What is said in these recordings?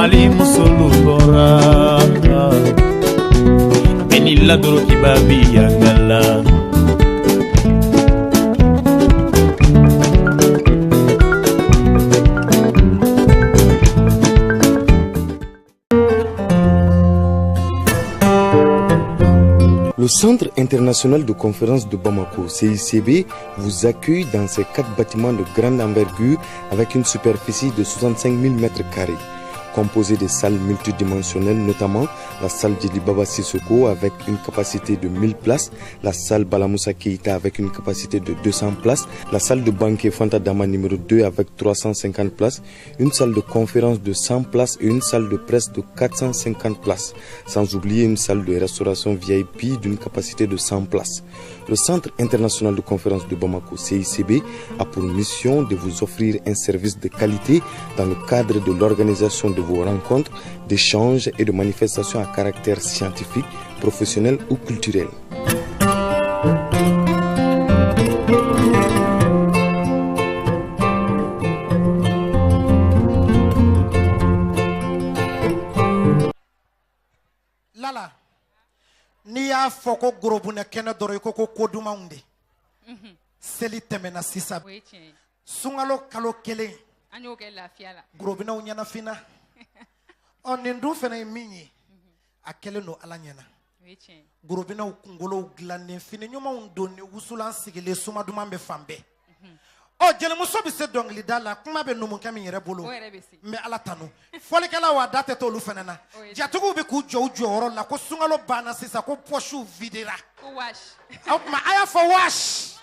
Mali musolu bɔra bɛɛ n'i la dorokiba bi yangala. Le Centre international de conférences de Bamako, CICB, vous accueille dans ses quatre bâtiments de grande envergure avec une superficie de 65 000 m2 composé de salles multidimensionnelles, notamment la salle Djeli Baba Sissoko avec une capacité de 1000 places, la salle Balamoussa Keita avec une capacité de 200 places, la salle de banquet Fanta Dama numéro 2 avec 350 places, une salle de conférence de 100 places et une salle de presse de 450 places, sans oublier une salle de restauration VIP d'une capacité de 100 places. Le Centre international de conférences de Bamako, CICB, a pour mission de vous offrir un service de qualité dans le cadre de l'organisation de vos rencontres, d'échanges et de manifestations à caractère scientifique, professionnel ou culturel. Lala, n'i y'a fɔ ko gorobunɛ kɛnɛ dɔrɔn, i ko ko ko dumanw de seli tɛmɛna sisan. O ye tiɲɛ ye. Sunkalo kalo kelen, An y'o kɛ lafiya la. Gorobinɛw ɲɛnafinna. Ɔ, nin dun fana ye min ye, a kɛlen don Ala ɲɛna. O ye tiɲɛ ye. Gorobinɛw kunkolow dilannen, fini ɲumanw donni, wusulan sigilen, suma duman bɛ fan bɛɛ. Ɔ, jelimuso bɛ se dɔnkilida la, kuma bɛ numukɛ min yɛrɛ bolo. O yɛrɛ bɛ se. N bɛ Ala tanu, fɔlikɛlaw a da tɛ t'olu fana na. O ye. Jatigiw bɛ k'u jɔ u jɔyɔrɔ la ko sunkalo banna sisan, ko pɔsiw videra. Ko wash. O tuma a y'a fɔ wash.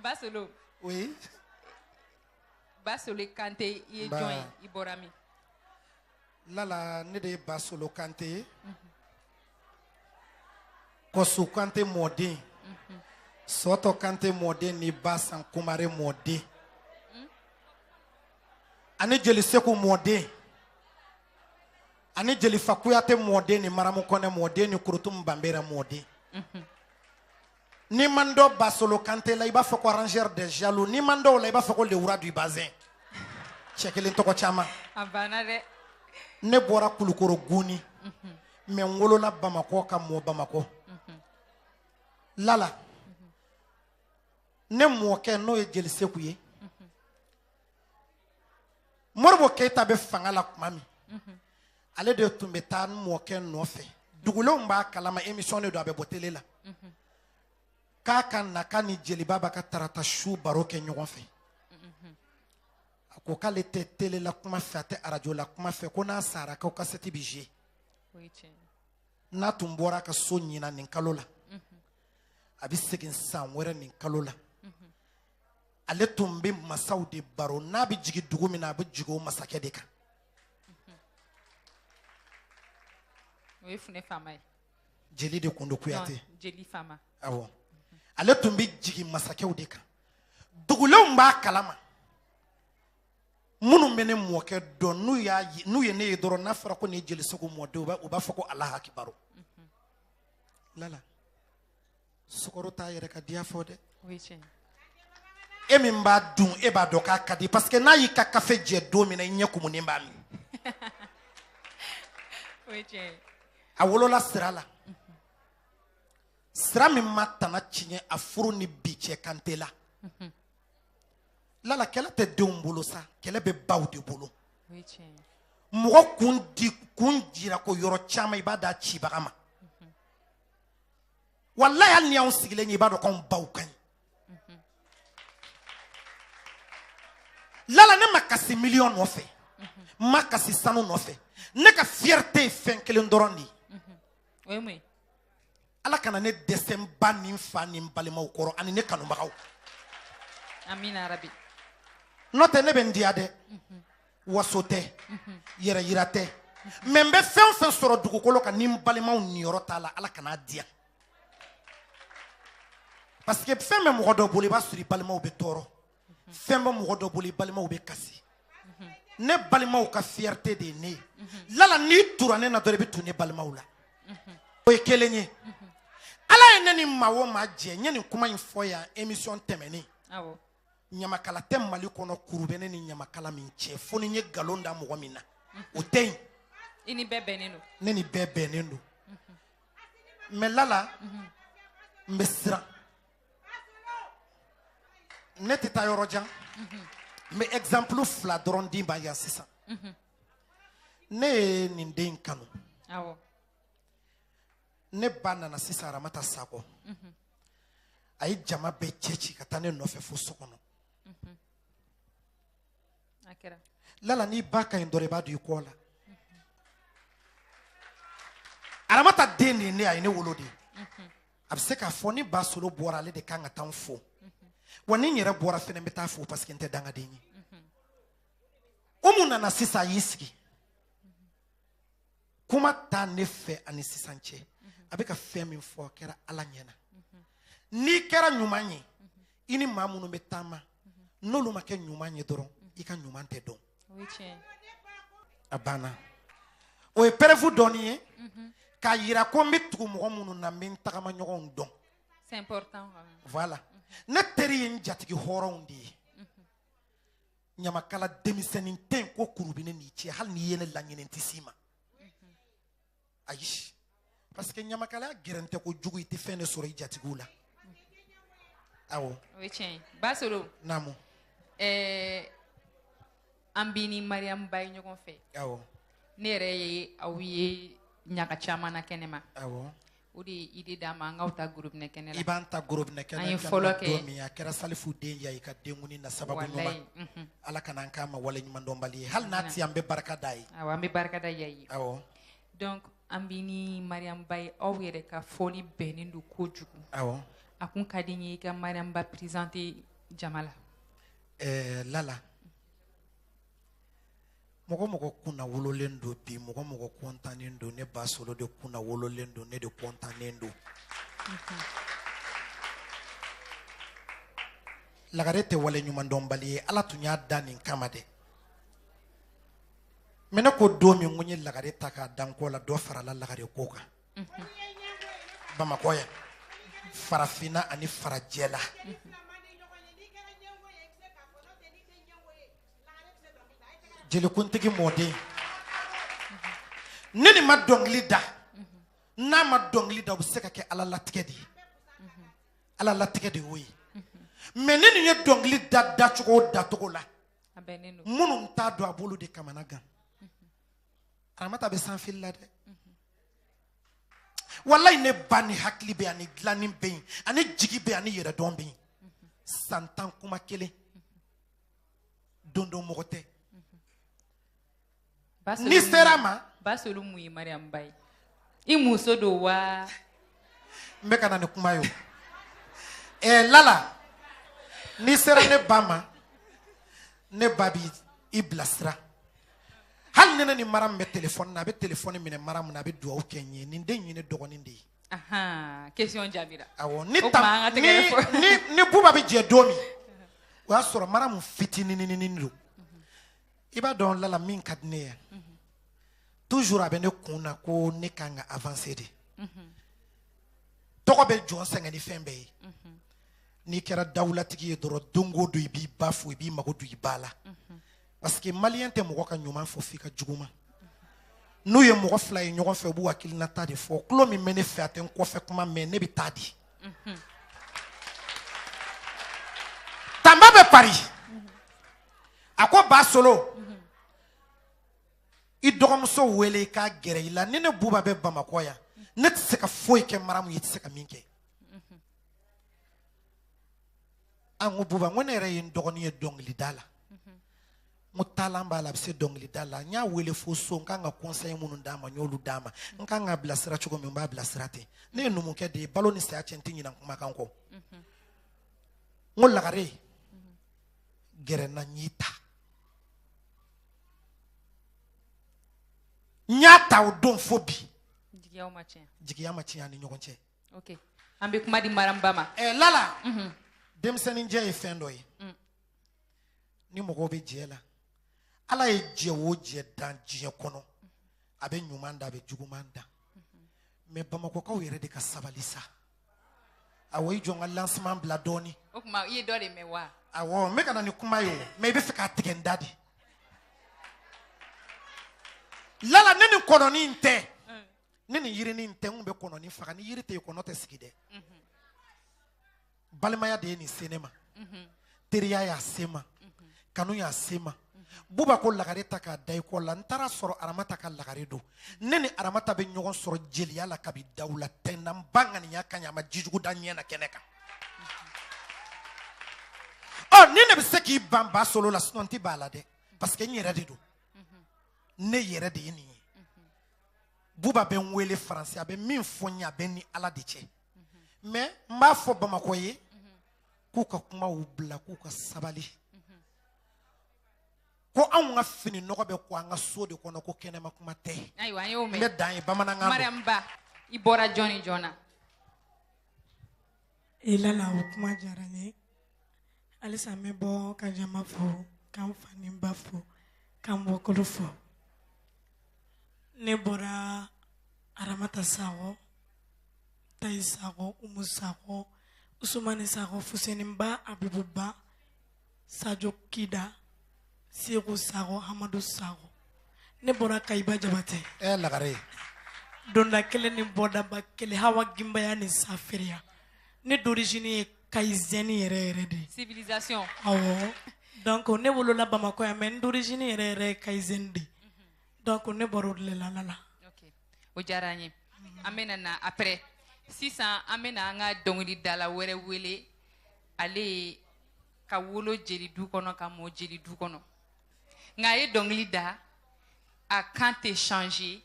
Basolo. Oui. Basolo Kante, i ye Ba. jɔn ye? I bɔra min? Lala, ne de ye Basolo Kante ye, Kɔsu Kante mɔden, Sɔtɔ Kante mɔden ni Basan Kumare mɔden ani Jeli Seku mɔden ani Jelifa Kuyate mɔden ni Maramu Kɔnɛ mɔden ni Kurutum Banbera mɔden. N'i man dɔ Basolo Kante la, i b'a fɔ ko arrangeur des jaloux. N'i man dɔw la, i b'a fɔ ko le roi du bazin. Cɛ kelen tɔgɔ caman. A banna dɛ. Ne bɔra Kulukoro Guni, mɛ n wolola Bamakɔ ka mɔ Bamakɔ. Lala, ne mɔkɛ, n'o ye Jeli Seku ye, Moribo Keyita bɛ fanga la tuma min, ale de tun bɛ taa n mɔkɛ nɔfɛ. Dugulenw b'a kalama, émission de don, a bɛ bɔ télé la, k'a ka na k'a ni jeliba b'a ka tarata su baro kɛ ɲɔgɔn fɛ. A ko k'ale tɛ télé la kuma fɛ, a tɛ arajo la kuma fɛ, ko n'a sara ko kasɛti bɛ jouer. O ye tiɲɛ ye. N'a tun bɔra a ka so ɲinan nin kalo la, a bɛ segin san wɛrɛ nin kalo la. Ale tun bɛ masaw de baro. N'a bɛ jigin dugu min na, a bɛ jigin o masakɛ de kan. O ye Funɛ faama ye. Jeli de kun don, Kuyate. Non, jeli faama. Awɔ, ale tun bɛ jigin masakɛw de kan. Dugulenw b'a kalama, minnu bɛ ne mɔkɛ dɔn, n'u y'a ye, n'u ye ne ye dɔrɔn, n'a fɔra ko nin ye Jeli Seku mɔden, u b'a fɔ ko Alahu akibaru. Lala, sukaro t'a yɛrɛ ka diya fɔ dɛ. O ye tiɲɛ ye. E min b'a dun, e b'a dɔn k'a ka di, parce que n'a y'i ka kafe jɛ don min na, i ɲɛ kumunen b'a min. O ye tiɲɛ ye. A wolola sira la, sira min ma tana tiɲɛ a furu ni bi cɛ Kante la. Lala, kɛlɛ tɛ denw bolo sa, kɛlɛ bɛ baw de bolo. O ye tiɲɛ ye. Mɔgɔ kun di kun jira ko yɔrɔ caman, i b'a d'a cibaga ma. Walayi, hali ni y'anw sigilen ye, i b'a dɔn k'anw baw ka ɲi. Lala, ne ma kasi miliyɔn nɔfɛ, n ma kasi sanu nɔfɛ. Ne ka fierté ye fɛn kelen dɔrɔn de ye. O ye mun ye? Ala kana ne dɛsɛ n ba ni n fa ni n balimaw kɔrɔ ani ne kanubagaw. Amina rabi. N'o tɛ, ne bɛ n diya dɛ, waso tɛ, yɛrɛ yira tɛ, mɛ n bɛ fɛn o fɛn sɔrɔ dugukolo kan, ni n balimaw niyɔrɔ t'a la, Ala kan'a diya, parce que fɛn bɛ mɔgɔ dɔ bolo, i b'a sɔrɔ i balimaw bɛ tɔɔrɔ. Fɛn bɛ mɔgɔ dɔ bolo, i balimaw bɛ kasi. Ne balimaw ka fierté de ye ne ye. Lala, n'i tura ne na dɔrɔn, i bɛ tu ne balimaw la. O ye kelen ye. Ala ye ne ni maa o maa jɛ, n ye nin kuma in fɔ yan émission tɛmɛnen. Awɔ. Ɲamakala tɛ Mali kɔnɔ, kuru bɛ ne ni ɲamakala min cɛ, fo ni n ye nkalon da mɔgɔ min na. O tɛ yen. I ni bɛɛ bɛnnen don. Ne ni bɛɛ bɛnnen don, mais Lala, n bɛ siran, ne tɛ taa yɔrɔ jan. N bɛ exemple fila dɔrɔn d'i ma yan sisan. Ne ye nin den in kanu. Ne ba nana sisan, Aramata Sakɔ, a ye jama bɛɛ cɛ ci ka taa ne nɔfɛ fo so kɔnɔ. Lala, n'i ba ka ɲi dɔrɔn, i b'a don i kɔ la. Aramata den de ye ne, a ye ne wolo de. A bɛ se k'a fɔ ni Ba Solo bɔra, ale de kan ka taa n fo. Wa ni n yɛrɛ bɔra fɛnɛ, n bɛ taa fo, parce que n tɛ dangaden ye. Umu nana sisan, a y'i sigi, kuma t'a ne fɛ ani sisan cɛ. A bɛ ka fɛn min fɔ, a kɛra Ala ɲɛna. N'i kɛra ɲuman ye, i ni maa minnu bɛ taama, n'olu ma kɛ ɲuman ye dɔrɔn, i ka ɲuman tɛ dɔn. A banna. O ye preuve dɔɔni ye k'a yira ko n bɛ tugu mɔgɔ minnu na, n bɛ n tagama ɲɔgɔnw dɔn. C'est important. Voilà, ne teri ye n jatigi hɔrɔnw de ye. Ɲamakala denmisɛnnin tɛ yen ko kuru bɛ ne n'i cɛ. Hali n'i ye ne laɲini, n tɛ s'i ma, ayi, parce que ɲamakalaya gɛrɛntɛ ko jugu, i tɛ fɛn de sɔrɔ i jatigiw la. Awɔ. O ye tiɲɛ ye, Basolo. Naamu. An b'i ni Mariam Ba ye ɲɔgɔn fɛ. Ne yɛrɛ ye aw ye ɲaga caman na kɛnɛma. O de ye idée d'an ma an k'aw ta gorobinɛ kɛnɛ la. I b'an ta gorobinɛ kɛnɛ. An ye fɔlɔ kɛ don min, a kɛra Salifu den ya i ka denkuni na sababu ɲuman. Ala kana an k'a ma wale ɲumandɔnbali ye. Hali n'a ti, an bɛ barika d'a ye. Awɔ, an bɛ barika da ya ye. Donc an b'i ni Mariam Ba ye, aw yɛrɛ ka fɔli bɛnnen don kojugu. A kun ka di n ye i ka Mariam Ba présenter jama la. Lala, mɔgɔ mɔgɔ kunna wololen don bi, mɔgɔ mɔgɔ kɔntannen don, ne Ba Solo de kunna wololen don, ne de kɔntannen don. Lagare tɛ wale ɲumandɔnbali ye. Ala tun y'a da nin kama dɛ. Mais ne ko don min ko n ye lagare ta k'a da n kɔ la, dɔ farala lagare ko kan Bamakɔ yan, farafinna ani farajɛ la. Jelikuntigi mɔden, ne nin ma dɔnkili da, n'a ma dɔnkili da, o bɛ se ka kɛ Ala latigɛ de ye. Ala latigɛ de y'o ye. Mais ne nin ye dɔnkili da dacogo o dacogo la, minnu t'a dɔn, a b'olu de kamana gan. Aramata bɛ sanfili la dɛ. Walayi, ne ba ni hakili bɛ yen, ani dilanni bɛ yen, ani jigi bɛ yen, ani yɛrɛdɔn bɛ yen. San 10 kuma kelen don don mɔgɔ tɛ. N'i sera a ma. Basolo, mun ye Mariam Ba ye? I muso don wa? N bɛ ka na ni kuma ye o. Lala, n'i sera ne ba ma, ne ba b'i i bilasira. Hali ni ne ni mara min bɛ telefɔni na, a bɛ telefɔni minɛ mara min na, a bɛ dugawu kɛ n ye. Nin den in ye ne dɔgɔnin de ye. Question jaabira. Awɔ, ni tam ni ni Buba bɛ jɛ don min, o y'a sɔrɔ mara min fitinininin don. I b'a dɔn Lala, min ka di ne ye, toujours a bɛ ne kun na ko ne kan ka avancer de. Tɔgɔ bɛ jɔn sɛgɛn ni fɛn bɛɛ ye. N'i kɛra dawulatigi ye dɔrɔn, don o don i b'i ba fo, i b'i mago don i ba la. Parce que malien tɛ mɔgɔ ka ɲuman fɔ f'i ka juguman. N'u ye mɔgɔ fila ye ɲɔgɔn fɛ, u b'u hakilinata de fɔ. Tulo min bɛ ne fɛ, a tɛ n kɔfɛ kuma mɛn, ne bɛ taa di. Tanba bɛ Paris, a ko Ba Solo, i dɔgɔmuso wele i k'a gɛrɛ i la. Ni ne Buba bɛ Bamakɔ yan, ne tɛ se ka foyi kɛ Maramu ye, i tɛ se ka min kɛ. An ko Buba, n ko ne yɛrɛ ye n dɔgɔnin ye dɔnkilida la, n ko taalan b'a la, a bɛ se dɔnkilida la. N y'a wele fo so, n kan ka conseil minnu d'a ma, n y'olu d'a ma. N kan k'a bilasira cogo min, n b'a bilasira ten. Ne ye numukɛ de ye, balo ni saya cɛ, n tɛ ɲinɛ kumakan kɔ. N ko Lagare, gɛrɛ n na, n y'i ta. N y'a ta o don fo bi. Jigiyaw ma tiɲɛ. Jigiya ma tiɲɛ an ni ɲɔgɔn cɛ. Ok, an bɛ kuma di Mariam Ba ma. Lala, denmisɛnninjɛ ye fɛn dɔ ye. Ni mɔgɔw bɛ jɛ la, Ala ye jɛ o jɛ dan diɲɛ kɔnɔ, a bɛ ɲuman da, a bɛ juguman da. Mais Bamakɔkaw yɛrɛ de ka sabali sa. Awɔ, i jɔ n ka lancement bila dɔɔni. O tuma i ye dɔ de mɛn wa? Awɔ, n bɛ ka na ni kuma ye o, mais i bɛ fɛ k'a tigɛ n da de. Lala ne ni kɔnɔni in tɛ, ne ni yirini in tɛ, n kun bɛ kɔnɔni faga. Ni yiri tɛ yen, kɔnɔ tɛ sigi dɛ. Balimaya de ye nin se ne ma, teriya y'a se ma, kanu y'a se ma. Buba ko lagare ta k'a da i kɔ la, n taara sɔrɔ Aramata ka lagare don. Ne ni Aramata bɛ ɲɔgɔn sɔrɔ jeliya la kabi dawula tɛ n na, n ba ŋaniya ka ɲi, a ma jijugu da ɲɛ na kɛnɛ kan. Ɔ ni ne bɛ se k'i ban ba solo la, sinon n tɛ ban a la dɛ, parce que n yɛrɛ de don, ne yɛrɛ de ye nin ye. Buba bɛ n wele faransi, a bɛ min fɔ n ye, a bɛ n ni Ala de cɛ. Mais n b'a fɔ Bamakɔ ye k'u ka kumaw bila, k'u ka sabali, ko anw ka fini nɔgɔ bɛ ko an ka so de kɔnɔ, ko kɛnɛma kuma tɛ. Ayiwa, an y'o mɛn. N bɛ dan ye bamanankan don. Mariam Ba, i bɔra jɔn ni jɔn na? E Lala, o kuma diyara n ye. Halisa n bɛ bɔ ka jama fo, ka n fa ni n ba fo, ka n bɔkolo fo. Ne bɔra Aramata Sakɔ, Tayi Sakɔ, Umu Sakɔ, Usumani Sakɔ, Fuseni Ba, Abibu Ba, Sajo Kida, Segu Sakɔ, Hamadu Sakɔ. Ne bɔra Kayiba Jabate. Ɛ lagare. Donda kelen ni bɔdaba kelen, Hawa Ginbaya ni Safiriya. Ne d'origine ye Kayizɛni yɛrɛ yɛrɛ de ye. Civilisation. Awɔ. Donc ne wolola Bamakɔ yan, mais n d'origine yɛrɛ yɛrɛ ye Kayizɛni de ye. Donc ne bɔra o de la Lala. Ok, o diyara n ye. An bɛna na après. Sisan an bɛna an ka dɔnkilidala wɛrɛ wele. Ale ye ka wolo jeli du kɔnɔ, ka mɔ jeli du kɔnɔ. Nka a ye dɔnkili da, a kan tɛ changer.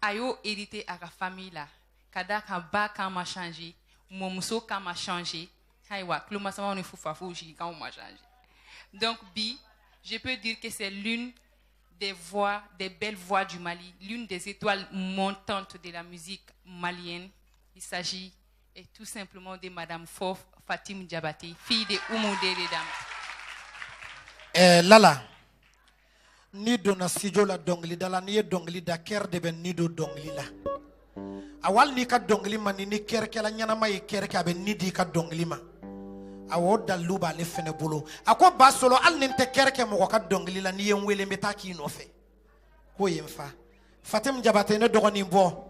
A y'o hérité a ka famille la. Ka d'a kan ba kan ma changer, mɔmuso kan ma changer. Ayiwa, tulomasamaw ni fufafuw sigikanw ma changer. Donc bi, je peux dire que c'est l'une des voix, des belles voix du Mali, l'une des étoiles montantes de la musique malienne. Il s'agit et tout simplement de Madame Fof Fatim Diabaté, fille de Oumou Dame. Eh, Lala, n'i donna studio la dɔnkilida la, n'i ye dɔnkili da, kɛri de bɛ ni don dɔnkili la. A wali n'i ka dɔnkili man di, ni kɛrikɛla ɲɛnama ye kɛri kɛ, a bɛ ni di i ka dɔnkili ma. Awɔ, o dalilu b'ale fɛnɛ bolo. A ko ba solo, hali ni n tɛ kɛri kɛ mɔgɔ ka dɔnkili la, n'i ye n wele n bɛ taa k'i nɔfɛ. K'o ye n fa. Fatim Jabate, ne dɔgɔnin bɔ.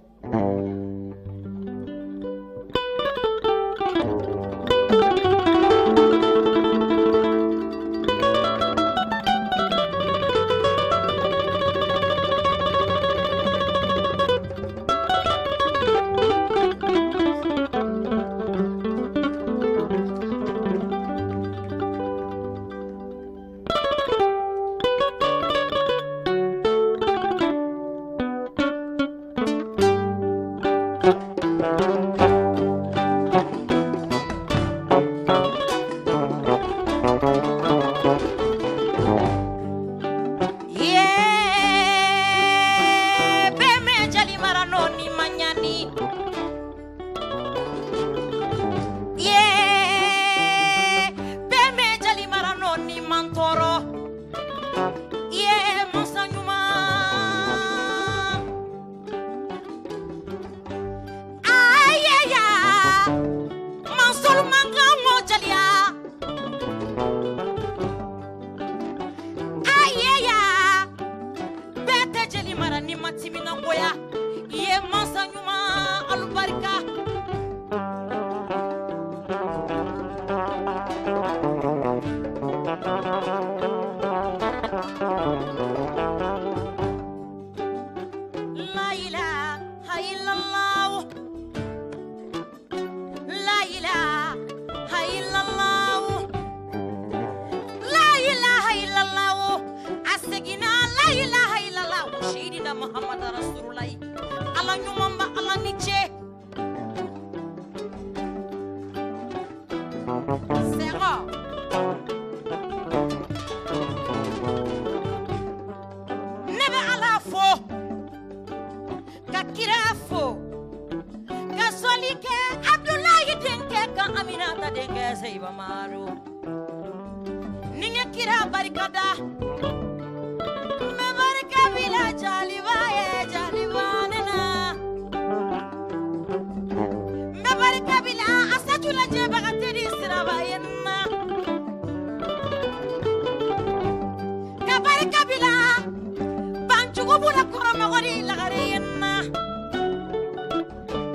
Dugubula kɔrɔmɔgɔ ni lagare ye n na.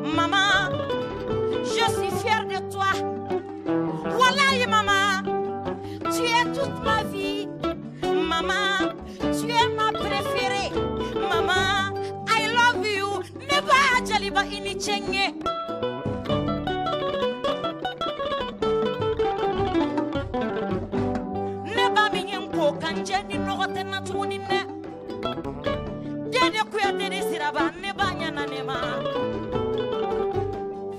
Maman, je suis fière de toi. Wallahi maman, tu es toute ma vie. Maman, tu es ma préférée. Maman, I love you. Ne ba jaliba ini chenye. Ne ba minyen ko kanje ni nɔgɔ tɛ na tuguni dɛ. Dede Kuyate de siraba ne ba ɲana ne ma.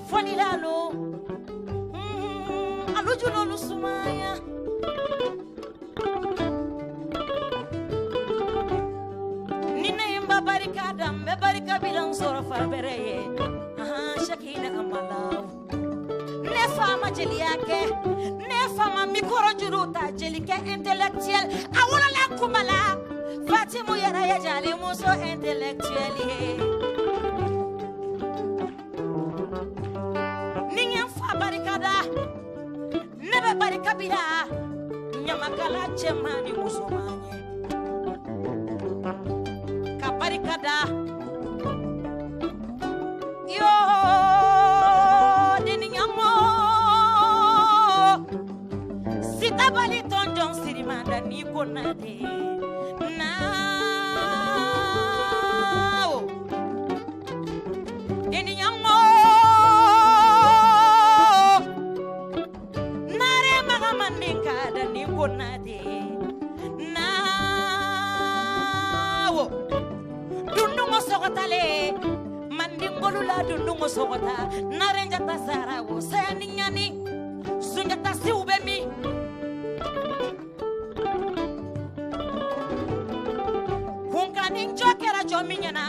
Fɔlilalo, alujulolu sumaya. Ni ne ye n ba barika da, n bɛ barika bila n sɔrɔ fa bɛrɛ ye. Ahan, Shakina Amalaw. Ne fa ma jeliya kɛ, ne fa ma mikoro juru ta jelikɛ intellectuel. A wolola kuma la, Fatimu yɛrɛ ye jalimuso intellectuel ye. Ni n ye n fa barika da, ne bɛ barika bila ɲamakala cɛman ni musoman ye. Ka barika da. Yo, deni ɲamo. Sitabali tɔnjɔn sirimanda ni konate. Nao. Deni ɲamo. Nare maga mandinka da ni konate. Nao. Dundungo sɔgɔtale. Mandingolu la dundungo sɔgɔta. Narenjata sarawo sayani ɲani. Sunjata siw bɛ min? Kunkanni jɔ kɛra jɔn min ɲɛna,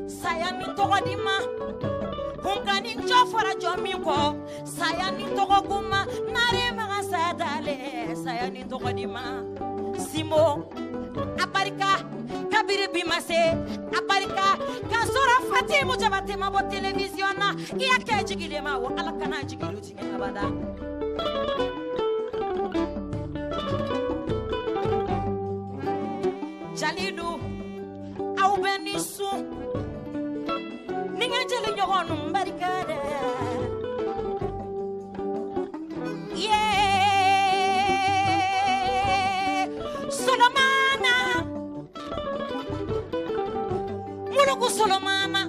saya ni tɔgɔ di ma. Kunkanni jɔ fɔra jɔn min kɔ, saya ni tɔgɔ kun ma. Nare maga saya dale, saya ni tɔgɔ di ma. Simo, a barika, kabiri bi ma se, a barika, k'a sɔrɔ Fatimu Jabate ma bɔ télévision na, i y'a kɛ jigi de ma, wa Ala kana jigi tiɲɛ abada. Jalidu, aw bɛ ni sun, ni n ka jeli ɲɔgɔn nu barika da. Ye Solomana, Muluku Solomana,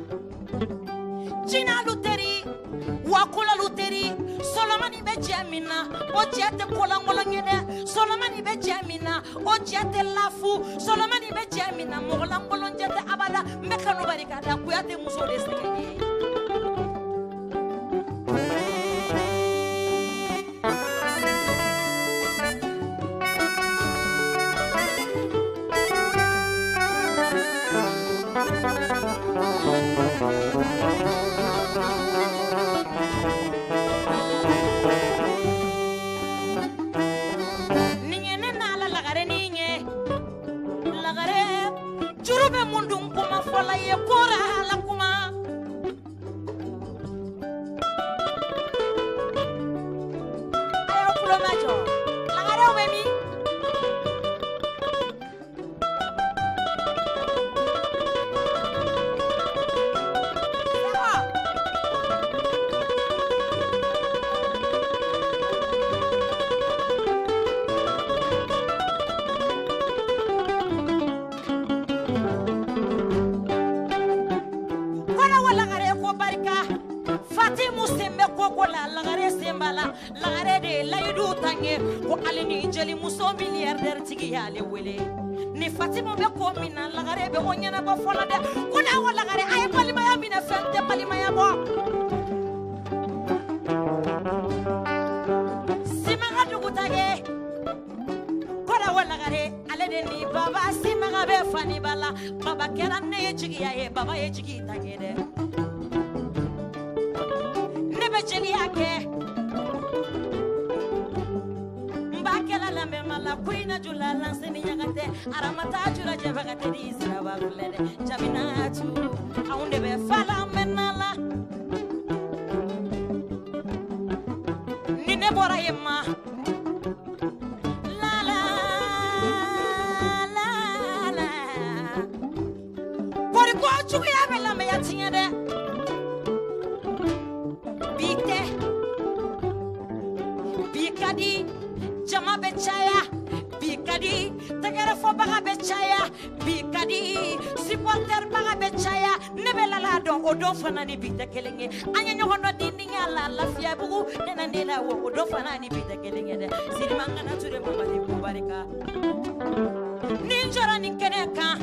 Jinalu teri, Wakulalu teri, Solomani bɛ cɛ min na, o cɛ tɛ kolankolon ye dɛ. Solomani bɛ cɛ min na, o cɛ tɛ lafu. Solomani bɛ cɛ min na, mɔgɔ lankolon cɛ tɛ abada. N bɛ kanu barika da, Kuyate muso de sɛgɛn ye. Ni ye ne n'ala lagare ni ye, lagare juru bɛ mun dun kuma fɔla ye kora la kuma. A y'aw tulo majɔ, lagarew bɛ min? Sawa. Kɔnɔ wa lagare ko barika, Fatimu sen bɛ koko la, lagare sen b'a la, lagare de ye layidu ta n ye ko ale ni jelimuso milliardaire tigi y'ale wele. Ni Fatimu bɛ ko min na, lagare bɛ o ɲɛnabɔ fɔlɔ dɛ. Ko n'a wa lagare a ye balimaya minɛ, fɛn tɛ balimaya bɔ. Simaga dugutage, kɔnɔ wa lagare ale de ni baba Simaga bɛ fani ba la. Baba kɛra ne ye jigiya ye, baba ye jigi ta ye dɛ. Ne bɛ jeliya kɛ, n b'a kɛla lamɛnma la, ko ina jula lanseni ɲaga tɛ, aramata jula jɛbaga tɛ di siraba filɛ dɛ. Jaminatu, anw de bɛ fala mɛnna la. Ni ne bɔra yen ma, la la la la. Ko juguya bɛ lamɛnya tiɲɛ dɛ. Bi tɛ. Bi ka di jama bɛ caya. Bi ka di tɛgɛrɛfɔbaga bɛ caya. Bi ka di supporterbaga bɛ caya. Ne bɛ lala dɔn o dɔn fana ni bi tɛ kelen ye. An ye ɲɔgɔn dɔn dindin la Lafiyabugu ne na ne la wo o dɔn fana ni bi tɛ kelen ye dɛ. Sirimangana Ture Mamadi ko barika. Ni n jɔra nin kɛnɛ kan.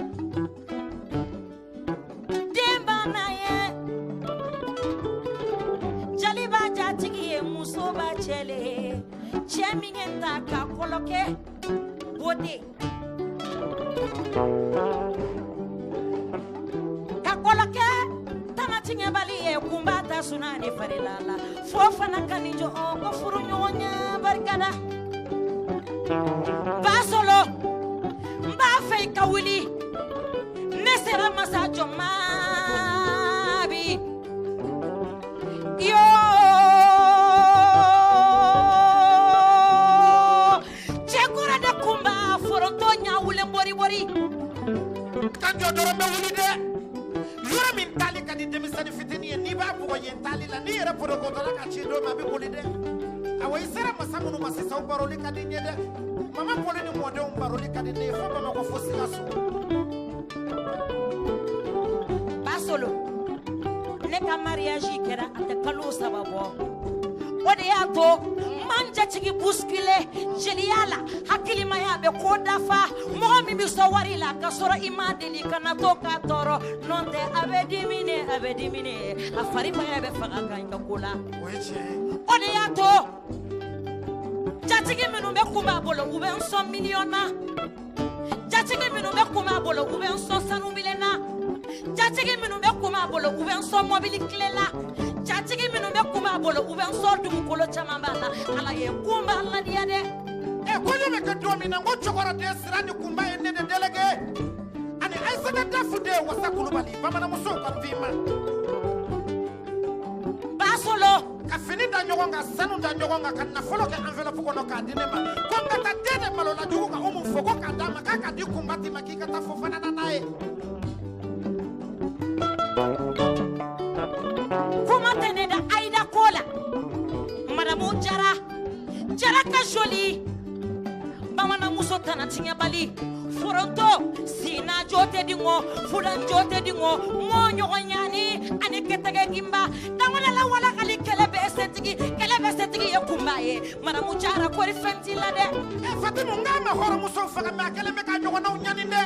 Den b'a ye. Jali b'a jatigi ye muso b'a cɛle ye. Cɛ min ye ta ka kɔlɔ kɛ beauté. Ka kɔlɔ kɛ tana tiɲɛbali ye kunba ta suna ni farila la. Fo fana ka nin jɔ ko furu ɲɔgɔn ɲɛ barika da. Basolo n b'a fɛ i ka wuli. Ne sera masa jɔ ma bi. Yo cɛkura de kunba foronto ɲawulen bori bori. Kan jɔ dɔrɔn bɛ wuli dɛ. Yɔrɔ min taali ka di denmisɛnnin fitinin ye n'i b'a bugɔ yen taali la n'i yɛrɛ porokotɔla ka ci dɔ ma a bɛ boli dɛ. Awɔ i sera masa minnu ma sisan u baroli ka di n ye dɛ. Mama Poli ni mɔdenw baroli ka di ne ye fo Bamakɔ fo Sikaso. Basolo ne ka mariage kɛra a tɛ kalo 3 bɔ. O de y'a to n man jatigi bousculer jeliya la hakilimaya bɛ ko dafa. Mɔgɔ min bɛ sɔn wari la ka sɔrɔ i ma deli kana to k'a tɔɔrɔ. N'o tɛ a bɛ dimine a bɛ dimine a farimaya bɛ faga ka i ka ko la. O ye tiɲɛ ye. O de y'a to jatigi minnu bɛ kun b'a bolo u bɛ n sɔn miliyɔn na. Jatigi minnu bɛ kun b'a bolo u bɛ n sɔn sanu bilen na. Jatigi minnu bɛ kun b'a bolo u bɛ n sɔn mɔbili kile la. Jatigi minnu bɛ kun b'a bolo u bɛ n sɔn dugukolo caman b'a la. Ala ye kun b'a ladiya dɛ. Ɛ kɔɲɔ bɛ kɛ don min na n ko cɛkɔrɔden sira ni kunba ye ne de délégué. Ani Ayisata Dafu den Wasa Kulubali bamananmusow ka finma. Basolo ka fini da ɲɔgɔn kan sanu da ɲɔgɔn kan ka nafolo kɛ enveloppe kɔnɔ k'a di ne ma. Ko n ka taa den de malola jugu ka Umu fo ko k'a d'a ma k'a ka di Kunbati ma k'i ka taa Fofana na n'a ye. Kuma tɛ ne da Ayida ko la. Madamu Jara Jara ka joli. Bamananmuso tana tiɲɛbali. Foronto sina jo tɛ di ŋɔ fulan jo tɛ di ŋɔ mɔ ɲɔgɔn ɲani ani kɛtɛgɛ gimba. Dangɔla la walakali kɛlɛ bɛ setigi kɛlɛ bɛ setigi ye kunba ye. Madamu Jara kɔri fɛn t'i la dɛ. Ɛ Fatimu n k'a ma hɔrɔnmusow faga mɛ a kɛlen bɛ ka ɲɔgɔnnaw ɲani dɛ.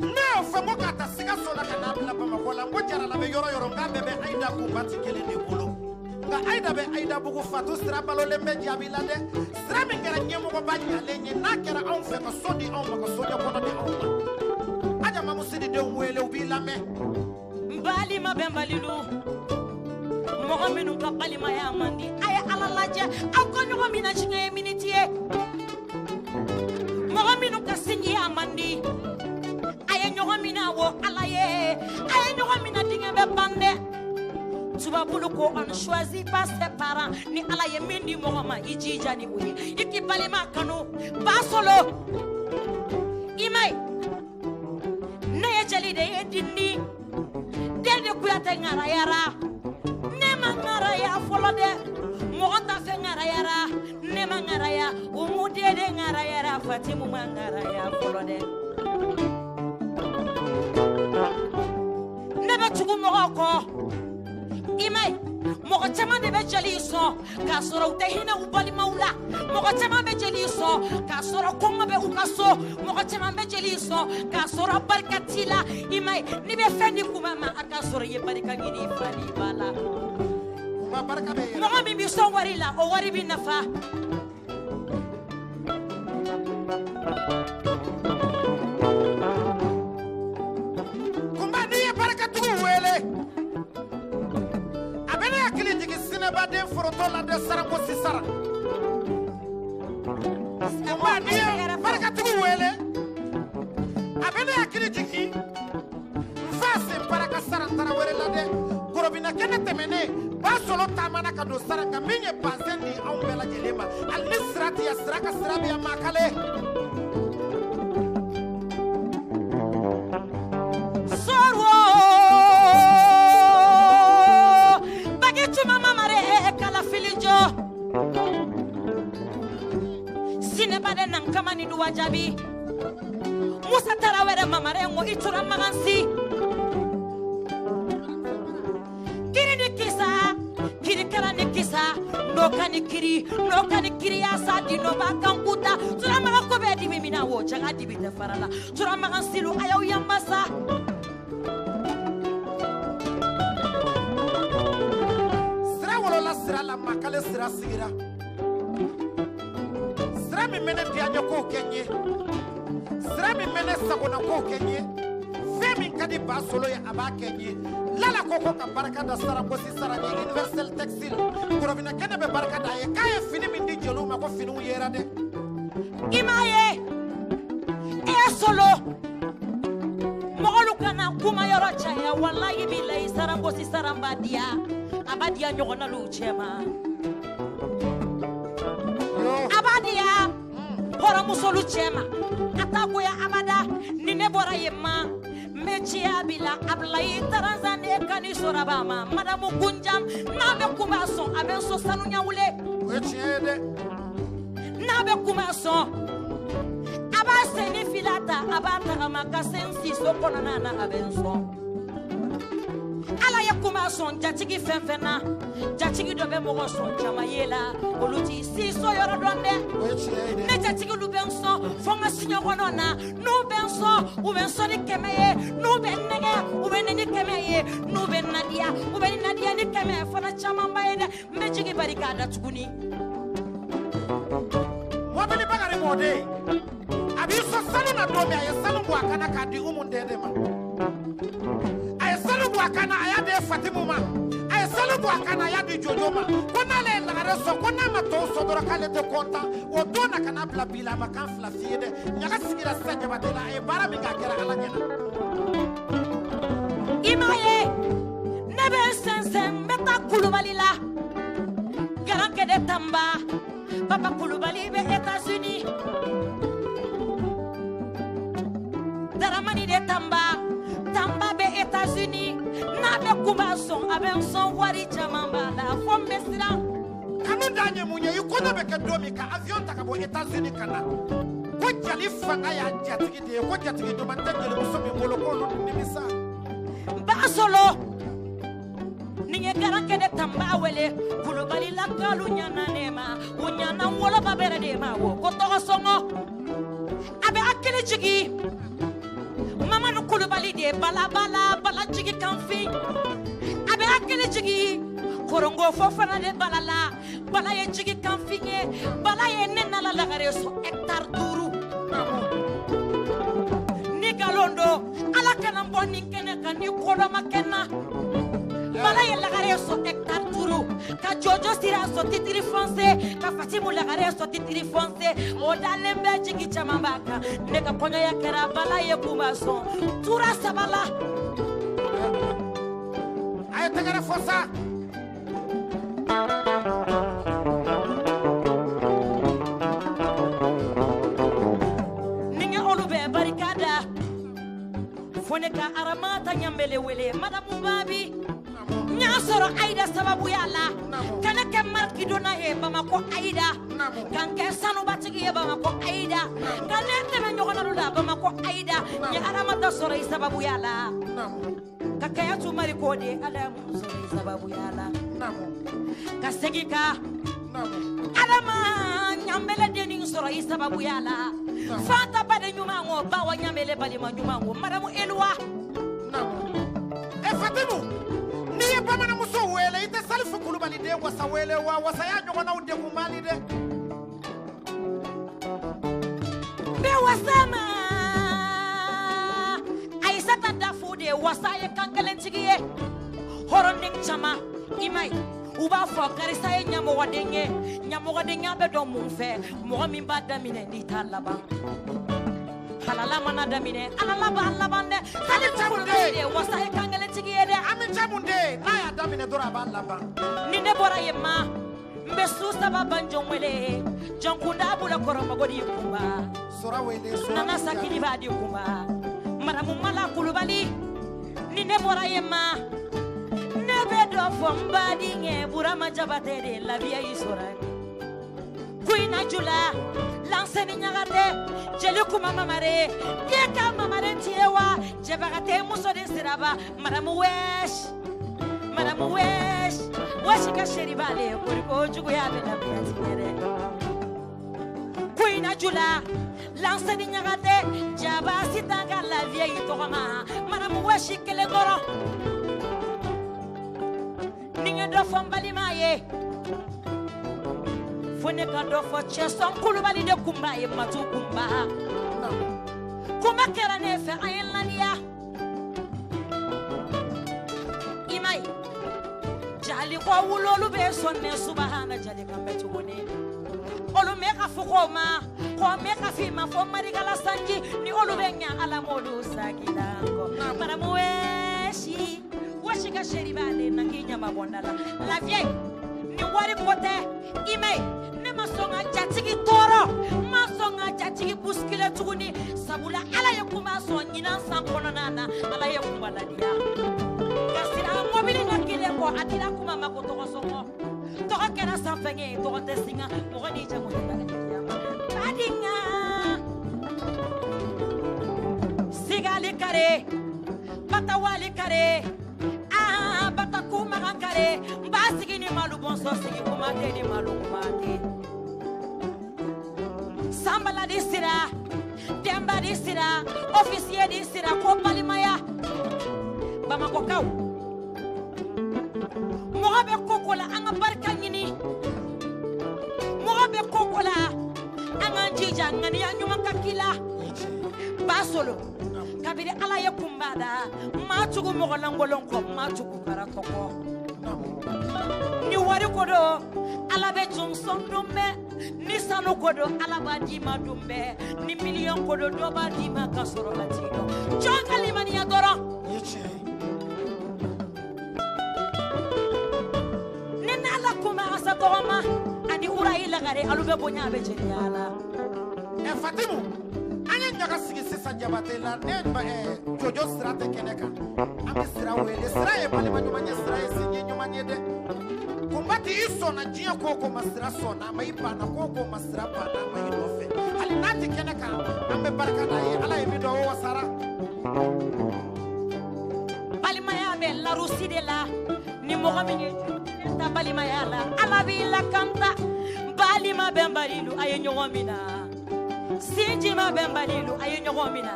Ne y'o fɔ n ko k'a ta Sikaso la ka n'a bila Bamakɔ la n ko Jarala bɛ yɔrɔ yɔrɔ n k'a bɛɛ bɛ Ayida Kunbati kelen de bolo. Nka Ayida bɛ Ayida bugu Fatu sira balolen bɛ jaabi la dɛ. Sira min kɛra ɲɛmɔgɔba ɲalen ye n'a kɛra anw fɛ ka so di anw ma ka sojɔ kɔnɔ di anw ma. Aja Mamusidi denw wele u b'i lamɛn. N balima bɛ n balilu. Mɔgɔ minnu ka balimaya man di a ye Ala lajɛ aw ka ɲɔgɔn minɛ siɲɛ ye miniti ye. Mɔgɔ minnu ka sinjiya man di a ye ɲɔgɔn minɛ wo Ala ye. A ye ɲɔgɔn minɛ dingɛ bɛ ban dɛ. Tubabulu ko on ne choisit pas ses parents. Ni Ala ye min di mɔgɔ ma i jija ni o ye. I k'i balima kanu. Basolo i ma ye ne ye jeli de ye dindi. Den de Kuyate ŋarayara. Ne ma ŋaraya fɔlɔ dɛ. Mɔgɔ t'a fɛ ŋarayara. Ne ma ŋaraya. Umu den de ŋarayara. Fatimu ma ŋaraya fɔlɔ dɛ. Ne bɛ tugu mɔgɔw kɔ. I ma ye mɔgɔ caman de bɛ jeli sɔn k'a sɔrɔ u tɛ hinɛ u balimaw la. Mɔgɔ caman bɛ jeli sɔn k'a sɔrɔ kɔngɔ bɛ u ka so. Mɔgɔ caman bɛ jeli sɔn k'a sɔrɔ barika t'i la. I ma ye n'i bɛ fɛn di kunba ma a k'a sɔrɔ i ye barika ɲini i fa n'i ba la. Kunba barika bɛ yɛlɛ. Mɔgɔ min bɛ sɔn wari la o wari bɛ nafa. Kunba n'i ye barikatigiw wele. A bɛ ne hakili jigin sinɛbaden foronto la dɛ saranko sisara. Kunba n'i ye barikatigiw wele. A bɛ ne hakili jigin n fa sen paraka saran tarawele la dɛ. Gorobinɛ kɛnɛ tɛmɛnen Basolo taamana ka don saran kan min ye bazɛn di anw bɛɛ lajɛlen ma. Hali ni sira tɛ yan sira ka sira bɛ yan maa kale. So den i tora magansi kiri ni kisa kiri kɛra ni kisa n'o ka ni kiri n'o ka ni kiri yaasa di n'o b'a kan kuta turamagan ko bɛɛ dibi min na wo jaga dibi tɛ fara la turamagan silu a y'aw yanmasa. Sira wolola sira la makale sira sigira sira min bɛ ne diyaɲɛ kow kɛ n ye sira min bɛ ne sagona kow kɛ n ye fɛn min ka di ba solo ye a b'a kɛ n ye lala ko ko ka barika da Sarangosi sara ni Universel Textile korobina kɛnɛ bɛ barika da a ye k'a ye fini min di jeliw ma ko finiw yera dɛ. I m'a ye e solo mɔgɔlu kana kuma yɔrɔ caya walayi bilayi Sarangosi sara b'a diya a b'a diya ɲɔgɔnnaluw cɛ ma a b'a diya hɔrɔnmusolu cɛ ma a t'a goya abada ni ne bɔra yen ma. Meciya bila Ablayi Taranzane kani sɔrɔba ma madamu Kunjam n'a bɛ kunba sɔn a bɛ n sɔn sanu ɲawule. O ye tiɲɛ ye dɛ. N'a bɛ kunba sɔn a b'a sen ni fila ta a b'a tagama ka se n si so kɔnɔna na a bɛ n sɔn. Ala ye kunba sɔn jatigi fɛn fɛn na jatigi dɔ bɛ mɔgɔ sɔn jama ye la olu t'i si so yɔrɔ dɔn dɛ. O ye tiɲɛ ye dɛ. Ne jatigilu bɛ n sɔn fo n ka siɲɔgɔnɔ na n'u bɛ n sɔn u bɛ n sɔn ni 100 ye n'u bɛ n nɛgɛ u bɛ ne ni 100 ye n'u bɛ n nadiya u bɛ n nadiya ni 100 fana camanba ye dɛ n bɛ jigin bari k'a da tuguni. Mɔbili Bakari mɔden a b'i sɔn sanu na don min a ye sanu bɔ a kan na k'a di Umu Dɛdɛ ma. A ye sanu bɔ a kan na a y'a di Fatimu ma. A ye sanu bɔ a kan na a y'a di Jojo ma. Ko n'ale ye lagare sɔn ko n'a ma tɔw sɔn dɔrɔn k'ale tɛ kɔntan. O don na ka n'a bila bi la a ma kan fila f'i ye dɛ. Ɲaga sigira sisan Jabate la a ye baara min kɛ a kɛra Ala ɲɛna. I m'a ye ne bɛ n sɛnsɛn n bɛ taa Kulubali la Garankɛdɛ Tanba Papa Kulubali bɛ États-Unis Daramani de Tanba Tanba bɛ États-Unis n'a bɛ kunba sɔn a bɛ n sɔn wari caman b'a la fo n bɛ siran. Kanu dan ye mun ye i kɔɲɔ bɛ kɛ don min ka avion ta ka bɔ États-Unis ka na ko jali fanga y'a jatigi de ye ko jatigi ɲuman tɛ jelimuso min bolo k'olu nimisa. Ba solo ni ye Garankɛdɛ Tanba wele Kulubali lakalu ɲana ne ma u ɲana n woloba bɛrɛ de ma wo ko tɔgɔ sɔngɔ a bɛ hakili jigin. Mamadu Kulubali de bala bala bala jigi kanfin a bɛ hakili jigin korongo fo fana de bala la bala ye jigi kanfin ye bala ye ne nala lagare sɔn hectare 5 ni nkalon don ala kana n bɔ nin kɛnɛ kan ni kodɔn ma kɛ n na bala ye lagare sɔn hectare 5 ka Jojo sira sɔn titiri foncier ka Fatimu lagare sɔn titiri foncier o dalen bɛ jigi caman b'a kan ne ka kɔɲɔya kɛra bala ye kunba sɔn tura 3 la. A ye tɛgɛrɛ fɔ sa. Ni n ye olu bɛɛ barika da fo ne ka Aramata Ɲanbele wele madamu Babi. N y'a sɔrɔ Ayida sababuya la ka ne kɛ marikidonna ye Bamakɔ Ayida ka n kɛ sanubatigi ye Bamakɔ Ayida ka ne tɛmɛ ɲɔgɔnnalu la Bamakɔ Ayida n ye Aramata sɔrɔ i sababuya la ka Kayatu Mariko de Adamu sɔrɔ i sababuya la ka segin ka Adama Ɲanbele dennin sɔrɔ i sababuya la Fanta baden ɲuman o Bawa Ɲanbele balima ɲuman o madamu Eluwa. E Fatimu n'i ye bamananmuso wele i tɛ Salifu Kulubali den wasa wele wa wasa y'a ɲɔgɔnnaw degun Mali dɛ. N bɛ wasa ma Ayisata Dafu de wasa ye kan kelentigi ye hɔrɔnden caman i m'a ye u b'a fɔ karisa ye ɲamɔgɔden ye ɲamɔgɔdenya bɛ dɔn mun fɛ mɔgɔ min b'a daminɛ n'i t'a laban. Halala mana daminɛ alala b'a laban dɛ Salifu Kulubali de wasa ye kan kelentigi ye dɛ. Ami Jamunde n'a y'a daminɛ dɔrɔn a b'a laban. Ni ne bɔra yen ma n bɛ su 3 banjɔn wele jɔnkunda bula kɔrɔmago di kunba. Sora wele sora. Nana Sakini b'a di kunba madamu Mala Kulubali ni ne bɔra yen ma ne bɛ dɔ fɔ n baden ye Burama Jabate de labiya y'i sɔrɔ. Kuina jula lanseni ɲagate jeli kuma mamare keka mamare tiyewa jebagate muso de siraba madame wesh wesh ka sheri bale koriko juguya bɛ labiya tigɛ Kuina jula lanseni ɲagate jaba sitan ka la vieille tɔgɔ ma madame wesh kelen dɔrɔn ni n ye dɔ fɔ n balima ye fo ne ka dɔ fɔ cɛsɔn kulubali de kunba ye matu kunba kunba kɛra ne fɛ an ye laniya i ma ye jali ko wulolu bɛ sɔn ne subahana jali kan bɛ tuguni olu mɛ ka fɔ ko ma ko mɛ ka fi ma fɔ marikala sanji ni olu bɛ ɲa ala m'olu sagila kɔ madamu wɛsi wɛsi ka seri b'ale na k'i ɲama bɔnda la la vieille ni wari ko tɛ i ma ye ne ma sɔn ka jatigi tɔɔrɔ n ma sɔn ka jatigi bousculer tuguni sabula ala ye kuma sɔn ɲinan san kɔnɔna na ala ye kuma ladiya ka sira mɔbili na kelen kɔ a dira kuma ma ko tɔgɔ sɔngɔ tɔgɔ kɛra sanfɛngɛ ye tɔgɔ tɛ singa mɔgɔ n'i jago tɛ taa ka ma badinga sigali kare batawali kare ah bataku makan kare n b'a sigi ni malu bɔnsɔ sigi kuma tɛ ni malu kuma tɛ sanbala di sira denba di sira officier di sira ko balimaya bamakɔkaw mɔgɔ bɛ ko la an ka barika ɲini mɔgɔ bɛ ko la an k'an jija ŋaniya ɲuman ka k'i la Basolo kabini ala ye kunba da maa tugu mɔgɔ lankolon kɔ maa tugu karatɔ kɔ ni wari ko don ala bɛ jɔn sɔn don bɛɛ ni sanu ko don ala b'a d'i ma don bɛɛ ni miliyɔn ko don dɔ b'a d'i ma ka sɔrɔ a t'i dɔn jɔn ka limaniya dɔrɔn ni n'ala kuma asa tɔgɔma ani urayi lagare alu bɛ bonya a bɛ jeliya la. Ɛ Fatimu an ye ɲaga sigi sisan Jabate la ne Jojo sira tɛ kɛnɛ kan an bɛ sira wele sira ye balima ɲuman ye sira ye sinji ɲuman ye dɛ kunba ti i sɔnna diɲɛ ko o ko ma sira sɔnna a ma i banna ko o ko ma sira banna a ma i nɔfɛ hali n'a tɛ kɛnɛ kan an bɛ barika d'a ye ala ye min dɔn o wasara. Balimaya bɛ larusi de la ni mɔgɔ min ye ta balimaya la ala b'i lakanta balima bɛ balilu a ye ɲɔgɔn minɛ sinji ma bɛ balilu a ye ɲɔgɔn minɛ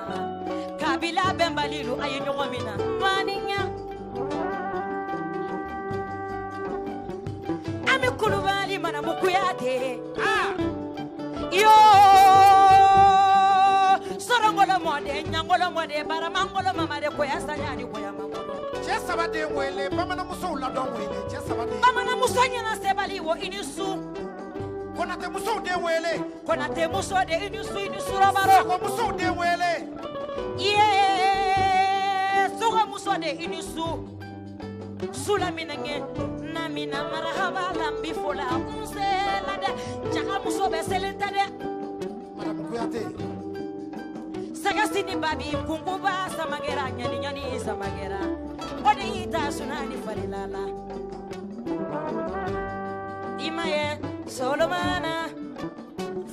kabila bɛ balilu a ye ɲɔgɔn minɛ maniya an bɛ kulubali manamu kuyate yo sorongolo mɔden ɲangolo mɔden baramangolo mamade koya saɲani koya mangolo. Cɛ saba den wele bamananmusow ladɔn wele cɛ saba den. Bamananmuso ɲɛna sebali wo i ni su. Konate musow den wele. Konate muso de i ni su i ni surabaro. Sako musow den wele. Iye sogo muso de i ni su. Sula minɛŋɛ namina marahaba la n bi fo la n sela dɛ jaga muso bɛ selen tɛ dɛ. Madame Kuyate. Sagasi ni babi kunkuba samagera ɲani ɲani samagera o de y'i ta suna ni farila la. I ma ye Solomana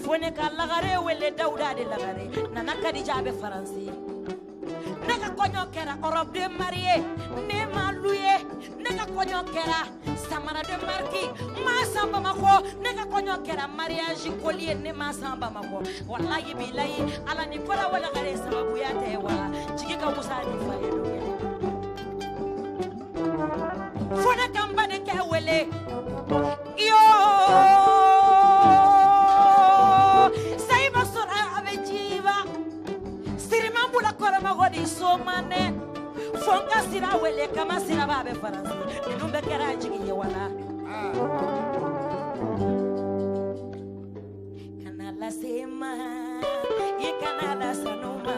fo ne ka lagare wele Dawuda de lagare nana Kadija bɛ Faransi ne ka kɔɲɔ kɛra robe de mariée ne ma loué ne ka kɔɲɔ kɛra samara de marque ma san Bamakɔ ne ka kɔɲɔ kɛra mariage collier ne ma san Bamakɔ walayi bilayi ala ni kola wala lagare sababuya tɛ wa jigi ka wusa ni fa ye don fo ne ka n badenkɛ wele yo sayiba sɔrɔ a bɛ jiba siriman bula kɔrɔmɔgɔ di somanɛ fo n ka sira wele kama siraba bɛ Faransi ninnu bɛɛ kɛra jigi ye wala. Kana lase ma i kana lase sanu ma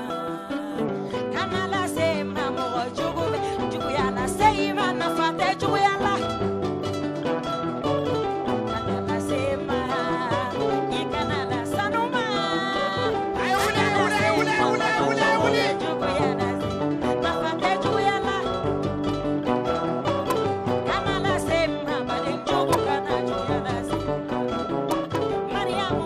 kana lase ma mɔgɔ jugu bɛ juguya lase i ma nafa tɛ juguya la. Mariamu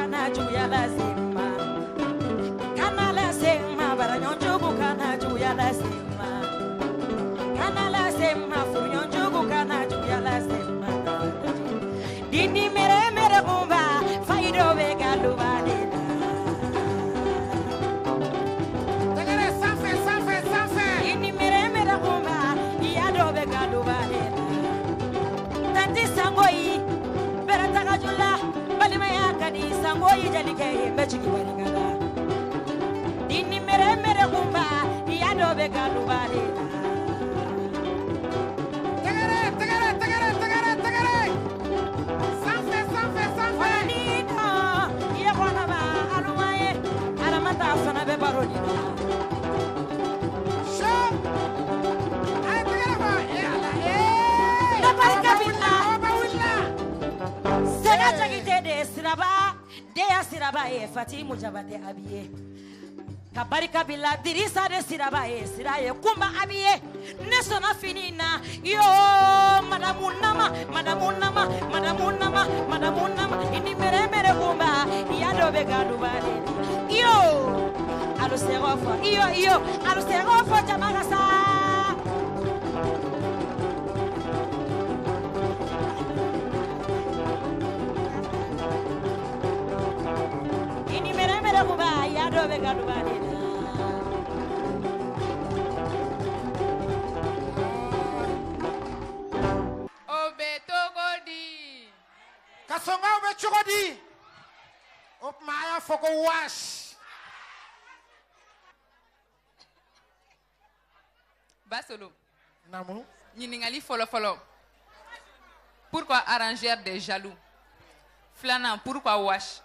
kana juguya lase n ma. Kana lase n ma, baraɲɔgɔn jugu kana juguya lase n ma. Kana lase n ma, furuɲɔgɔn jugu kana juguya lase n ma. Dindi mere mere kumba, fayido bɛ galuba de la. Tɛgɛrɛ sanfɛ sanfɛ sanfɛ. Dindi mere mere kumba, iya dɔ bɛ galuba de la. Tanti Sangoyi, bɛrɛ tagajula, balimaya ka di Sangoyi jelikɛ ye, n bɛ jigin barika la. Dindi mere mere kumba, iya dɔ bɛ galuba de la. Tɛgɛrɛ tɛgɛrɛ tɛgɛrɛ tɛgɛrɛ tɛgɛrɛ. Sanfɛ sanfɛ sanfɛ. Fana bɛ baro nin na. So. A ye tɛgɛrɛ fɔ. E Ala ee. Ne barika b'i la. Aw ba wulila. Sɛgɛ Jakite de ye Siraba, de ya Siraba ye Fatimu Jabate abi ye. Ka barika b'i la Dirisa de Siraba ye Sira ye Kunba abi ye. Ne sɔnna fini na yo madamu nama madamu nama madamu nama madamu nama i ni mere mere Kunba i y'a dɔ bɛ galuba de la. Iyo alu sɛgɔ fɔ iyo iyo alu sɛgɔ fɔ jama ka sa. I ni mere mere Kunba i y'a dɔ bɛ galuba de la. O bɛ cogo di? Kasɔnkaw bɛ cogo di? O tuma a y'a fɔ ko waasi. Basolo. Naamu. Ɲininkali fɔlɔ fɔlɔ. Pourquoi arrangeur des jaloux? Filanan, pourquoi wash?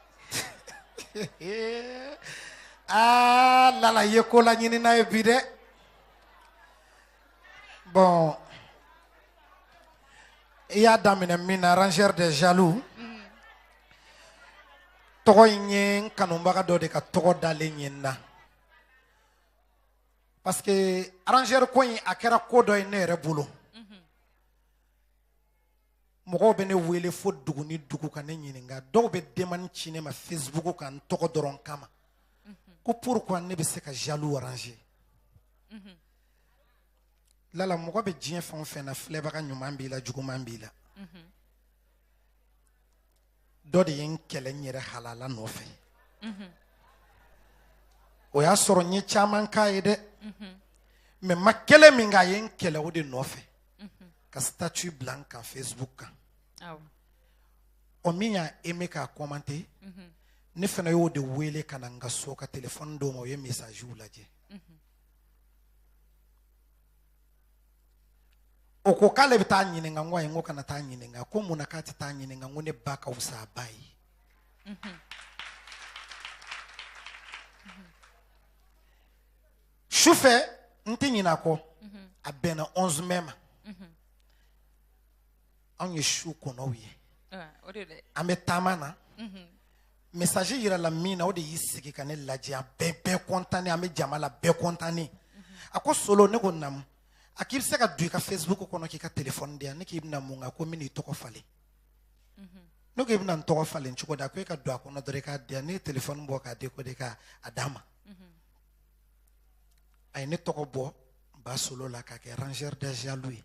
Aa Lala i ye ko laɲinina ye bi dɛ. Bon, i y'a daminɛ min na, arrangeur des jaloux. Tɔgɔ in ye n kanubaga dɔ de ka tɔgɔ dalen ye n na. Parce que arrangeur ko in a kɛra ko dɔ ye ne yɛrɛ bolo. Mɔgɔw bɛ ne wele fo dugu ni dugu ka ne ɲininka. Dɔw bɛ demande ci ne ma Facebook kan n tɔgɔ dɔrɔn kama. Ko pourquoi ne bɛ se ka jaloux arranger? Lala mɔgɔ bɛ diɲɛ fɛn o fɛn na, filɛbaga ɲuman b'i la, juguman b'i la. Dɔ de ye n kɛlɛ n yɛrɛ halala nɔfɛ. O y'a sɔrɔ n ye caman k'a ye dɛ. Mais ma kelen min kɛ a ye n kɛlɛ o de nɔfɛ. Ka statut bila n kan Facebook kan. Awɔ. O min y'a aimé k'a commenter, ne fana y'o de wele ka na n ka so ka téléphone d'o ma, o ye message lajɛ. O ko k'ale bɛ taa ɲininka, n ko ayi, n ko kana taa ɲininka. Ko mun na k'a tɛ taa ɲininka? N ko ne ba ka fisa a ba ye. Sufɛ n tɛ ɲinɛ a kɔ, a bɛnna 11 mai ma. Anw ye su kɔnɔw ye. O de dɛ. An bɛ taama na. Message yirala min na, o de y'i sigi ka ne lajɛ. A bɛɛ content, an bɛ jama la, bɛɛ content. A ko Solo, ne ko naamu. A k'i bɛ se ka don i ka Facebook kɔnɔ k'i ka téléphone di yan. Ne k'i bɛna mun kɛ? A ko n bɛn'i tɔgɔ falen. Ne ko i bɛna n tɔgɔ falen cogo di? A ko e ka don a kɔnɔ dɔrɔn i k'a di yan. Ne ye téléphone bɔ k'a décoder k'a d'a ma. A ye ne tɔgɔ bɔ Basolo la k'a kɛ rangeur des jaloux ye.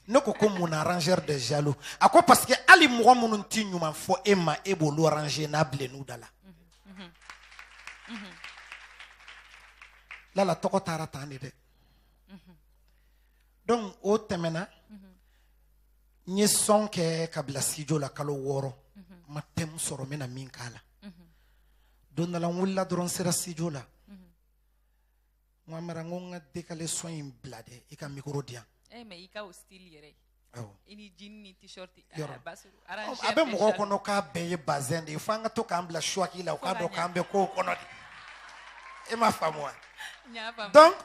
Ne ko ko mun na rangeur des jaloux? A ko parce que hali mɔgɔ minnu ti ɲuman fɔ e ma, e b'olu ranger n'a bilenn'u da la. Lala tɔgɔ taara tan de dɛ. Donc o tɛmɛna, n ye son kɛ ka bila studio la kalo 6. N ma thème sɔrɔ n bɛna min k'a la. Don dɔ la n wulila dɔrɔn n sera studio la. N ko Amara, n ko n ka décalé son in bila dɛ, i ka micro di yan. Eh mais i ka o style yɛrɛ. Awɔ. I ni jean ni t-shirt. Yɔrɔ. Basolo. A bɛ mɔgɔw kɔnɔ k'a bɛɛ ye bazin de ye. Fo an ka to k'an bila choix la, u k'a dɔn k'an bɛ kow kɔnɔ de. E m'a faamu wa? N y'a faamu. Donc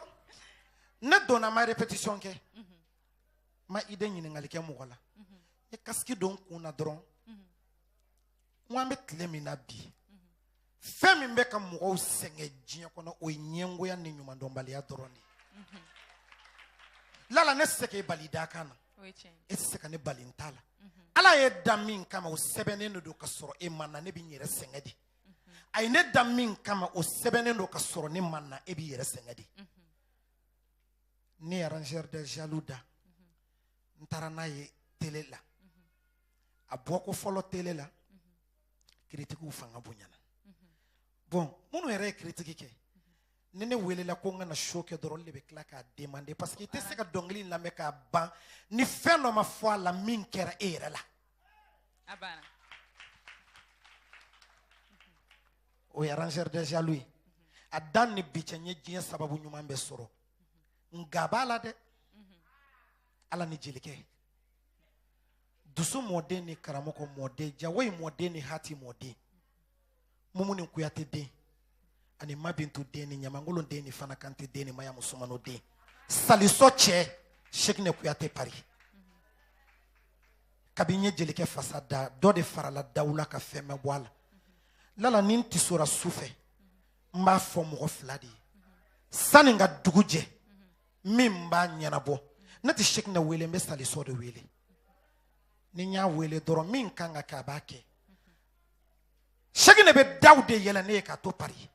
ne donna ma répétition kɛ. Ma idée ɲininkali kɛ mɔgɔ la. N ye casque don n kun na dɔrɔn. N ko an bɛ tile min na bi, fɛn min bɛ ka mɔgɔw sɛgɛn diɲɛ kɔnɔ, o ye ɲɛngoya ni ɲumandɔnbaliya dɔrɔn de ye. Lala ne tɛ se k'e bali da kan na. E tɛ se ka ne bali n ta la. Ala ye da min kama, o sɛbɛnnen de don ka sɔrɔ e ma na, ne bɛ n yɛrɛ sɛgɛn de. A ye ne da min kama, o sɛbɛnnen don ka sɔrɔ ne ma na, e b'i yɛrɛ sɛgɛn de. Ne ye arrangeur des jaloux da, n taara n'a ye télé la. A bɔko fɔlɔ télé la, critiquew fanga bonyana. Bon, minnu yɛrɛ ye critique kɛ, ni ne welela ko n ka na show kɛ dɔrɔn, olu de bɛ tila k'a demander, parce que i tɛ se ka dɔnkili lamɛn k'a ban ni fɛn dɔ ma fɔ a la min kɛra e yɛrɛ la. A banna. O ye arrangeur des jaloux ye. A dan ni bi cɛ, n ye diɲɛ sababu ɲuman bɛɛ sɔrɔ, nka a b'a la dɛ. Ala ni jelikɛ, dusu mɔden ni karamɔgɔ mɔden, jawoyi mɔden ni hati mɔden, Mumuni Kuyate den ani Mabintu den ni Ɲamangolo den ni Fana Kante den ni Maya Musumano den, Salisɔ cɛ Sekine Kuyate Paris. Kabi n ye jelikɛ fasa da, dɔ de farala dawula ka fɛn bɛɛ bɔ a la. Lala, ni n tisora su fɛ, n b'a fɔ mɔgɔ fila de ye sani n ka dugu jɛ min b'a ɲɛnabɔ. Ne tɛ Sekine wele, n bɛ Salisɔ de wele. Ni n y'a wele dɔrɔn, min kan ka kɛ, a b'a kɛ. Sekine bɛ daw de yɛlɛ ne ye k'a to Paris.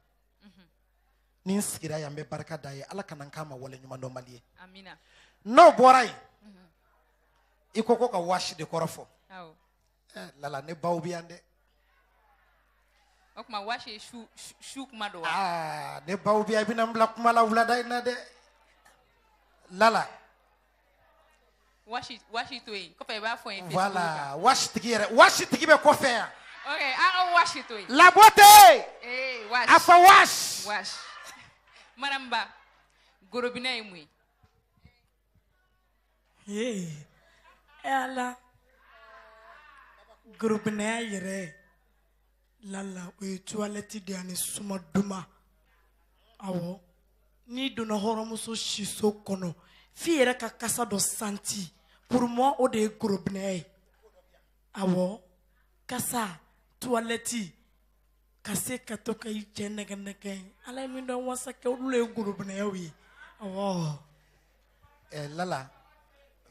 Ni n sigira yan, n bɛ barika da ye. Ala kana n k'a ma wale ɲuman dɔnbali ye. Amina. N'o bɔra yen, i ko ko ka wasi de kɔrɔ fɔ. Awɔ. Lala, ne baw bɛ yan dɛ. O tuma wasi ye su su kuma don wa? Aa, ne baw bɛ yan, i bɛna n bila kuma la wulada in na dɛ, Lala. Wasi, wasi to yen, kɔfɛ i b'a fɔ n ye Facebook kan. Voilà, wasi tigi yɛrɛ, wasi tigi bɛ kɔfɛ yan. Ok, an ka wasi to yen. La beauté. Ee, wasi. A fɔ wasi. Wasi. Madame Ba, gorobinɛ ye mun ye? Ee, e Ala, gorobinɛya yɛrɛ lala, o ye toilette de ye ani suma duman. Awɔ, n'i donna hɔrɔnmuso siso kɔnɔ, f'i yɛrɛ ka kasa dɔ santi. Pour moi, o de ye gorobinɛya ye. Awɔ, kasa, toilette, ka se ka to ka i cɛ nɛgɛ nɛgɛ, Ala ye min dɔn wasa kɛ, olu de ye gorobinɛyaw ye. Awɔ. Lala,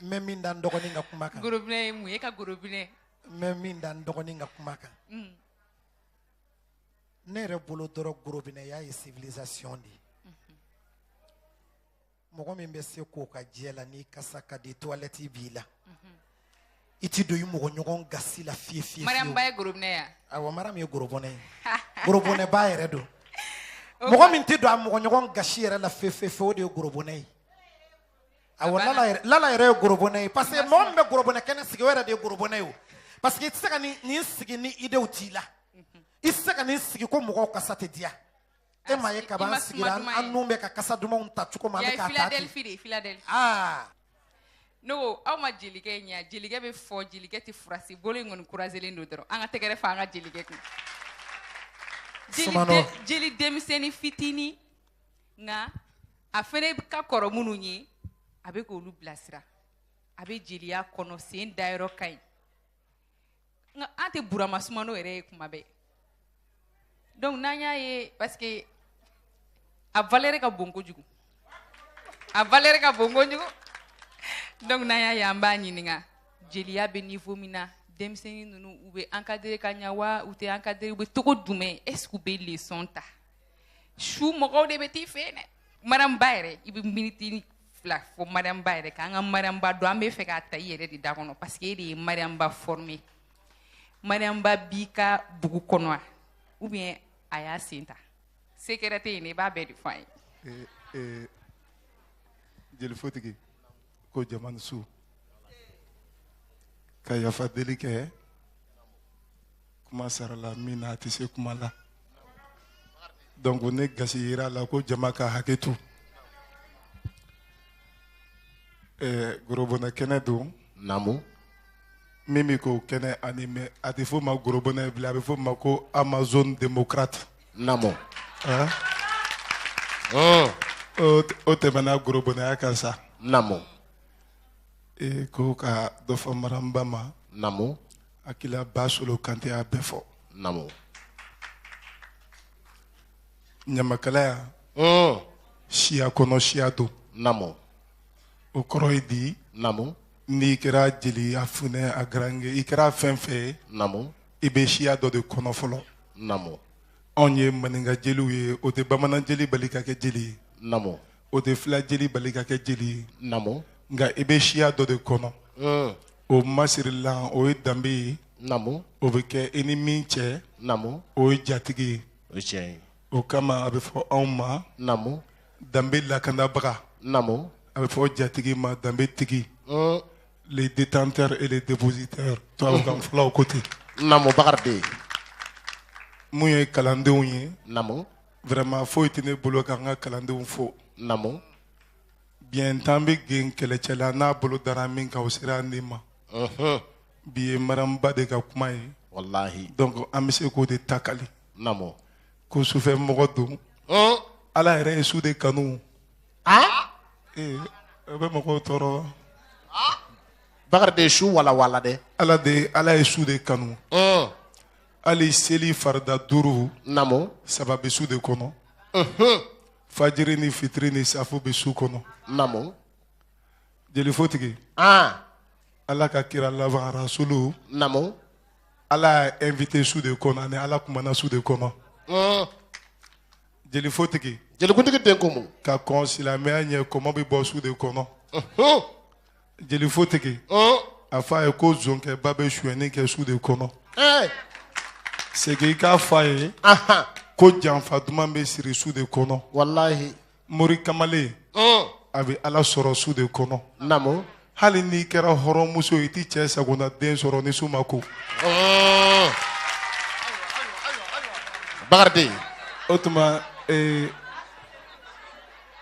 n bɛ min da n dɔgɔnin ka kuma kan. Gorobinɛ ye mun ye? E ka gorobinɛ. N bɛ min da n dɔgɔnin ka kuma kan. Ne yɛrɛ bolo dɔrɔn, gorobinɛya ye civilisation de ye. Mɔgɔ min bɛ se k'o ka jɛ la, n'i kasa ka di, toilette b'i la, i ti don i mɔgɔ ɲɔgɔn gasi la fiye fiye. Mariam Ba ye gorobinɛ ya? Awɔ, Mariam ye gorobinɛ ye, gorobinɛba yɛrɛ don. Mɔgɔ min tɛ don a mɔgɔ ɲɔgɔn gasi yɛrɛ la fiye fiye fiye, o de ye gorobinɛ ye. Awɔ, Lala yɛrɛ, Lala yɛrɛ ye gorobinɛ ye, parce que mɔgɔ min bɛ gorobinɛ kɛnɛ sigi, o yɛrɛ de ye gorobinɛ ye o, parce que i tɛ se ka nin sigi ni idéew t'i la. I tɛ se ka nin sigi ko mɔgɔw kasa tɛ diya e ma ye. Kaban I ma sigira, suma duman an ye. nun bɛ ka kasa dumanw ta cogo min, an bɛ Ya ye k'a ta ten. Philadelphie de ye, Philadelphie. Aa. Ne ko aw ma jelikɛ ɲɛ, jelikɛ bɛ fɔ, jelikɛ tɛ furasi bolo in kɔni kuraselen don dɔrɔn. An ka tɛgɛrɛ fɔ an ka jelikɛ kun. Jeli Sumano. Jeli denmisɛnnin fitinin, nka a fɛnɛ ka kɔrɔ minnu ye, a bɛ k'olu bilasira. A bɛ jeliya kɔnɔ, sen dayɔrɔ ka ɲi. Nka an tɛ Burama Sumano yɛrɛ ye kuma bɛɛ. Donc n'an y'a ye, parce que a valeur ka bon kojugu. A valeur ka bon kojugu. Donc n'an y'a ye, an b'a ɲininka jeliya bɛ niveau min na, denmisɛnnin ninnu, u bɛ encadrer ka ɲa wa, u tɛ encadrer, u bɛ togo jumɛn, est ce que u bɛ leçon ta? Su mɔgɔw de bɛ t'i fɛ yen dɛ. Madame Ba yɛrɛ, i bɛ minute 2 fɔ Mariam Ba yɛrɛ kan. An ka Mariam Ba dɔn, an bɛ fɛ k'a ta i yɛrɛ de da kɔnɔ, parce que e de ye Mariam Ba formé. Mariam Ba b'i ka bugu kɔnɔ wa, ou bien a y'a sen ta? Secret tɛ yen dɛ, i b'a bɛɛ de fɔ an ye. Jelifotigi ko jama ni su, ka yafa deli kɛ kuma sara la min na, a tɛ se kuma la, donc ne gasi yira la ko jama ka hakɛ to. Gorobonɛ kɛnɛ don. Namu. Min bɛ k'o kɛnɛ animé, a tɛ f'o ma gorobonɛ bilen, a bɛ f'o ma ko Amazon démocrate. Namu. Hein? O tɛmɛna gorobonɛya kan sa. Namu. E ko ka dɔ fɔ Maramba ma. Namu. Akila Basolo Kante y'a bɛɛ fɔ. Namu. Ɲamakalaya, siya kɔnɔ siya don. Namu. O kɔrɔ ye di? Namu. N'i kɛra jeli, a funɛ, a garange, i kɛra fɛn fɛn ye. Namu. I bɛ siya dɔ de kɔnɔ fɔlɔ. Namu. Anw ye maninka jeliw ye, o tɛ bamanan jeli bali ka kɛ jeli ye. Naamu. O tɛ fila jeli bali ka kɛ jeli ye. Naamu. Nka i bɛ siya dɔ de kɔnɔ. O masirilan, o ye danbe ye. Naamu. O bɛ kɛ i ni min cɛ. Naamu. O ye jatigi ye. O ye tiɲɛ ye. O kama a bɛ fɔ anw ma. Naamu. Danbe lakanabaga. Naamu. A bɛ fɔ jatigi ma danbe tigi. Les détenteurs et les dépositaires. Tubabukan fɔlaw ko ten. Naamu Bakari den. Mun ye kalandenw ye. Naamu. Vraiment foyi tɛ ne bolo k'an ka kalandenw fo. Naamu. Biɲɛ tan bɛ gen kɛlɛcɛ la n'a bolo dara min kan o sera ne ma. Bi ye Mariamba de ka kuma ye. Walahi. Donc an bɛ se k'o de ta kali. Naamu. Ko sufɛ mɔgɔ don. Ala yɛrɛ ye su de kanu. Ee o bɛ mɔgɔw tɔɔrɔ. Bakari de su walawala dɛ. Ala de Ala ye su de kanu. Hali seli farida 5. Naamu. 3 bɛ su de kɔnɔ. Fajiri ni fitiri ni safu bɛ su kɔnɔ. Naamu. Jelifotigi. Ala ka kira laban rasulu. Naamu. Ala y'a invité su de kɔnɔ ani Ala kumana su de kɔnɔ. Jelifotigi. Jelikuntigi den ko mun. Ka kɔn silamɛya ɲɛ kɔmɔ bɛ bɔ su de kɔnɔ. Jelifotigi. A fɔ a ye ko zonkɛba bɛ sonyɛni kɛ su de kɔnɔ. Segin i k'a fɔ a ye. Ko janfa duman bɛ siri su de kɔnɔ. Walahi. Mori kamalen. A bɛ Ala sɔrɔ su de kɔnɔ. Naamu. Hali n'i kɛra hɔrɔnmuso ye i t'i cɛ sagona den sɔrɔ ni su ma ko. Bakari den. O tuma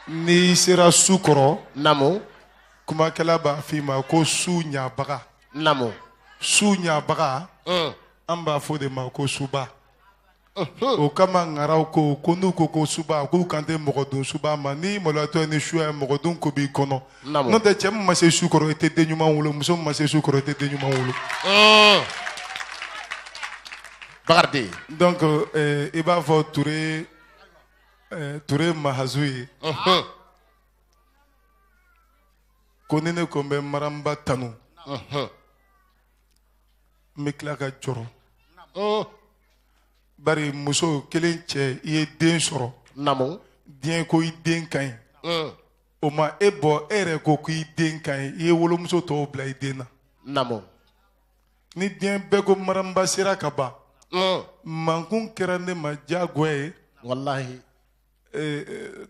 n'i sera su kɔrɔ. Naamu. Kumakɛla b'a f'i ma ko su ɲabaga. Naamu. Su ɲabaga. An b'a fɔ de ma ko suba. O kama ŋaraw ko ko n'u ko ko suba k'u kan tɛ mɔgɔ dun suba ma n'i maloyatɔ ni su ye mɔgɔ dun ko b'i kɔnɔ. N'o tɛ cɛ min ma se su kɔrɔ i tɛ den ɲuman wolo, muso min ma se su kɔrɔ i tɛ den ɲuman wolo. Bakari den. Donc i b'a fɔ Ture Mahazu ye. Ko ni ne ko n bɛ Mariamba tanu. N bɛ tila ka jɔrɔ. Bari muso kelen cɛ i ye den sɔrɔ. Naamu. Diɲɛ ko i den ka ɲi. O ma e bɔ e yɛrɛ ko k'i den ka ɲi i ye wolomuso tɔw bila i den na. Naamu. Ni diɲɛ bɛɛ ko Mariamba sera ka ban. Mankun kɛra ne ma diyagoya ye. Walahi.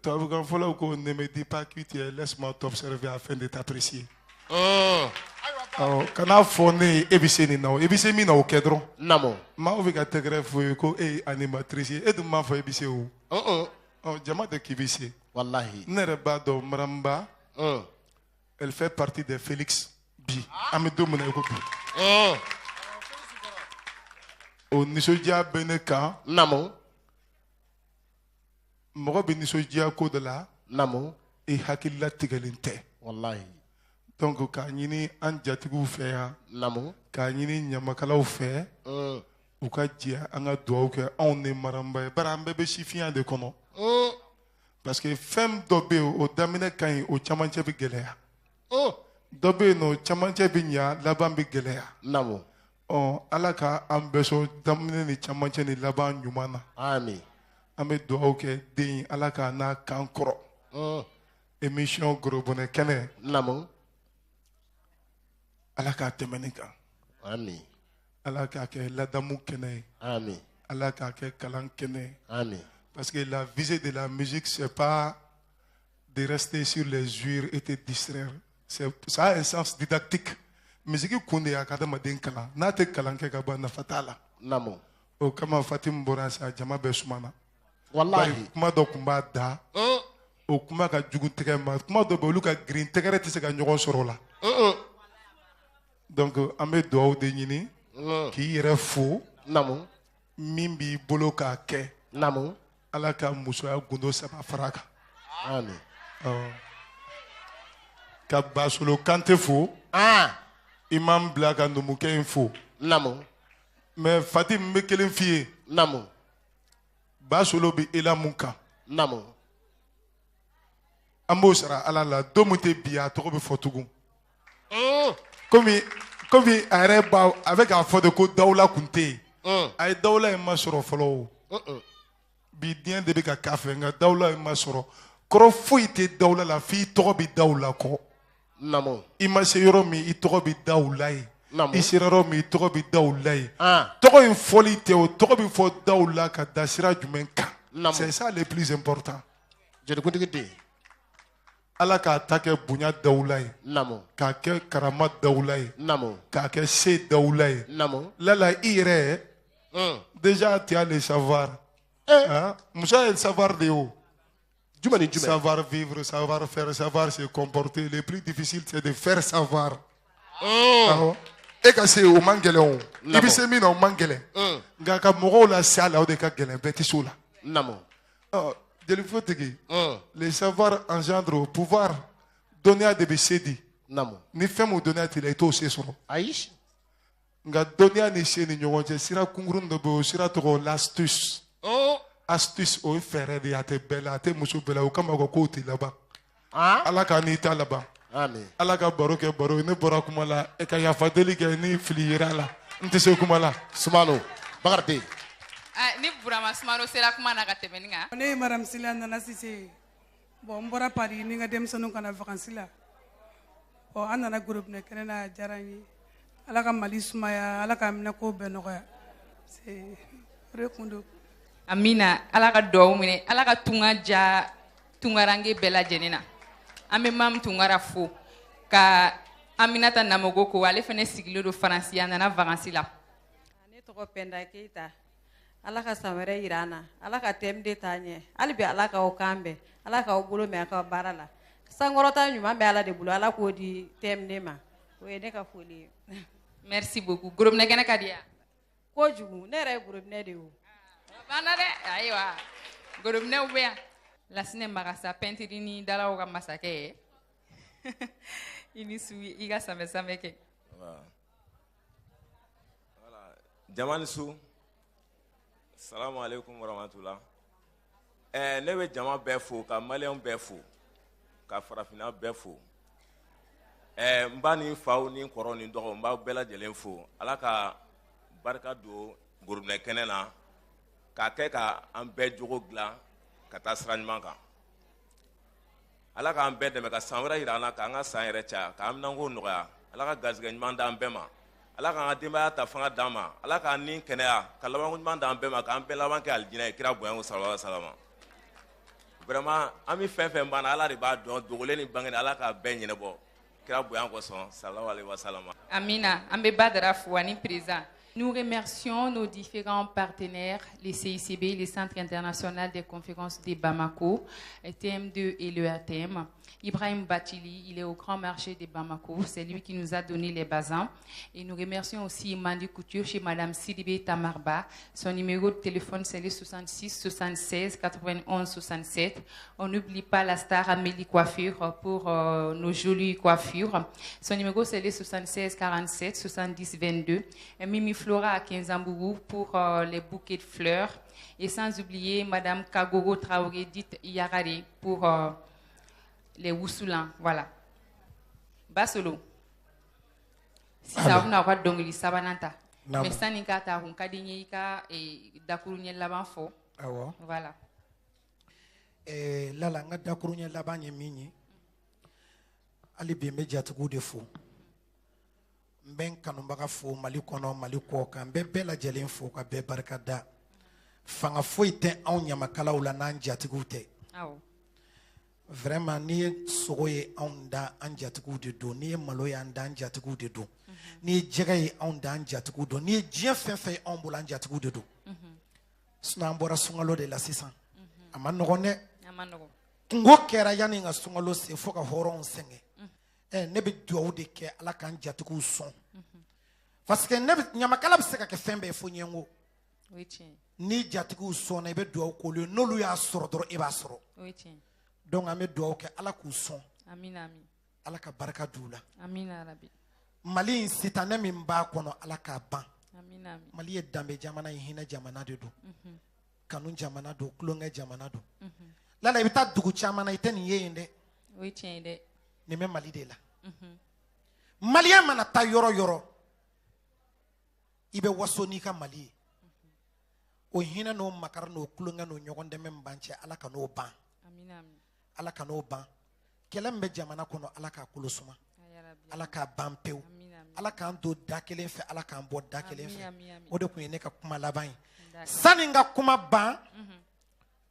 Tubabukan fɔlaw ko ne me dis pas qui tu es, laisse-moi t'observer afin de t'apprécier. Awɔ, kana fɔ ne ye e bɛ se nin na o, i bɛ se min na o kɛ dɔrɔn. Naamu. Maaw bɛ ka tɛgɛrɛ fɔ ye ko e ye animatrice ye, e dun m'a fɔ e bɛ se o. Ɔ jama tɛ k'i bɛ se. Walahi. Ne yɛrɛ b'a dɔn Mariamba. Elle fait partie des Félix bi an bɛ don min na i ko bi. O nisɔndiya bɛ ne kan. Naamu. Mɔgɔ bɛ nisɔndiya ko dɔ la. Naamu. I hakilila tigɛlen tɛ. Walahi. Donc k'a ɲini an jatigiw fɛ yan. Naamu. K'a ɲini ɲamakalaw fɛ. U ka jɛ an ka dugawu kɛ anw ni Mariamba ye bari an bɛɛ bɛ sifinya de kɔnɔ. Parce que fɛn dɔ bɛ yen o daminɛ ka ɲi o camancɛ bɛ gɛlɛya. Dɔ bɛ yen nɔ o camancɛ bɛ ɲa laban bɛ gɛlɛya. Naamu. Ɔ Ala ka an bɛɛ sɔn daminɛ ni camancɛ ni laban ɲuman na. Ami. An bɛ dugawu kɛ den ye Ala k'a n'a kan kɔrɔ. Émission Gorobonɛ kɛnɛ. Naamu. Ala k'a tɛmɛ nin kan. Ami. Ala k'a kɛ ladamu kɛnɛ ye. Ami. Ala k'a kɛ kalan kɛnɛ ye. Ami. Parce que la visée de la musique, c'est pas de rester sur les jures et te distraire. Ça a un sens didactique. Musique kun de y'a ka adamaden kalan. N'a tɛ kalan kɛ ka ban nafa t'a la. Naamu. O kama Fatim bɔra sa jama bɛɛ sumana. Walahi. Bari kuma dɔ kun b'a da. O kuma ka jugu tɛgɛ ma. Kuma dɔ bɛ olu ka girin tɛgɛrɛ tɛ se ka ɲɔgɔn sɔrɔ o la. Donc an bɛ dugawu de ɲini. K'i yɛrɛ fo. Naamu. Min b'i bolo k'a kɛ. Naamu. Ala ka musoya gundo 3 fara a kan. Ami. Ka Basolo Kante fo. I m'an bila ka numukɛ in fo. Naamu. Mais Fatim n bɛ kelen f'i ye. Naamu. Basolo bɛ ela mun kan. Naamu. An b'o sara Ala la don min tɛ bi a tɔgɔ bɛ fɔ tugun. Komi a yɛrɛ b'a a bɛ k'a fɔ de ko dawula kun tɛ yen. A ye dawula in ma sɔrɔ fɔlɔ o. Bi diɲɛ de bɛ ka k'a fɛ, nka dawula in ma sɔrɔ. Kɔrɔ foyi tɛ dawula la f'i tɔgɔ bɛ da u la kɔ. Naamu. I ma se yɔrɔ min, i tɔgɔ bɛ da u la yen. Naamu. I sera yɔrɔ min, i tɔgɔ bɛ da u la yen. Tɔgɔ in fɔli tɛ o, tɔgɔ bɛ fɔ da u la ka da sira jumɛn kan? Naamu. C'est ça le plus important. Jelikuntigi den. Ala k'a ta kɛ bonya dawula ye. Naamu. K'a kɛ karama dawula ye. Naamu. K'a kɛ se dawula ye. Naamu. Lala i yɛrɛ. Déjà tu as le savoir. Hein? Muso ye savoir de ye o. Jumɛn ni jumɛn? Savoir vivre, savoir faire, savoir se comporter. Le plus difficile, c'est de faire savoir. Awɔ. E ka se o man gɛlɛn o. I bɛ se min na o man gɛlɛn. Nka ka mɔgɔw lase a la, o de ka gɛlɛn, bɛɛ tɛ se o la. Naamu. Ɔ jelifotigi. Le savoir engendre au pouvoir. Dɔnniya de bɛ se di. Naamu. Ni fɛn min dɔnniya t'i la, i t'o se sɔrɔ. Ayi. Nka dɔnniya ni se ni ɲɔgɔn cɛ, sira kunkurun dɔ bɛ yen, o sira tɔgɔ l'astuce. Astuce, o ye fɛɛrɛ de ye, a tɛ bɛɛ la, a tɛ muso bɛɛ la, o kama ko kow tɛ laban. Ala k'a n'i ta laban. Amin. Ala ka baro kɛ baro ye, ne bɔra kuma la, e ka yafa deli kɛ ni fili yera a la, n tɛ se kuma la. Sumano, Bakari den. Ni Burama Sumano sera kuma na ka tɛmɛ nin kan. Ne ye Madame Sila Nana Sise ye. Bon, n bɔra Paris ni n ka denmisɛnninw ka na vacances la. Bon, an nana gorobinɛ kɛnɛ na, a diyara n ye. Ala ka Mali sumaya, Ala k'a minɛ ko bɛɛ nɔgɔya. C'est o de kun don. Amina, Ala ka duwawu minɛ, Ala ka tunga ja tungarange bɛɛ lajɛlen na. An bɛ Mamu Tunkara fo ka Aminata Namogo ko, ale fana sigilen don Faransi, a nana vacances la. Ne tɔgɔ Pɛnda Keyita. Ala ka san wɛrɛ yira an na. Ala ka thème de taa ɲɛ. Hali bi Ala k'aw kan bɛn. Ala k'aw bolo mɛn a ka baara la. Sankɔrɔta ɲuman bɛ Ala de bolo. Ala k'o di thème de ma. O ye ne ka foli ye. Merci beaucoup. Gorobinɛ kɛnɛ ka di yan. Kojugu. Ne yɛrɛ ye gorobinɛ de ye o. A banna dɛ. Ayiwa. Gorobinɛw bɛ yan. Lasinɛ Magasa, pɛntiri ni dalaw ka masakɛ ye. I ni su, i ka sanfɛ sanfɛ kɛ. Voilà. Jama ni su. Salamu alaikum warahmatullah. Ne bɛ jama bɛɛ fo, ka maliyɛnw bɛɛ fo, ka farafinna bɛɛ fo. N ba ni faw ni kɔrɔw ni dɔgɔw, n b'aw bɛɛ lajɛlen fo. Ala ka barika don gorobinɛ kɛnɛ na, k'a kɛ ka an bɛɛ jogo dilan ka taa sira ɲuman kan. Ala k'an bɛɛ dɛmɛ ka san wɛrɛ yira an na, k'an ka san yɛrɛ caya, k'an minanko nɔgɔya. Ala ka garisɛgɛ ɲuman d'an bɛɛ ma. Ala k'an ka denbaya ta fanga d'an ma. Ala k'an ni kɛnɛya, ka labanko ɲuman d'an bɛɛ ma, k'an bɛɛ laban kɛ alijinɛ ye, kira bonya ko sallallahu alaihi wasallam. Vraiment, an bɛ fɛn fɛn banna, Ala de b'a dɔn, dogolen ni bangenen, Ala k'a bɛɛ ɲɛnabɔ. Kira bonya kosɔn, sallallahu alaihi wasallam. Amina, an bɛ Badara fo ani président. Nous remercions nos différents partenaires, les CICB, le Centre international des conférences de Bamako, TM2 et le RTM. Ibrahim Batili, il est au grand marché de Bamako, c'est lui qui nous a donné les bazins. Et nous remercions aussi Mandi Couture chez Madame Sidibé Tamarba. Son numéro de téléphone, c'est le 66 76 91 67. On n'oublie pas la star Amélie Coiffure pour nos jolies coiffures. Son numéro, c'est le 76 47 70 22. Et Mimi Flora à Kinzambougou pour les bouquets de fleurs. Et sans oublier Madame Kagoro Traoré, dite Yarare, pour les Woussoulans. Voilà. Basolo. Sisan aw bɛna aw ka dɔnkili sabanan ta. Mais sani k'a ta, a kun ka di n ye i ka dakuruɲɛ laban fɔ. Awɔ. Voilà. Lala, n ka dakuruɲɛ laban ye min ye, hali bi n bɛ jatigiw de fo. N bɛ n kanubaga fo Mali kɔnɔ, Mali kɔ kan. N bɛ bɛɛ lajɛlen fo ka bɛɛ barika da. Fanga foyi tɛ anw ɲamakalaw la n'an jatigiw tɛ. Awɔ. Vraiment, n'i ye sogo ye anw da, an jatigiw de don. N'i ye malo ye an da, an jatigiw de don. N'i ye jɛgɛ ye anw da, an jatigiw don. N'i ye diɲɛ fɛn fɛn ye anw bolo, an jatigiw de don. Sinon an bɔra sunkalo de la sisan. A ma nɔgɔn dɛ. A ma nɔgɔn. Kungo kɛra yanni ka sunkalo se fo ka hɔrɔnw sɛgɛn. Ne bɛ dugawu de kɛ Ala k'an jatigiw sɔn. Parce que ne bɛ ɲamakala bɛ se ka kɛ fɛn bɛɛ ye fo ɲɛngo. O ye tiɲɛ ye. Ni jatigiw sɔnna, i bɛ dugawu k'olu ye. N'olu y'a sɔrɔ dɔrɔn, e b'a sɔrɔ. O ye tiɲɛ ye. Donc an bɛ dugawu kɛ Ala k'u sɔn. Amina, amin. Ala ka barika d'u la. Amina rabi. Mali in sitanɛ min b'a kɔnɔ, Ala k'a ban. Amina, amin. Mali ye danbe jamana ye, hinɛ jamana de don. Kanu jamana don, tulonkɛ jamana don. Lala, i bɛ taa dugu caman na, i tɛ nin ye yen dɛ. O ye tiɲɛ ye dɛ. Nin bɛ Mali de la. Maliyɛn mana taa yɔrɔ yɔrɔ, i bɛ waso n'i ka Mali ye. O hinɛ n'o makari n'o tulonkɛ n'o ɲɔgɔn dɛmɛ min b'an cɛ, Ala ka n'o ban. Ala ka n'o ban. Kɛlɛ min bɛ jamana kɔnɔ, Ala k'a kolo suma, Ala k'a ban pewu, Ala k'an don da kelen fɛ, Ala k'an bɔ da kelen fɛ. O de tun ye ne ka kuma laban ye. Sani n ka kuma ban,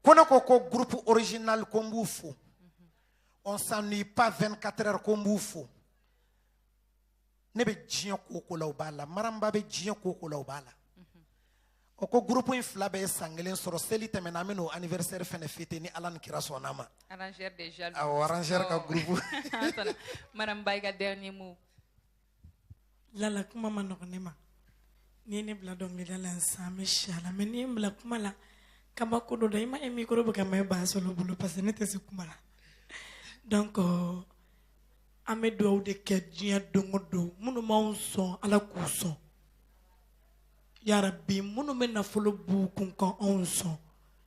ko ne ko ko groupe original, ko n b'u fo. On s'ennuie pas 24 heures, ko n b'u fo. Ne bɛ diɲɛ ko o ko la, o b'a la. Maramba bɛ diɲɛ ko o ko la, o b'a la. O ko groupe in fila bɛɛ ye san kelen sɔrɔ. Seli tɛmɛna, an bɛ n'o anniversaire fɛnɛ fêter ni Ala ni kira sɔnna ma. Arrangeur des jaloux. Awɔ, arrangeur ka groupe. Maramba, i ka dernier mot. Lala, kuma ma nɔgɔn ne ma. N'i ye ne bila dɔnkilida la sisan, an bɛ si a la, mais n'i ye n bila kuma la, kabako dɔ don. I ma ye micro bɛ ka mɛn Basolo bolo parce que ne tɛ se kuma la. Donc an bɛ dugawu de kɛ diɲɛ don o don. Minnu m'anw sɔn, Ala k'u sɔn yarabi. Minnu bɛ nafolo b'u kun ka anw sɔn,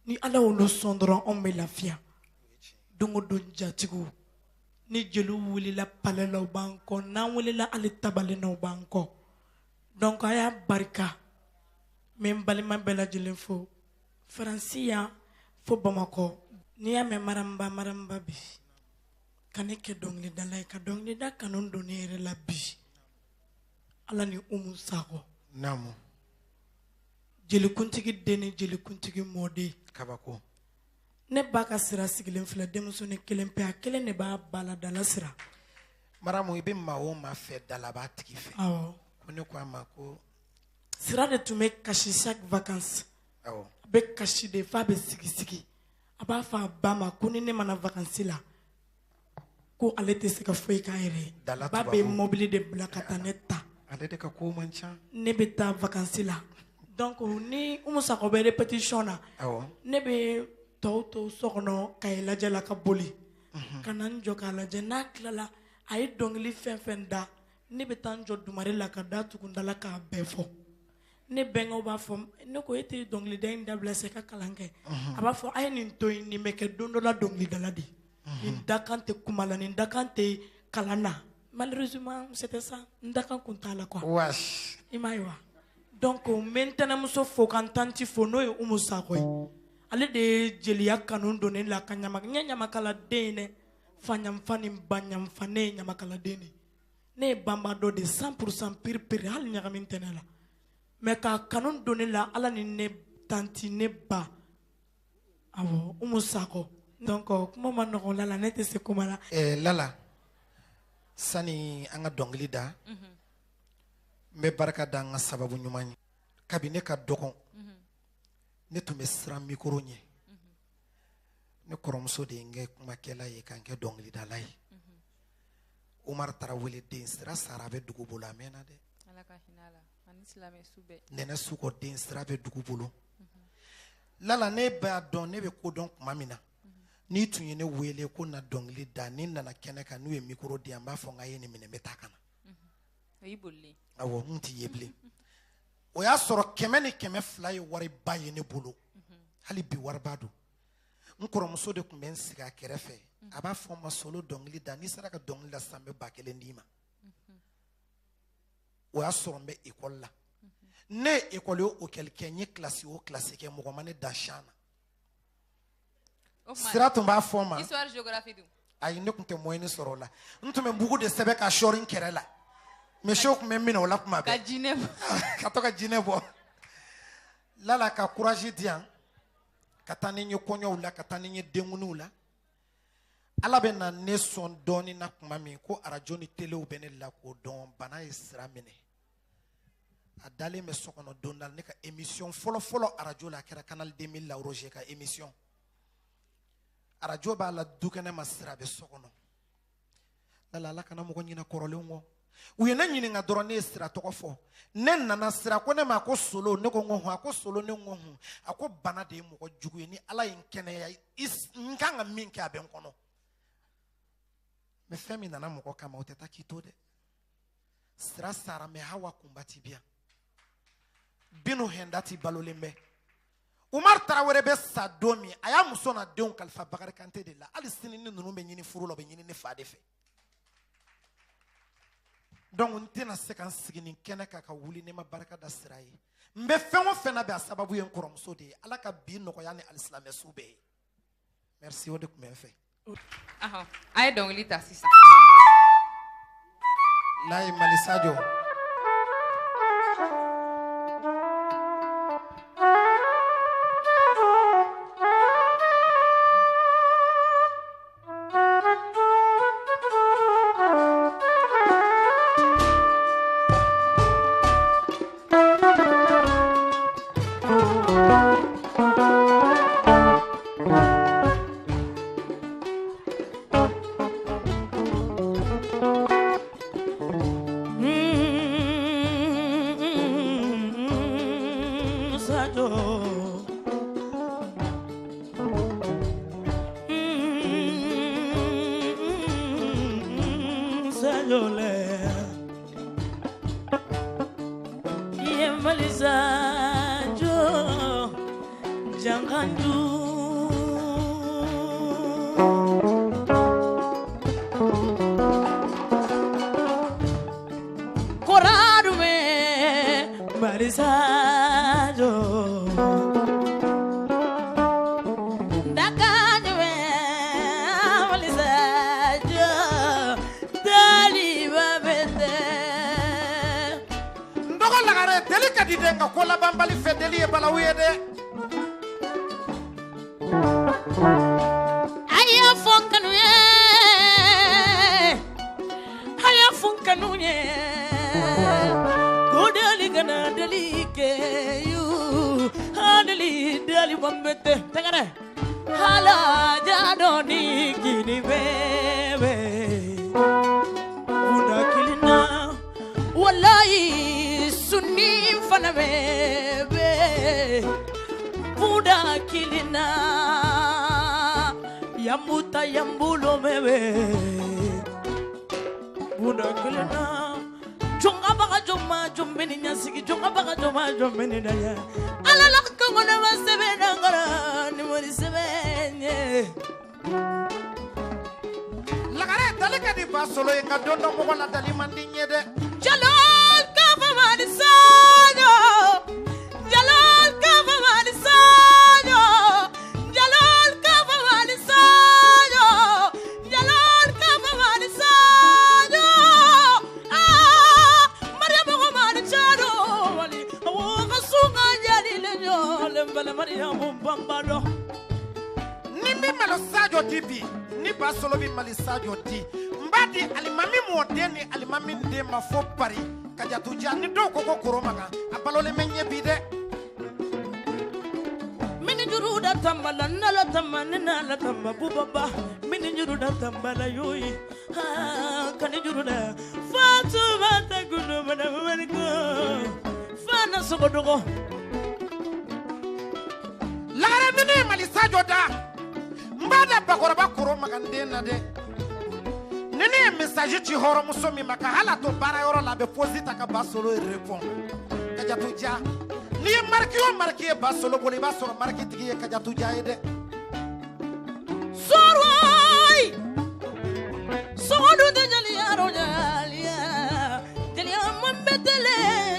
ni Ala y'olu sɔn dɔrɔn, anw bɛ lafiya don o don. Jatigiw ni jeliw wulila palais la, u b'an kɔ. N'an wulila hali tabalen na, u b'an kɔ. Donc a y'a barika. N bɛ n balima bɛɛ lajɛlen fo, Faransi yan fo Bamakɔ. N'i y'a mɛn Maramba, Maramba bi ka ne kɛ dɔnkilidala ye, ka dɔnkilida kanu don ne yɛrɛ la bi, Ala ni Umu Sakɔ. Naamu. Jelikuntigi den ni jelikuntigi mɔden. Kabako. Ne ba ka sira sigilen filɛ, denmusonin kelen pe, a kelen de b'a ba la dala sira. Maramu, i bɛ maa o maa fɛ, dala b'a tigi fɛ. Awɔ. Ko ne ko a ma ko Sira de tun bɛ kasi chaque vacance. Awɔ. A bɛ kasi de f'a bɛ sigi sigi. A b'a fɔ a ba ma ko ni ne mana vacance la, ko ale tɛ se ka foyi k'a yɛrɛ ye. Dala Ba bɛ tubabu. mobili de bila ka taa ne ta. Ale de ka ko man ca. Ne bɛ taa vacance la. Donc ni Umu Sakɔ bɛ répétition na, Awɔ. ne bɛ tɔw to so kɔnɔ ka lajɛ la ka boli ka na n jɔ k'a lajɛ. N'a tilala, a ye dɔnkili fɛn fɛn da, ne bɛ taa n jɔ dumare la ka da tugun da la k'a bɛɛ fɔ. Ne bɛnkɛw b'a fɔ ne ko e tɛ dɔnkilida in dabila sa, i ka kalan kɛ. A b'a fɔ a ye nin to yen, nin bɛ kɛ don dɔ la dɔnkilidala de ye. Nin dakan tɛ kuma la, nin dakan tɛ kalan na. Malheureusement, c'était ça, n dakan kun t'a la quoi. Wesh. I m'a ye wa? Donc n bɛ n tɛnɛmuso fo, ka n tanti fo, n'o ye Umu Sakɔ ye. Ale de ye jeliya kanu don ne la ka ɲama. N ye ɲamakaladen ye dɛ, fa ɲamfa ni ba ɲamfa, ne ye ɲamakaladen de ye. Ne ye banbadɔ de 100% pur pur, hali ɲagami tɛ ne la, mais k'a kanu don ne la, Ala ni ne tanti, ne ba, awɔ, Umu Sakɔ. Donc kuma ma nɔgɔn la, ne tɛ se kuma la. Lala, sani an ka dɔnkili da, n bɛ barika da an ka sababu ɲuman ye. Kabi ne ka dɔgɔn, ne tun bɛ siran mikoro ɲɛ. Ne kɔrɔmuso de ye n kɛ kumakɛla ye, ka n kɛ dɔnkilidala ye. Umar Tarawele den sira sara, a bɛ dugu bolo a mɛnna dɛ. Ala ka hinɛ a la ani silamɛ su bɛɛ. Nɛnɛ Sukɔ den sira bɛ dugu bolo. Lala, ne b'a dɔn ne bɛ ko dɔn tuma min na, n'i tun ye ne wele ko na dɔnkili da, ni nana kɛnɛ kan, n'u ye mikoro di yan, n b'a fɔ n k'a ye nin minɛ, n bɛ taa ka na. O y'i bolilen. Awɔ, n t'i ye bilen. O y'a sɔrɔ 100 ni 200 ye wariba ye ne bolo. Hali bi wariba don. N kɔrɔmuso de tun bɛ n sigi a kɛrɛfɛ. A b'a fɔ n ma, Solo, dɔnkili da, n'i sera ka dɔnkili da sisan, n bɛ 1000 d'i ma. O y'a sɔrɔ n bɛ ekɔli la. Ne ye ekɔli o école kɛ, n ye kilasi o kilasi kɛ, mɔgɔ ma ne da siyan na. O tuma, Sira tun b'a fɔ n ma. Histoire géographie dun? Ayi, ne tun tɛ moyenne sɔrɔ o la. N tun bɛ mugu de sɛbɛn ka sɔɔri n kɛrɛ la. Misiw tun bɛ n minɛ o la tuma Ka bɛɛ. jinɛ bɔ. Ka to ka jinɛ bɔ. Lala ka courage di yan ka taa ni n ye kɔɲɔw la, ka taa ni n ye denkundiw la. Ala bɛ na ne sɔn dɔɔni na tuma min ko arajo ni telew bɛ ne la k'o dɔn, bana ye sira minɛ. A dalen bɛ so kɔnɔ don dɔ la, ne ka émission fɔlɔ fɔlɔ arajo la, a kɛra Canal 2000 la, Roger ka émission. Arajo b'a la dukɛnɛ ma, sira bɛ so kɔnɔ. Lala, Ala kana mɔgɔ ɲinɛ kɔrɔlenw kɔ. U ye ne ɲininka dɔrɔn, ne ye sira tɔgɔ fɔ. Ne nana, sira ko ne ma ko Solo. Ne ko n ko hun. A ko Solo, ne ko hun. A ko bana de ye mɔgɔ jugu ye, ni Ala ye n kɛnɛya, n kan ka min kɛ, a bɛ n kɔnɔ. Mais fɛn min nana mɔgɔ kama, o tɛ taa k'i to dɛ. Sira sara, mais Hawa Kunba ti bi yan, Binu Hɛnda ti balolen bɛ. Umar Tarawele bɛ sa don min, a y'a muso n'a denw kalifa Bakari Kante de la. Hali sini ni ninnu bɛ ɲini furu la, u bɛ ɲini ne fa de fɛ. Donc n tɛna se ka n sigi nin kɛnɛ kan ka wuli ne ma barika da sira ye. N bɛ fɛn o fɛn na bi, a sababu ye n kɔrɔmuso de ye. Ala ka bi nɔgɔya ni alisilamɛ su bɛɛ ye. Merci, o de tun bɛ n fɛ. Ahɔn, a ye dɔnkili ta sisan. Layi Mali Sadio. Solo bolo i b'a sɔrɔ mariki tigi ye Kajatu Ja ye dɛ. Soroyi sogo dun tɛ jeliya rɔ jeliya jeliya man bɛ tɛlɛ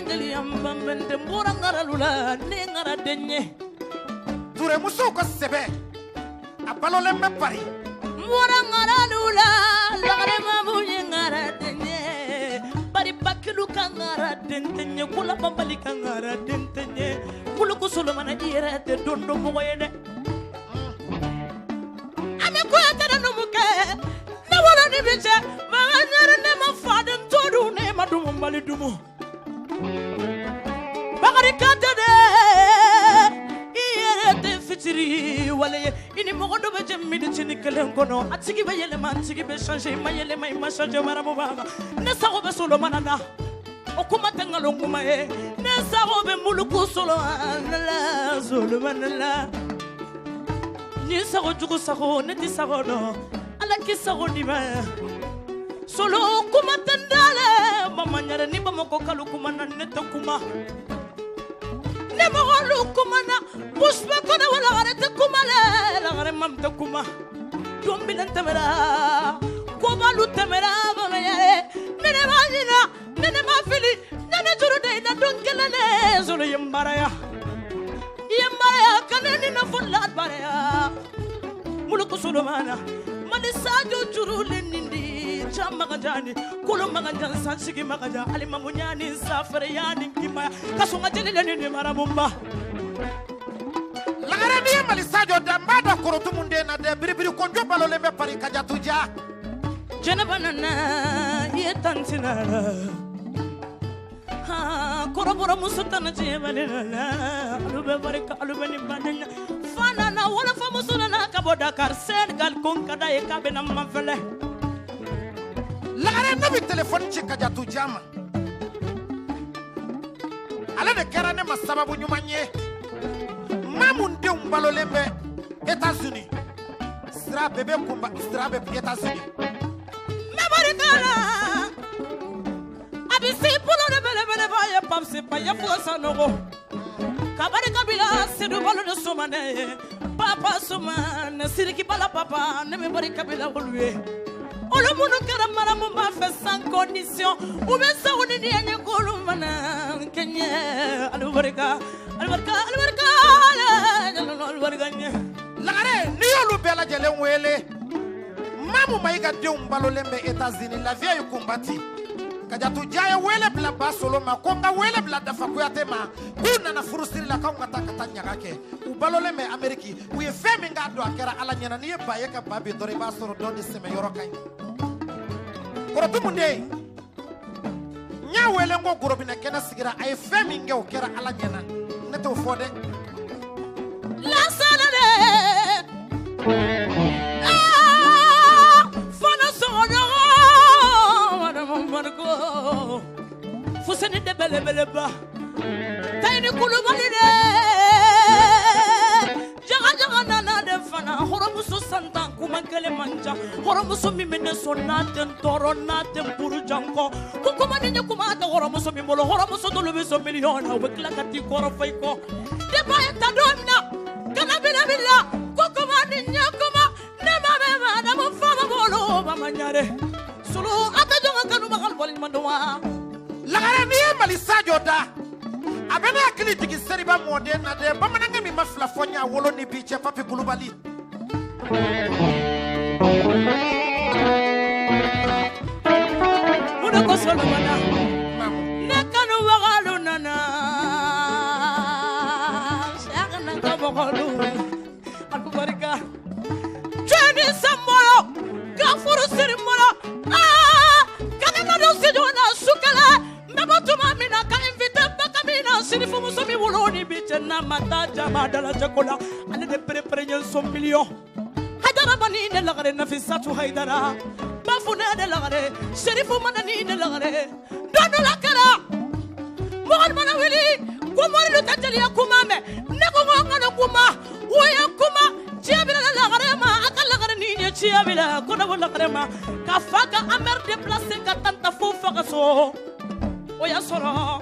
jeliya man bɛ tɛ n bɔra n karalu la ne n kara den ye. Turemusow ka sɛbɛ a balolen bɛ Pari. N bɔra n karalu la lagare ma mun ye n kara den ye bari bakilu ka n kara den tɛ n ye kolabanbali ka n kara den tɛ n ye. Kuluku solomana i yɛrɛ tɛ don dɔ mɔgɔ ye dɛ. An bɛ Kuyatɛ numukɛ ne wolo ni bi cɛ makan ɲɛri ne ma faden to dun ne ma dumunbali dumu. Bakari Kante dɛ i yɛrɛ tɛ fitiri wale ye i ni mɔgɔ dɔ bɛ jɛ miniti kelen kɔnɔ a tigi bɛ yɛlɛma a tigi bɛ changer i ma yɛlɛma i ma changer maramu b'a ma ne sago bɛ solomana na. O kuma tɛ nkalon kuma ye ne sago bɛ muluku solomana la solomana la ni sago jugu sago ne ti sago dɔn Ala k'i sago di ma solo kuma tɛ n da la mama ɲɛrɛ ni Bamakɔ kalo kuma na ne tɛ kuma ne mɔgɔlu kuma na Busuba kɔnɔ wa lagare tɛ kuma la lagare mam tɛ kuma don bilen tɛmɛra kobalu tɛmɛra mama ɲɛrɛ ne ne b'a ɲina ne ne ma fili ne ne juru de i la don kelen ne solo yembaraya yembaraya kana ni na fulla baraya muluku solomana mali sajo jurule nindi chamagajani kolo magajan sansigi magaja alimamunyani safariyani kimaya kasunga jelile ni marabumba Lagare ni ye Mali Sadio da n b'a da korotu mun den na dɛ biribiri kɔnjo balolen bɛ Paris Kajatu ja. Jɛnɛba nana i ye tanti nana kɔrɔbɔrɔmuso tana jɛbali nana alu bɛ barika alu bɛ ni badenya fa nana wolofamuso nana ka bɔ Dakar Senegal ko n ka d'a ye k'a bɛna mafɛlɛ. Lagare ne bɛ telefɔni ci Kajatu ja ma ale de kɛra ne ma sababu ɲuman ye. Maa mun denw balolen bɛ États-Unis sira bɛɛ bɛ kunba sira bɛ États-Unis. N bɛ barika la a bɛ se bolo de belebeleba ye Papsi Paye fo Sanogo ka barika bila Sedu balo de Sumanɛ ye Papa Sumanɛ Siriki Bala papa ne bɛ barika bila olu ye olu minnu kɛra maramuba fɛ sans condition u bɛ sago ni diɲɛ ye k'olu mana kɛɲɛ alu barika alu barika alu barika alu barika ɲɛ. Lagare n'i y'olu bɛɛ lajɛlen wele Mamu Mayiga denw balolen bɛ États-Unis la vieille Kunbati Kajatu ja ye wele bila Ba Solo ma ko n ka wele bila Dafa Kuyate ma k'u nana furusiri la k'anw ka taa ɲaga kɛ u balolen bɛ Amérique u ye fɛn min k'a don a kɛra Ala ɲɛna n'i ye ba ye ka ba bin dɔrɔn i b'a sɔrɔ dɔ de sɛmɛ yɔrɔ ka ɲi kɔrɔtu mun de ye n y'a wele n ko gorobinɛ kɛnɛ sigira a ye fɛn min kɛ o kɛra Ala ɲɛna ne t'o fɔ dɛ. Lasana de fana sɔgɔɲɔgɔn madamu Mariko Fuseni de belebeleba Tayini Kulubali de jaga jaga nana de fana hɔrɔnmuso santan kuma kelen man ca hɔrɔnmuso min bɛ ne sɔn n'a tɛ n tɔɔrɔ n'a tɛ n burujan kɔ ko kuma ni ɲɛ kuma tɛ hɔrɔnmuso min bolo hɔrɔnmuso dɔw bɛ sɔn miliyɔn na u bɛ tila ka t'i kɔrɔfɔ i kɔ depa ye ta don min na kana bila bila ko kuma ni ɲɛ kuma ne ma bɛ madamu fama bolo bama ɲare solo a tɛ jɔn ka kanubaga waleɲuman dɔn wa. Lagare n'i ye Mali Sadio da a bɛ ne hakili jigin Seriba mɔden na dɛ bamanankɛ min ma fila fɔ n ye a wolo ni bi cɛ Papi Kulubali. Mun de ko Solomana ne kanubagalu nana Cheikh na ka mɔgɔlu alu barika Jɛni Sanbolo ka furu siri n bolo ka ne ka don studio la su kelen n bɛ bɔ tuma min na ka invité ba ka min na Sirifu muso min wolo ni bi cɛ n'a ma taa jama dalajɛ ko la ale de perepere ye sɔn miliyɔn Haidara bani ne lagare Nafisatu Haidara Bafu ne de lagare Serifu Madani ne lagare don dɔ la kɛra mɔgɔ mana wuli ko morilu tɛ jeliya kuma mɛn ne ko n ko n kana kuma o ye kuma ciya bila lagare ma a ka lagare ni ye ciya bila ko ne ko lagare ma ka fa ka amɛri déplacé ka taa ta fo fa ka so o y'a sɔrɔ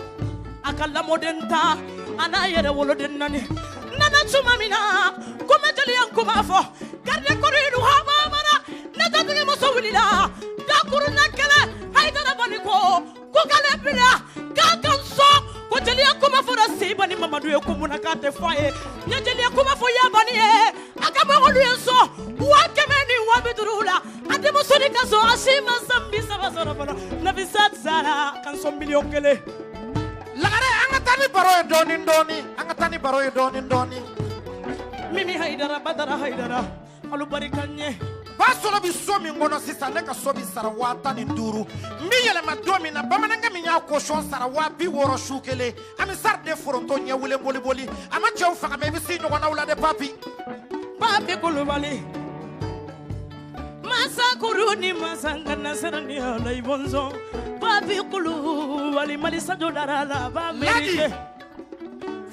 a ka lamɔden ta a n'a yɛrɛ woloden naani nana tuma min na ko n bɛ jeliya kuma fɔ garde kɔrɔ yi hama mara ne jatigi muso wulila dakuru na kɛlɛ Haidara bani ko ko k'ale bila k'a ka sɔn ko jeliya kuma fɔra Seyibani Mamadu ye ko mun na k'a tɛ fɔ a ye n ye jeliya kuma fɔ Yabani ye a ka mɔgɔlu ye sɔn 150,000 la a denmuso ni ka sɔn a si ma san 30 sɔrɔ fɔlɔ Nafisat sara ka sɔn miliyɔn 1. Lagare an ka taa ni baro ye dɔɔni dɔɔni an ka taa ni baro ye dɔɔni dɔɔni. Mimi Haidara Badara Haidara alu barika ɲɛ. Ba Solo bɛ so min kɔnɔ sisan ne ka so bɛ sara 15,000 n bɛ yɛlɛma don min na bamanankɛ min y'a kosɔn sara 60,000 su kelen an bɛ sari de foronto ɲɛ wele boli boli a ma cɛw faga mɛ i bɛ se ɲɔgɔnnaw la dɛ Papi. Papi Kulubali Masakuru ni masangana sera ni ala i bɔnsɔn Papi Kulubali Mali Sadio dara la ba mérite.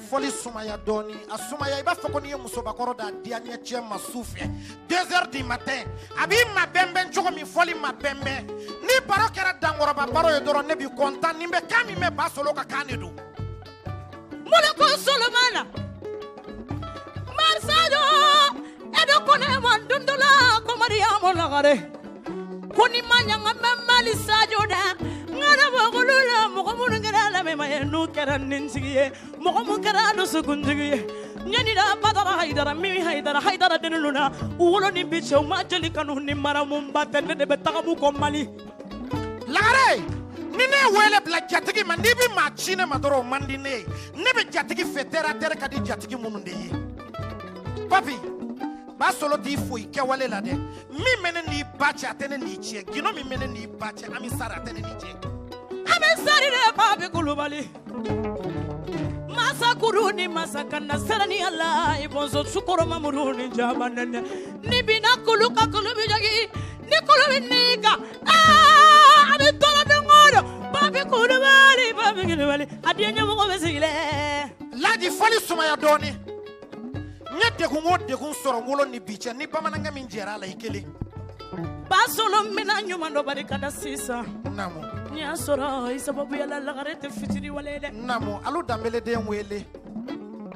Fɔli sumaya dɔɔni a sumaya i b'a fɔ ko n'i ye musobakɔrɔ da diya ɲɛ cɛ ma su fɛ 2 heures du matin a b'i ma bɛnbɛn cogo min fɔli ma bɛnbɛn ni baro kɛra dankɔrɔba baro ye dɔrɔn ne b'i kɔntan ni bɛ kan min mɛn Ba Solo ka kan de don. Muluku Solomana Marsado edo kone mandundula ko Mariamu Lagare ko ni ma ɲa n ka mɛn Mali Sadio da n ka mana bɔ la mɔgɔ minnu kɛra lamɛnma ye n'u kɛra nintigi ye mɔgɔ mun kɛra dusukuntigi ye ɲɛnida badara hayidara min hayidara hayidara dennu na u wolo ni bi cɛ u ma jeli kanu ni maramunba tɛ ne de bɛ tagamu kɔ Mali. Lagare ni ne ye wele bila jatigi ma n'i bɛ maa ci ne ma dɔrɔn o man di ne ye ne bɛ jatigi fɛ terre à terre ka di jatigi minnu de ye papi b'a sɔrɔ t'i foyi kɛwale la dɛ min bɛ ne n'i ba cɛ a tɛ ne n'i cɛ gindo min bɛ ne n'i ba cɛ an bɛ sari a tɛ ne n'i cɛ. An bɛ sari de Papi Kulubali masa kuru ni masa kana sera ni ala i bɔnsɔn sukɔrɔ mamuru ni jaba nɛnɛ ni bina kulu ka kulu bi jagi ni kulu bi n'i kan aa a bɛ tɔɔrɔ don o don Papi Kulubali Papi Kulubali a den ɲɛmɔgɔ bɛ sigi dɛ. Laji fɔli sumaya dɔɔnin n ye degun o degun sɔrɔ n wolo ni bi cɛ ni bamanankɛ min jɛra a la i kelen. Basolo mina ɲuman dɔ barika da sisan. Naamu. N y'a sɔrɔ i sababuya la lagare tɛ fitiri wale ye dɛ. Naamu alu danbele den wele.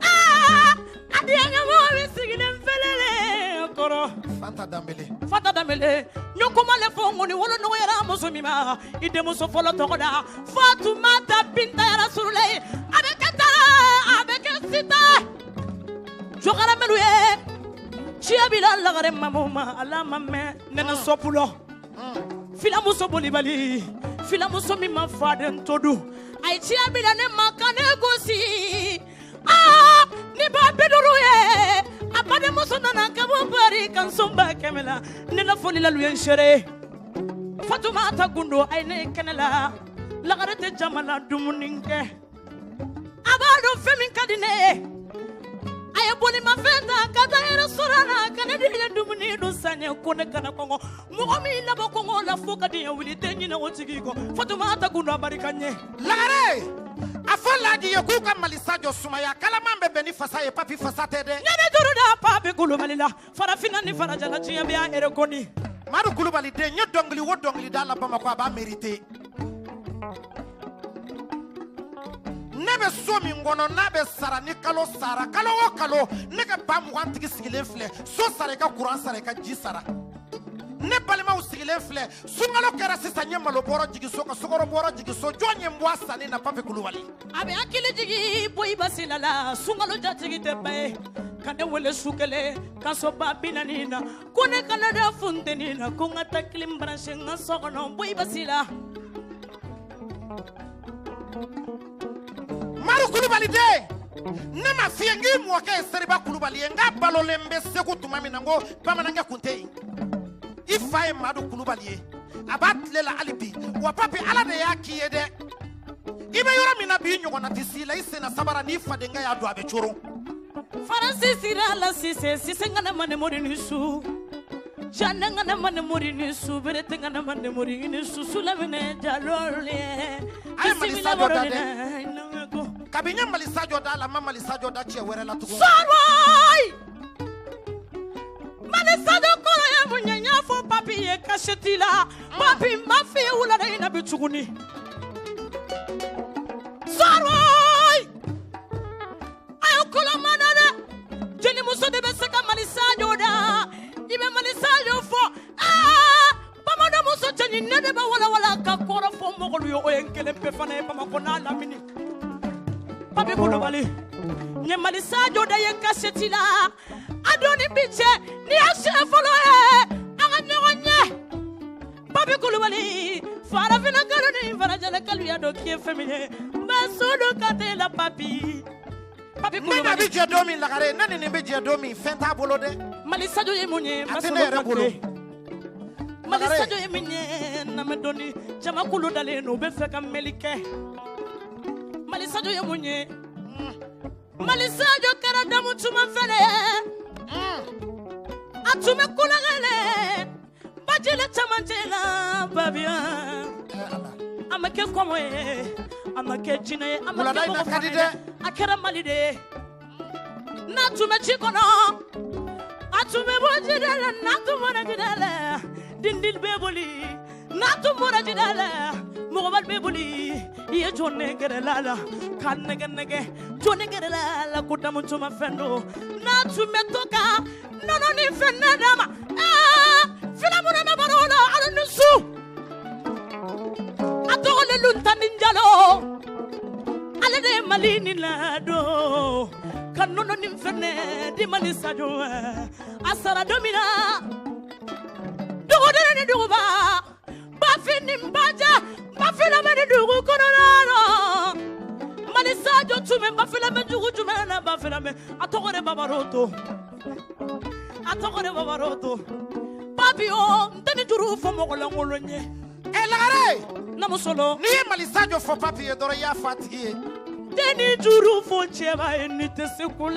Aa a den ɲɛmɔgɔ bɛ sigilen fɛlɛlen kɔrɔ. Fanta Danbele. Fanta Danbele n ye kuma le fɔ n ko ni wolonugu yɛrɛ muso min ma i denmuso fɔlɔ tɔgɔ da Fatumata Binta Rasululayi a bɛ kɛ ta a bɛ kɛ sita jɔkaramɛlu ye. Ciya bila lagare mamu ma ala ma mɛn nɛnɛ sɔpulɔ filamuso bolibali filamuso min ma faden to dun a ye ciya bila ne ma ka ne gosi aa ni ba 50 ye a badenmuso nana ka bɔ Paris ka n sɔn ba 100 la ne la foli la lu ye n seere Fatumata Gundo a ye ne kɛnɛ la lagare tɛ jama la dumuni kɛ a b'a dɔn fɛn min ka di ne ye a ye bolimafɛn ta ka taa restaurant na ka ne den ye dumuni dun san ye ko ne kana kɔngɔ mɔgɔ min labɔ kɔngɔ la fo ka diɲɛ wuli tɛ ɲinɛ o tigi kɔ Fatumata Gundo a barika ɲɛ. Lagare a fɔ Laji ye k'u ka malisa jɔ sumaya kalaman bɛ bɛn ni fasa ye papi fasa tɛ dɛ. Ne bɛ juru da Papi Kulubali la farafinna ni farajɛla diɲɛ bɛ y'a reconnu. Madu Kulubali den n ye dɔnkili o dɔnkili da la Bamakɔ a b'a mérité. Ne bɛ so min kɔnɔ n'a bɛ sara ni kalo sara kalo o kalo ne ka 20 tigi sigilen filɛ so sara i ka kuran sara i ka ji sara ne balimaw sigilen filɛ sunkalo kɛra sisan n ye malo bɔrɔ jigin so ka sukaro bɔrɔ jigin so jɔn ye n bɔ a sanni na Papi Kulubali. A bɛ hakili jigin boyi basila la sunkalo jatigi tɛ ba ye ka ne wele su kelen ka so 40 na ko ne kana da funteni na ko n ka taa clim branché n ka so kɔnɔ boyi basila. Madu Kulubali den ne ma f'i ye n k'i mɔkɛ ye Seriba Kulubali ye n k'a balolen bɛ Segu tuma min na n ko bamanankɛ kun tɛ yen i fa ye Madu Kulubali ye a b'a tile la hali bi wa papi ala de y'a k'i ye dɛ i bɛ yɔrɔ min na bi i ɲɔgɔnna tɛ s'i la i senna sabara n'i fadenkɛ y'a don a bɛ coron. Faransi sira la Sise Sise ŋana ma ne mori ni su Jane ŋana ma ne mori ni su Berete ŋana ma ne mori ni su Sulaminɛ Jalolu ye. A ye Malisa jɔ da dɛ. Kabi n ye Malisa jɔ da la n ma Malisa jɔ da cɛ wɛrɛ la tugun. Sɔrɔyi Malisa jɔ kɔrɔ ye mun ye n y'a fɔ papi ye kaseti la papi n b'a f'i ye wulada in na bi tuguni. Sɔrɔyi a ye kolon ma da dɛ jelimuso de bɛ se ka Malisa jɔ da i bɛ Malisa jɔ fɔ aa bamananmuso cɛɲi ne de bɛ walawala ka kɔrɔ fɔ mɔgɔlu ye o ye n kelen pe fana ye Bamakɔ n'a lamini. Papi Kulubali n ye Malisa jɔ da ye kaseti la a don ni bi cɛ n'i y'a siɲɛ fɔlɔ ye an ka ɲɔgɔn ɲɛ Papi Kulubali farafinna kalo ni farajɛla kalo y'a dɔn k'i ye fɛn min ye n bɛ so don ka t'e la papi. Papi Ne n'a bɛ jɛ don min Lagare ne ni nin bɛ jɛ don min fɛn t'a bolo dɛ. Malisa jɔ ye mun ye A tɛ ne yɛrɛ bolo. Malisa jɔ ye min ye namɛ dɔɔni jamakulu dalen don u bɛ fɛ ka mɛli kɛ Malisa jɔ ye mun ye Malisa jɔ kɛra damu tuma fɛnɛ ye a tun bɛ kulonkɛ la bajɛlɛ camancɛ la babiya a ma kɛ kɔngɔ ye a ma kɛ jinɛ ye a ma kɛ Wulada in na mɔgɔ ka di fana ye dɛ. dɛ a kɛra Mali de ye n'a tun bɛ ji kɔnɔ a tun bɛ bɔ ji de la n'a tun bɔra ji de la dindin bɛ boli n'a tun bɔra ji de la mɔgɔba bɛ boli i ye jɔn ne gɛrɛla la ka nɛgɛ nɛgɛ jɔn ne gɛrɛla la ko damu tuma fɛn don n'a tun bɛ to ka nɔnɔ ni fɛn ne d'a ma ɛɛ fila minnu bɛ baro la ala ni su a tɔgɔ le lu Mali ni ladon ka nɔnɔ ni fɛnɛ di Mali Sadio a sara don min na duguden ni duguba bafin ni baja bafin bɛ ni dugu kɔnɔna la Mali Sadio tun bɛ bafin bɛ jugu jumɛn na bafin bɛ a tɔgɔ de Babaroto a tɔgɔ de Babaroto papi o n tɛ ni juru fɔ mɔgɔ lankolon ye. Ɛ Lagare namusolo n'i ye Mali Sadio fɔ papi ye dɔrɔn i y'a fɔ a tigi ye. Tɛ juru fɔ cɛba ye ni tɛ se kulɛ.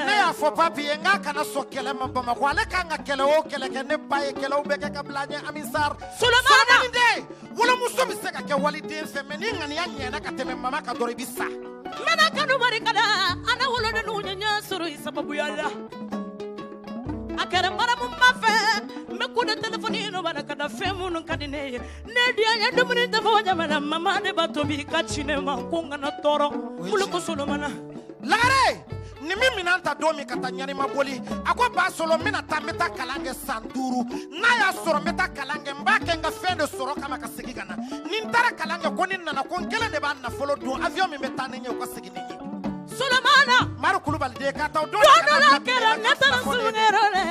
Ne y'a fɔ papi ye n k'a kana sɔn kɛlɛ ma Bamakɔ ale kan ka kɛlɛ o kɛlɛ kɛ ne ba ye kɛlɛw bɛɛ kɛ ka bila ɲɛ Amisar. Solomana den wolomuso bɛ se ka kɛ waliden fɛ mɛ ni ŋaniya ɲɛna ka tɛmɛ mama kan dɔrɔn i bɛ sa. N bɛna kanu barika la a na wolodenw ye ɲɛ sɔrɔ i sababuya la. A kɛra maramu ba fɛ n bɛ ko de telefɔni nɔ b'a la ka da fɛn minnu ka di ne ye ne diya ye dumuni tɛ fɔ jamana mama de b'a tobi ka ci ne ma ko n kana tɔɔrɔ Muluku Solomana. Lagare ni min minɛn ta don min ka taa ɲanima boli a ko ba sɔrɔ n bɛna taa n bɛ taa kalan kɛ san 5 n'a y'a sɔrɔ n bɛ taa kalan kɛ n b'a kɛ n ka fɛn de sɔrɔ kama ka segin ka na ni n taara kalan kɛ ko ni n nana ko n kelen de b'a nafolo dun avion min bɛ taa ni n ye o ka segin ni n ye. Solomana Mari Kulubali den ka taa o don dɔ la kɛra ne taara sumukɛyɔrɔ la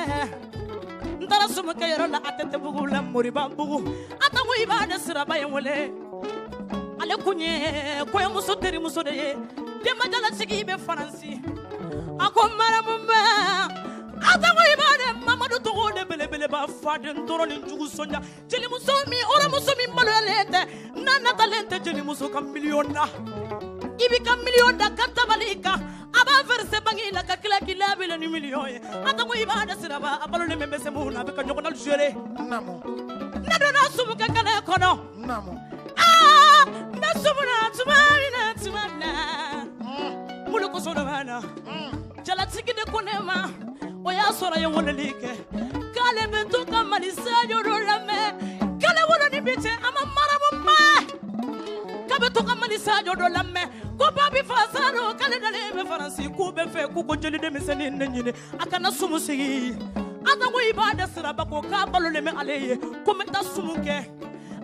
n taara sumukɛyɔrɔ la ATT bugu la Moriba bugu a tago i b'a de siraba in wele ale kun ye kɔɲɔmuso terimuso de ye denbajalasigi bɛ Faransi a ko maramu bɛ a tago i b'a de Mamadu tɔgɔ de belebeleba faden tɔɔrɔ ni jugu sɔnja jelimuso min hɔrɔnmuso min maloyalen tɛ n'a natalen tɛ jelimuso ka miliyɔn na i b'i ka miliyɔn da ka tabali kan a b'a versé banque la ka tila k'i labila ni miliyɔn ye a tɔgɔ i b'a da siraba a balolen bɛ se mun na a bɛ ka ɲɔgɔn na gérer. Naamu. Ne donna sumukɛ kɛnɛ kɔnɔ. Naamu. Aa n bɛ sumu na tuma min na tuma min na Muluku Solomana jalatigi de ko ne ma o y'a sɔrɔ a ye weleli kɛ k'ale bɛ to ka Mali Sadio dɔ lamɛn k'ale wolo ni bi cɛ a ma maramu ma k'a bɛ to ka Mali Sadio dɔ lamɛn ko babi fasa don k'ale dalen bɛ Faransi k'u bɛ fɛ k'u ko jeli denmisɛnnin de ɲini a kana sumu sigi a ko i b'a da siraba ko k'a balolen bɛ ale ye ko n bɛ taa sumu kɛ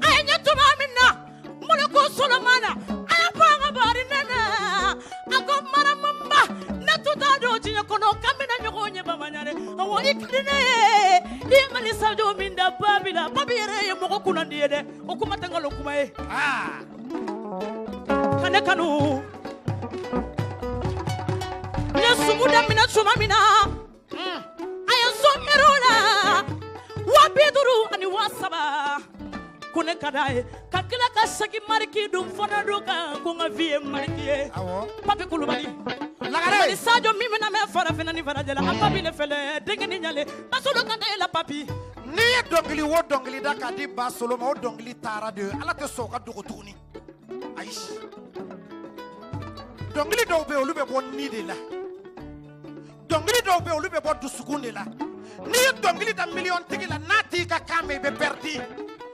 a ye ɲɛ tuma min na Muluku Solomana a y'a bɔ an ka bari ne na a ko maramuba ne tun t'a dɔn diɲɛ kɔnɔ k'an bɛna ɲɔgɔn ye Bamaɲare awɔ i ka di ne ye i ye Mali Sadio min da babi la babi yɛrɛ ye mɔgɔ kunnandi ye dɛ o kuma tɛ nkalon kuma ye. Ka ne kanu n ye sumu daminɛ tuma min na a ye n sɔn miiriw la 50 ani 3000 ko ne ka d'a ye ka tila ka segin mariki dun fana dun kan ko n ka vie ye mariki ye. Papi Kulubali Lagare Mali Sadio min bɛna mɛn farafinna ni farajɛla a papi ne fɛlɛ denkɛ ni ɲale Basolo Kante la papi. N'i ye dɔnkili o dɔnkili da k'a di Basolo ma o dɔnkili taara de Ala tɛ sɔn o ka dogo tuguni ayi dɔnkili dɔw bɛ yen olu bɛ bɔ ni de la dɔnkili dɔw bɛ yen olu bɛ bɔ dusukun de la n'i ye dɔnkili da miliyɔn tigi la n'a t'i ka kan mɛn i bɛ pɛridi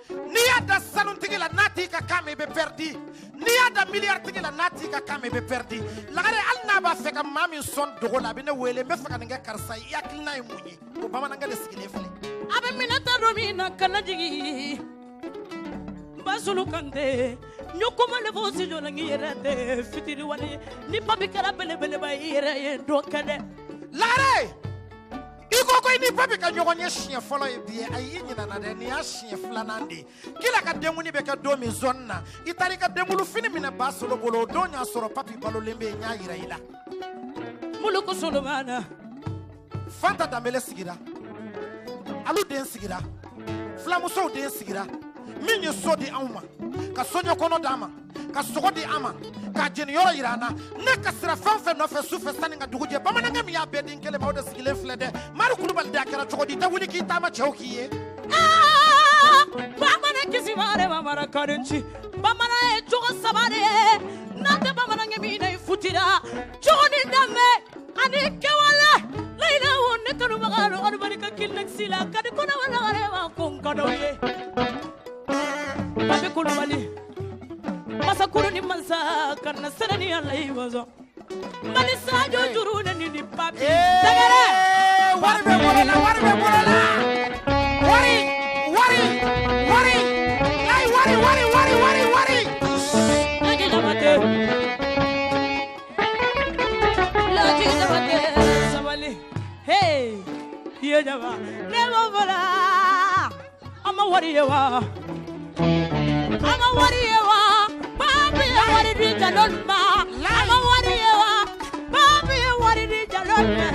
n'i y'a da sanutigi la n'a t'i ka kan mɛn i bɛ pɛridi n'i y'a da miliyari tigi la n'a t'i ka kan mɛn i bɛ pɛridi Lagare hali n'a b'a fɛ ka maa min sɔn dogo la a bɛ ne wele n bɛ fɛ ka nin kɛ karisa ye i hakilina ye mun ye o bamanankɛ de sigilen filɛ. A bɛ minɛ ta don min na kana jigin Basolo Kante n ye kuma le fɔ studio la n yɛrɛ tɛ fitiriwale ni papi kɛra belebeleba i yɛrɛ ye dɔ kɛ dɛ. Lagare i ko ko i ni papi ka ɲɔgɔn ye siɲɛ fɔlɔ ye bi ye ayi i ɲinɛna dɛ nin y'a siɲɛ filanan de ye k'i ka denkuni bɛ kɛ don min zone na i taara i ka denkulu fini minɛ Basolo bolo o don y'a sɔrɔ papi balolen bɛ yen n y'a yira i la. Muluku Solomana Fanta Danbele sigira alu den sigira filamusow den sigira min ye so di anw ma ka soɲɛ kɔnɔ d'an ma ka sogo di an ma k'a jeniyɔrɔ yira an na ne ka sira fɛn fɛn nɔfɛ su fɛ sanni ka dugu jɛ bamanankɛ min y'a bɛɛ di n kelen ma o de sigilen filɛ dɛ Mari Kulubali de a kɛra cogo di i tɛ wuli k'i taama cɛw k'i ye. Bamanan kisi mare bamana karenci bamanan ye cogo saba de ye n'a tɛ bamanankɛ min na i futira cogo ni danbe ani kɛwale layila wo ne kanubaga don alibali ka kilinɛkisi la ka di kɔnɔ wala ma ko n ka d'aw ye. Papi Kulubali masakuru ni mansa ka na sɛnɛ ni ala ye wazɔ Mali Sadio juru ne ni papi sɛgɛrɛ. Wari bɛ bolo la wari bɛ bolo la wari wari wari ayi wari wari wari wari wari. Aji Jabate. Ne b'o fɔ la. An ma wari ye wa? An ma wari ye wa? Papi ye wari di Jalolu ma. An ma wari ye wa? Papi ye wari di Jalolu ma.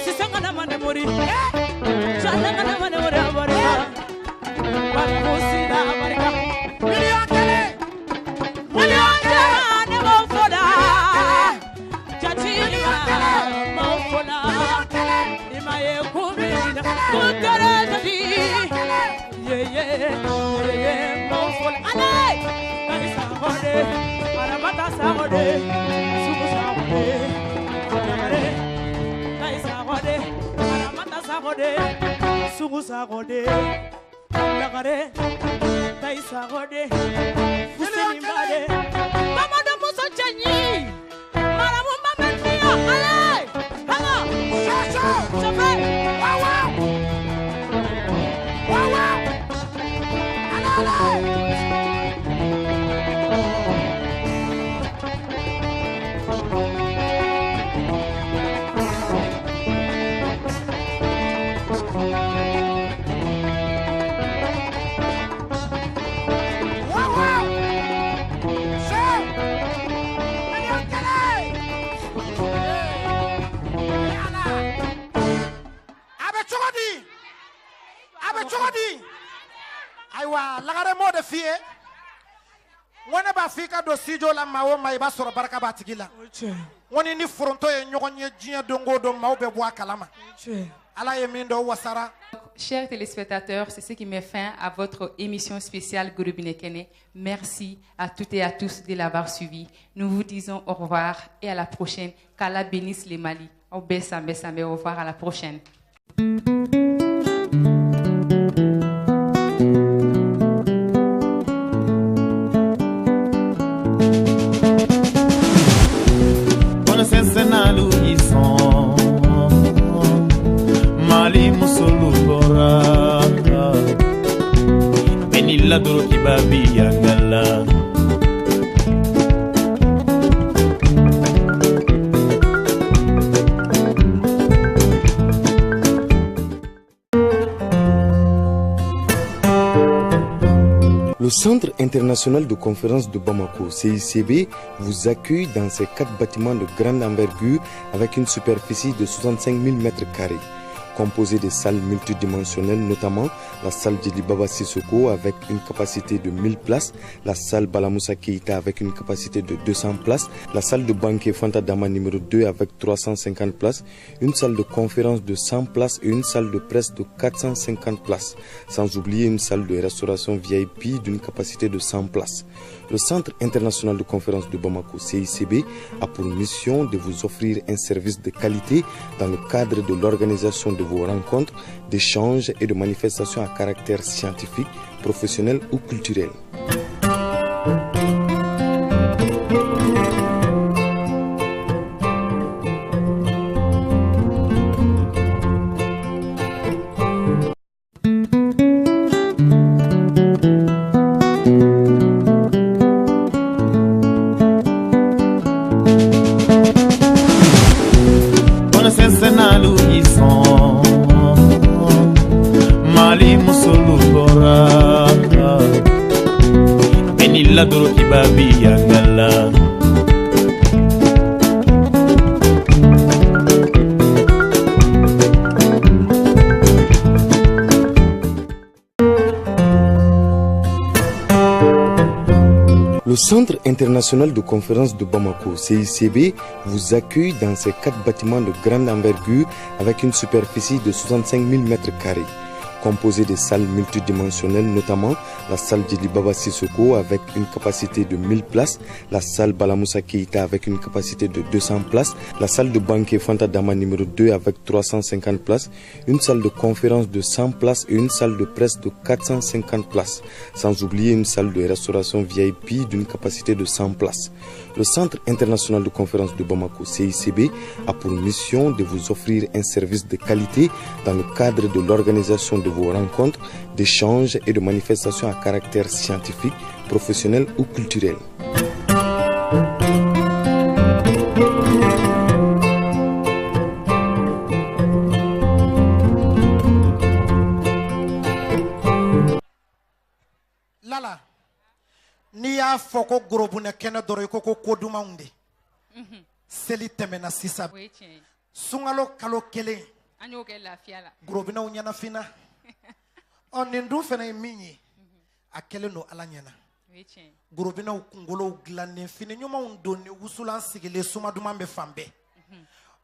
Sisan kana ma ne mori. Sisan kana ma ne mori a barika. Papi sida a barika. 1,000,000. 1,000,000 ne b'o fɔ la. Jati ma m'o fɔ la. I ma ye kun min na. Kun tɛrɛ jati. Ye ye ye ye m'o fɔ la. Ale! Kari Sakɔ de, Aramata Sakɔ de, Sugu Sakɔ de, Lagare. Kari Sakɔ de, Aramata Sakɔ de, Sugu Sakɔ de, Lagare. Kari Sakɔ de, Fuseni Ba de. Bamanan muso cɛɲi, maramu ma bɛ fiya, ale! Hala! Soso! Sɔfɛ! Waaw waaw! Waaw waaw! Ale ale! Waaw waaw! So! 1,000,000! Eh Ala! A bɛ cogo di? A bɛ cogo di? Ayiwa Lagare m'o de f'i ye. N ko ne b'a f'i ka don studio la maa o maa i b'a sɔrɔ barika b'a tigi la. O tiɲɛ. N ko ni ni foronto ye ɲɔgɔn ye diɲɛ don o don maaw bɛ bɔ a kalama. O tiɲɛ. Ala ye min dɔn wasara. Chers téléspectateurs, c'est ce qui met fin à votre émission spéciale Gorobinɛ Kɛnɛ. Merci à toutes et à tous de l'avoir suivi. Nous vous disons au revoir et à la prochaine. Qu'Allah bénisse le Mali. Aw bɛɛ sanbɛ sanbɛ. Au revoir à la prochaine. Kɔnɔsɛnsɛnnalu y'i sɔn Mali musolu bɔra bɛɛ n'i ladorokiba bi yangala. Le Centre international de conférences de Bamako, CICB, vous accueille dans ses 4 bâtiments de grande envergure avec une superficie de 65 000 m2, composé de salles multidimensionnelles, notamment la salle Djeli Baba Sissoko avec une capacité de 1000 places, la salle Balamoussa Keïta avec une capacité de 200 places, la salle de banquet Fanta Dama numéro 2 avec 350 places, une salle de conférence de 100 places et une salle de presse de 450 places, sans oublier une salle de restauration VIP d'une capacité de 100 places. Le Centre international de conférences de Bamako, CICB, a pour mission de vous offrir un service de qualité dans le cadre de l'organisation de vos rencontres, d'échanges et de manifestations à caractère scientifique, professionnel ou culturel. Kɔnɔsɛnsɛnnalu y'i sɔn Mali musolu bɔra bɛɛ n'i ladorokiba bi yangala. Le Centre international de conférences de Bamako, CICB, vous accueille dans ses 4 bâtiments de grande envergure avec une superficie de 65 000 m2, composé de salles multidimensionnelles, notamment la salle Djeli Baba Sissoko avec une capacité de 1000 places, la salle Balamoussa Keïta avec une capacité de 200 places, la salle de banquet Fanta Dama numéro 2 avec 350 places, une salle de conférence de 100 places et une salle de presse de 450 places, sans oublier une salle de restauration VIP d'une capacité de 100 places. Le Centre international de conférences de Bamako, CICB, a pour mission de vous offrir un service de qualité dans le cadre de l'organisation de vos rencontres, d'échanges et de manifestations à caractère scientifique, professionnel ou culturel. Lala, n'i y'a fɔ ko gorobunɛ kɛnɛ dɔrɔn i ko ko ko dumanw de. Seli tɛmɛna sisan. O ye tiɲɛ ye. Sunkalo kalo kelen. An y'o kɛ lafiya la. Gorobinɛw ɲɛnafinna. Ɔ nin dun fana ye min ye, a kɛlen don Ala ɲɛna. O ye tiɲɛ ye. Gorobinɛw kunkolow dilannen, fini ɲumanw donni, wusulan sigilen, suma duman bɛ fan bɛɛ.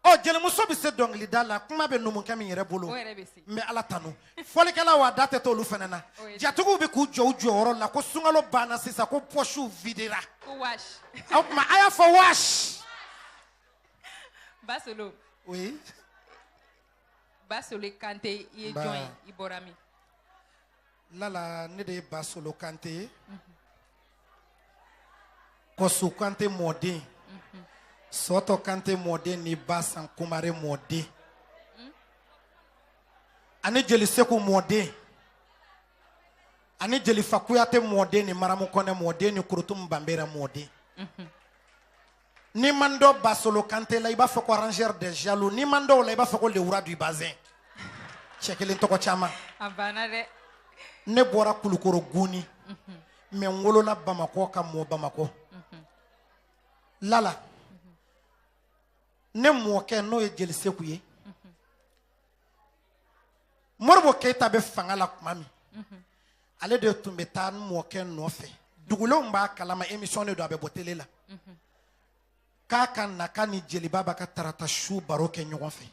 Ɔ jelimuso bɛ se dɔnkilida la, kuma bɛ numukɛ min yɛrɛ bolo. O yɛrɛ bɛ se. N bɛ Ala tanu. Fɔlikɛlaw a da tɛ t'olu fana na. O ye tiɲɛ. Jatigiw bɛ k'u jɔ u jɔyɔrɔ la ko sunkalo banna sisan ko pɔsiw videra. Ko wash. O tuma a y'a fɔ wash. Basolo. Oui. Basolo Kante, i ye Ba. jɔn ye? I bɔra min? Lala, ne de ye Basolo Kante ye. Kɔsu Kante mɔden. Sɔtɔ Kante mɔden ni Basan Kumare mɔden. Ani Jeli Seku mɔden. Ani Jeli Fakuyate mɔden ni Maramu Kɔnɛ mɔden ni Kurutum Banbera mɔden. N'i man dɔ Basolo Kante la, i b'a fɔ ko arrangeur des jaloux. N'i man dɔw la, i b'a fɔ ko le roi du bazin. Cɛ kelen tɔgɔ caman. A banna dɛ. Ne bɔra Kulukoro Guni. Mais n wolola Bamakɔ ka mɔ Bamakɔ. Lala, ne mɔkɛ n'o ye Jeli Seku ye. Modibo Keyita bɛ fanga la tuma min, ale de tun bɛ taa n mɔkɛ nɔfɛ. Dugulenw b'a kalama, émission de don, a bɛ bɔ télé la. K'a ka na k'a ni jeliba b'a ka tarata su baro kɛ ɲɔgɔn fɛ.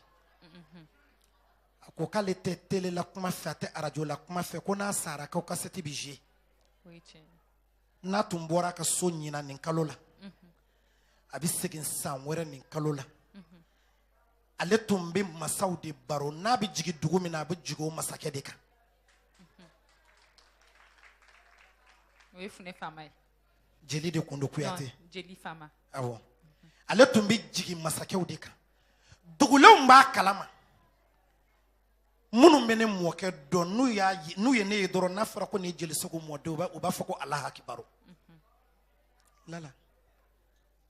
A ko k'ale tɛ télé la kuma fɛ, a tɛ arajo la kuma fɛ, ko n'a sara ko kasɛti bɛ jouer. O ye tiɲɛ ye. N'a tun bɔra a ka so ɲinan nin kalo la, a bɛ segin san wɛrɛ nin kalo la. Ale tun bɛ masaw de baro, n'a bɛ jigin dugu min na, a bɛ jigin o masakɛ de kan. O ye Funɛ faama ye. Jeli de kun don Kuyate. Non, Jeli faama. Awɔ. Ale tun bɛ jigin masakɛw de kan. Dugulenw b'a kalama. Minnu bɛ ne mɔkɛ dɔn, n'u y'a ye, n'u ye ne ye dɔrɔn, n'a fɔra ko nin ye Jeli Seku mɔden, u b'a fɔ ko Alahu akibaru. Lala,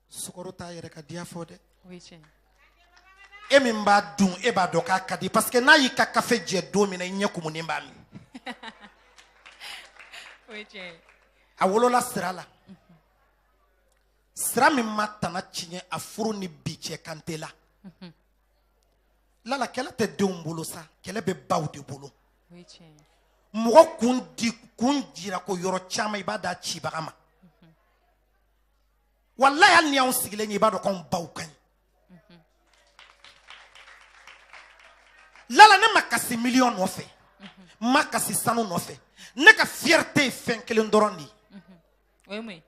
sukaro t'a yɛrɛ ka diya fɔ dɛ. O ye tiɲɛ ye. E min b'a dun, e b'a dɔn k'a ka di, parce que n'a y'i ka kafe jɛ don min na, i ɲɛ kumunen b'a min. O ye tiɲɛ ye. A wolola sira la. Sira min ma tana tiɲɛ a furu ni bi cɛ Kante la. Lala, kɛlɛ tɛ denw bolo sa, kɛlɛ bɛ baw de bolo. O ye tiɲɛ ye. Mɔgɔ kun jira ko yɔrɔ caman i b'a d'a cibaga ma. Walayi hali ni y'anw sigilen ye, i b'a dɔn k'anw baw ka ɲi. Lala, ne ma kasi miliyɔn nɔfɛ, n ma kasi sanu nɔfɛ. Ne ka fierté ye fɛn kelen dɔrɔn de ye. O ye mun ye?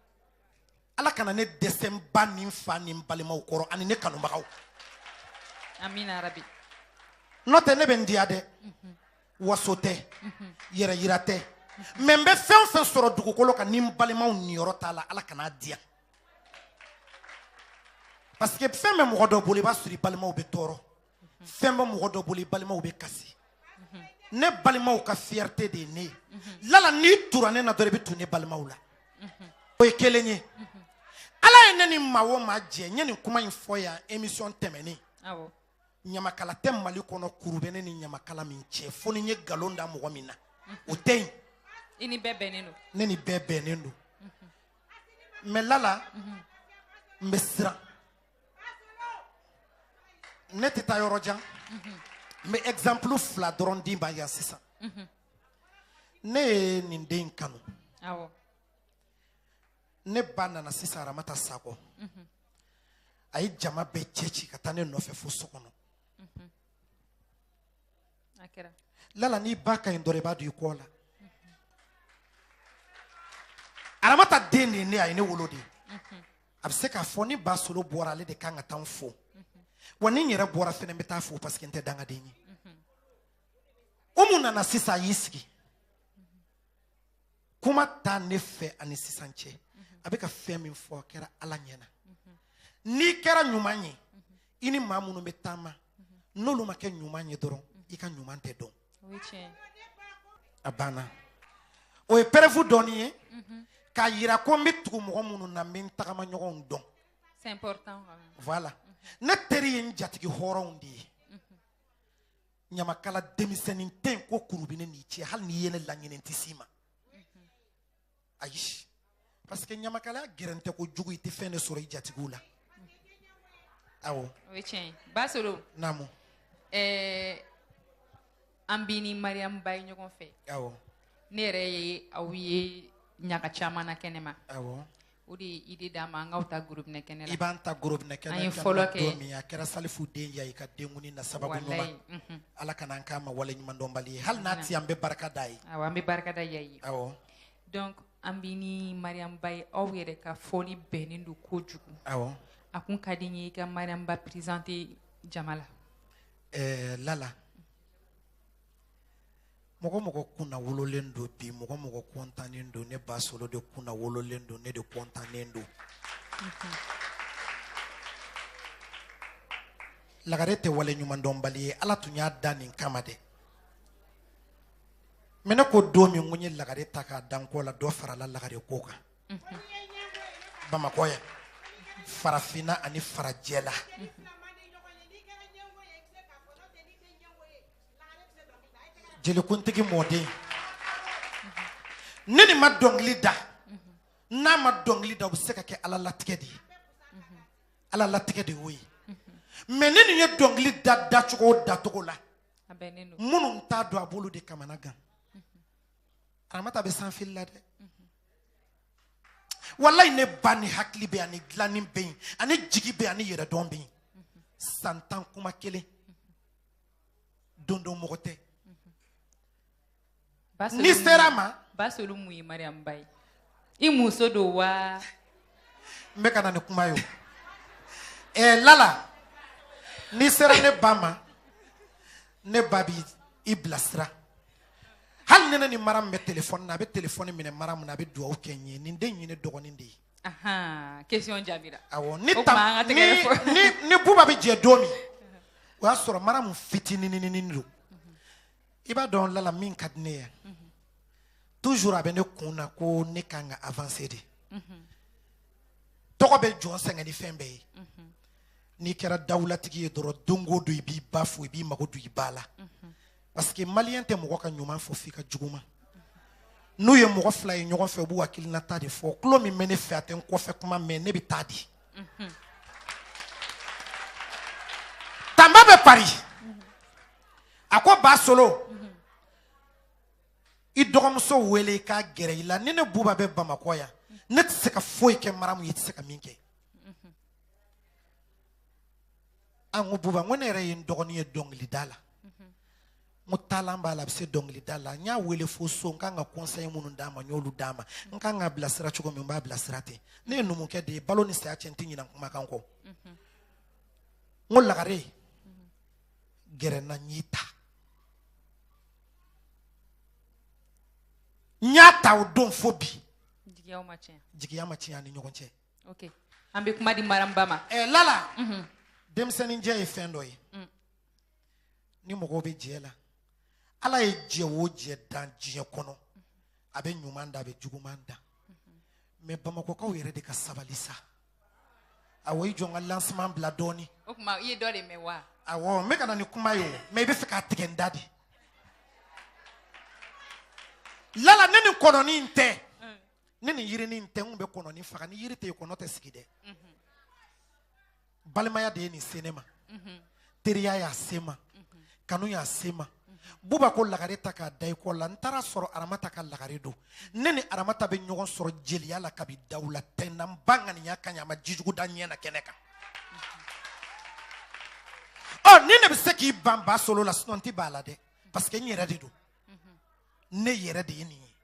Ala kana ne dɛsɛ n ba ni n fa ni n balimaw kɔrɔ ani ne kanubagaw. Amina rabi. N'o tɛ ne bɛ n diya dɛ. Waso tɛ, yɛrɛ yira tɛ. Mais n bɛ fɛn o fɛn sɔrɔ dugukolo kan ni n balimaw niyɔrɔ t'a la, Ala kana diya. Parce que fɛn bɛ mɔgɔ dɔ bolo, i b'a sɔrɔ i balimaw bɛ tɔɔrɔ. Fɛn bɛ mɔgɔ dɔ bolo, i balimaw bɛ kasi. Ne balimaw ka fierté de ye ne ye. Lala, n'i tura ne na dɔrɔn, i bɛ tu ne balimaw la. O ye kelen ye. Ala ye ne ni maa o maa jɛ, n ye nin kuma in fɔ yan émission tɛmɛnen. Awɔ. Ɲamakala tɛ Mali kɔnɔ, kuru bɛ ne ni ɲamakala min cɛ, fo ni n ye nkalon da mɔgɔ min na. O tɛ yen. I ni bɛɛ bɛnnen don. Ne ni bɛɛ bɛnnen don. Mais Lala, n bɛ siran. Ne tɛ taa yɔrɔ jan. N bɛ exemple fila dɔrɔn d'i ma yan sisan. Ne ye nin den in kanu. Awɔ. Ne ba nana sisan Aramata Sakɔ. A ye jama bɛɛ cɛ ci ka taa ne nɔfɛ fo so kɔnɔ. A kɛra. Lala, n'i ba ka ɲi dɔrɔn, i b'a don i kɔ la. Aramata den de ye ne ye, a ye ne wolo de. A bɛ se k'a fɔ ni Basolo bɔra, ale de kan ka taa n fo. Wa ni n yɛrɛ bɔra fɛnɛ, n bɛ taa fo parce que n tɛ dangaden ye. Umu nana sisan, a y'i sigi. Kuma t'a ne fɛ ani sisan cɛ. A bɛ ka fɛn min fɔ, a kɛra Ala ɲɛna. N'i kɛra ɲuman ye, i ni maa minnu bɛ taama, n'olu ma kɛ ɲuman ye dɔrɔn, i ka ɲuman tɛ dɔn. O ye tiɲɛ ye. A banna. O ye preuve dɔɔni ye k'a yira ko n bɛ tugu mɔgɔ minnu na, n bɛ n tagama ɲɔgɔnw dɔn. C'est important quand même. Voilà. Ne teri ye n jatigi hɔrɔnw de ye. Ɲamakala denmisɛnnin tɛ yen ko kuru bɛ ne n'i cɛ, hali n'i ye ne laɲini n tɛ s'i ma. Ayi, parce que ɲamakalaya gɛrɛntɛ kojugu, i tɛ fɛn de sɔrɔ i jatigiw la. Awɔ. O ye tiɲɛ ye, Basolo. Naamu. An b'i ni Mariam Ba ye ɲɔgɔn fɛ. Awɔ. Ne yɛrɛ ye aw ye ɲaga caman na kɛnɛma. Awɔ. O de ye idée d'an ma an k'aw ta gorobinɛ kɛnɛ la. I b'an ta gorobinɛ kɛnɛ An ye fɔlɔ kɛ. don min, a kɛra Salifu den ya i ka denkuni na sababu Walayi, ɲuman. Ala kana an k'a ma waleɲumandɔnbali ye, hali n'a Amina. ti, an bɛ barika d'a ye. Awɔ, an bɛ barika da ya ye. Awɔ. Donc an b'i ni Mariam Ba ye, aw yɛrɛ ka fɔli bɛnnen don kojugu. Awɔ. A kun ka di n ye i ka Mariam Ba présenter jama la. Lala, mɔgɔ mɔgɔ kunna wololen don bi, mɔgɔ mɔgɔ kɔntannen don, ne Basolo de kunna wololen don, ne de kɔntannen don. Lagare tɛ wale ɲumandɔnbali ye, Ala tun y'a da nin kama dɛ. Mais ne ko don min ko n ye lagare ta k'a da n kɔ la, dɔ farala lagare ko kan. Bamakɔ yan, farafinna ani farajɛ la. Jelikuntigi mɔden, ne nin ma dɔnkili da, n'a ma dɔnkili da, o bɛ se ka kɛ Ala latigɛ de ye. Ala latigɛ de y'o ye. Mais ne nin ye dɔnkili da dacogo o dacogo la, A bɛnnen don. minnu t'a dɔn, a b'olu de kamana gan. Aramata bɛ sanfili la dɛ. Walayi, ne ba ni hakili bɛ yen, ani dilanni bɛ yen, ani jigi bɛ yen, ani yɛrɛdɔn bɛ yen. San 10 kuma kelen, don don mɔgɔ tɛ. N'i sera a ma. Basolo, mun ye Mariam Ba ye? I muso don wa? N bɛ ka na ni kuma ye o. Lala, n'i sera ne ba ma, ne ba b'i i bilasira. Hali ni ne ni mara min bɛ telefɔni na, a bɛ telefɔni minɛ mara min na, a bɛ dugawu kɛ n ye. Nin den in ye ne dɔgɔnin de ye. Ahan, question jaabira. Awɔ, ni O tam tuma an ka tɛgɛrɛ fɔ. Ni Buba bɛ jɛ don min, o y'a sɔrɔ mara min fitinininin don. I b'a dɔn Lala, min ka di ne ye, toujours a bɛ ne kun na ko ne kan ka avancer de. Tɔgɔ bɛ jɔn sɛgɛn ni fɛn bɛɛ ye. N'i kɛra dawulatigi ye dɔrɔn, don o don i b'i ba fo, i b'i mago don i ba la. Parce que malien tɛ mɔgɔ ka ɲuman fɔ f'i ka juguman. N'u ye mɔgɔ fila ye ɲɔgɔn fɛ, u b'u hakilinata de fɔ. Tulo min bɛ ne fɛ, a tɛ n kɔfɛ kuma mɛn, ne bɛ taa di. Tanba bɛ Paris. A ko Basolo, i dɔgɔmuso wele i k'a gɛrɛ i la. Ni ne Buba bɛ Bamakɔ yan, ne tɛ se ka foyi kɛ Maramu ye, i tɛ se ka min kɛ. An ko Buba, n ko ne yɛrɛ ye n dɔgɔnin ye dɔnkilida la. N ko taalan b'a la, a bɛ se dɔnkilida la. N y'a wele fo so, n kan ka conseil minnu d'a ma, n y'olu d'a ma. N kan k'a bilasira cogo min, n b'a bilasira ten. Ne ye numukɛ de ye, balo ni saya cɛ, n tɛ ɲinɛ kumakan kɔ. N ko Lagare, gɛrɛ n na, n y'i ta. N y'a ta o don fo bi. Jigiyaw ma tiɲɛ. Jigiya ma tiɲɛ an ni ɲɔgɔn cɛ. Ok, an bɛ kuma di Mariam Ba ma. Lala, denmisɛnninjɛ ye fɛn dɔ ye. Ni mɔgɔw bɛ jɛ la, Ala ye jɛ o jɛ dan diɲɛ kɔnɔ, a bɛ ɲuman da, a bɛ juguman da. Mais Bamakɔkaw yɛrɛ de ka sabali sa. Awɔ, i jɔ n ka lancement bila dɔɔni. O tuma i ye dɔ de mɛn wa? Awɔ, n bɛ ka na ni kuma ye o, mais i bɛ fɛ k'a tigɛ n da de. Lala, ne ni kɔnɔni in tɛ, ne ni yirini in tɛ, n kun bɛ kɔnɔni faga. Ni yiri tɛ yen, kɔnɔ tɛ sigi dɛ. Balimaya de ye nin se ne ma, teriya y'a se ma, kanu y'a se ma. Buba ko lagare ta k'a da i kɔ la, n taara sɔrɔ Aramata ka lagare don. Ne ni Aramata bɛ ɲɔgɔn sɔrɔ jeliya la kabi dawula tɛ n na, n ba ŋaniya ka ɲi, a ma jijugu da ɲɛ na kɛnɛ kan. Ɔ, ni ne bɛ se k'i ban Basolo la, sinon n tɛ ban a la dɛ, parce que n yɛrɛ de don. Ne yɛrɛ de ye nin ye.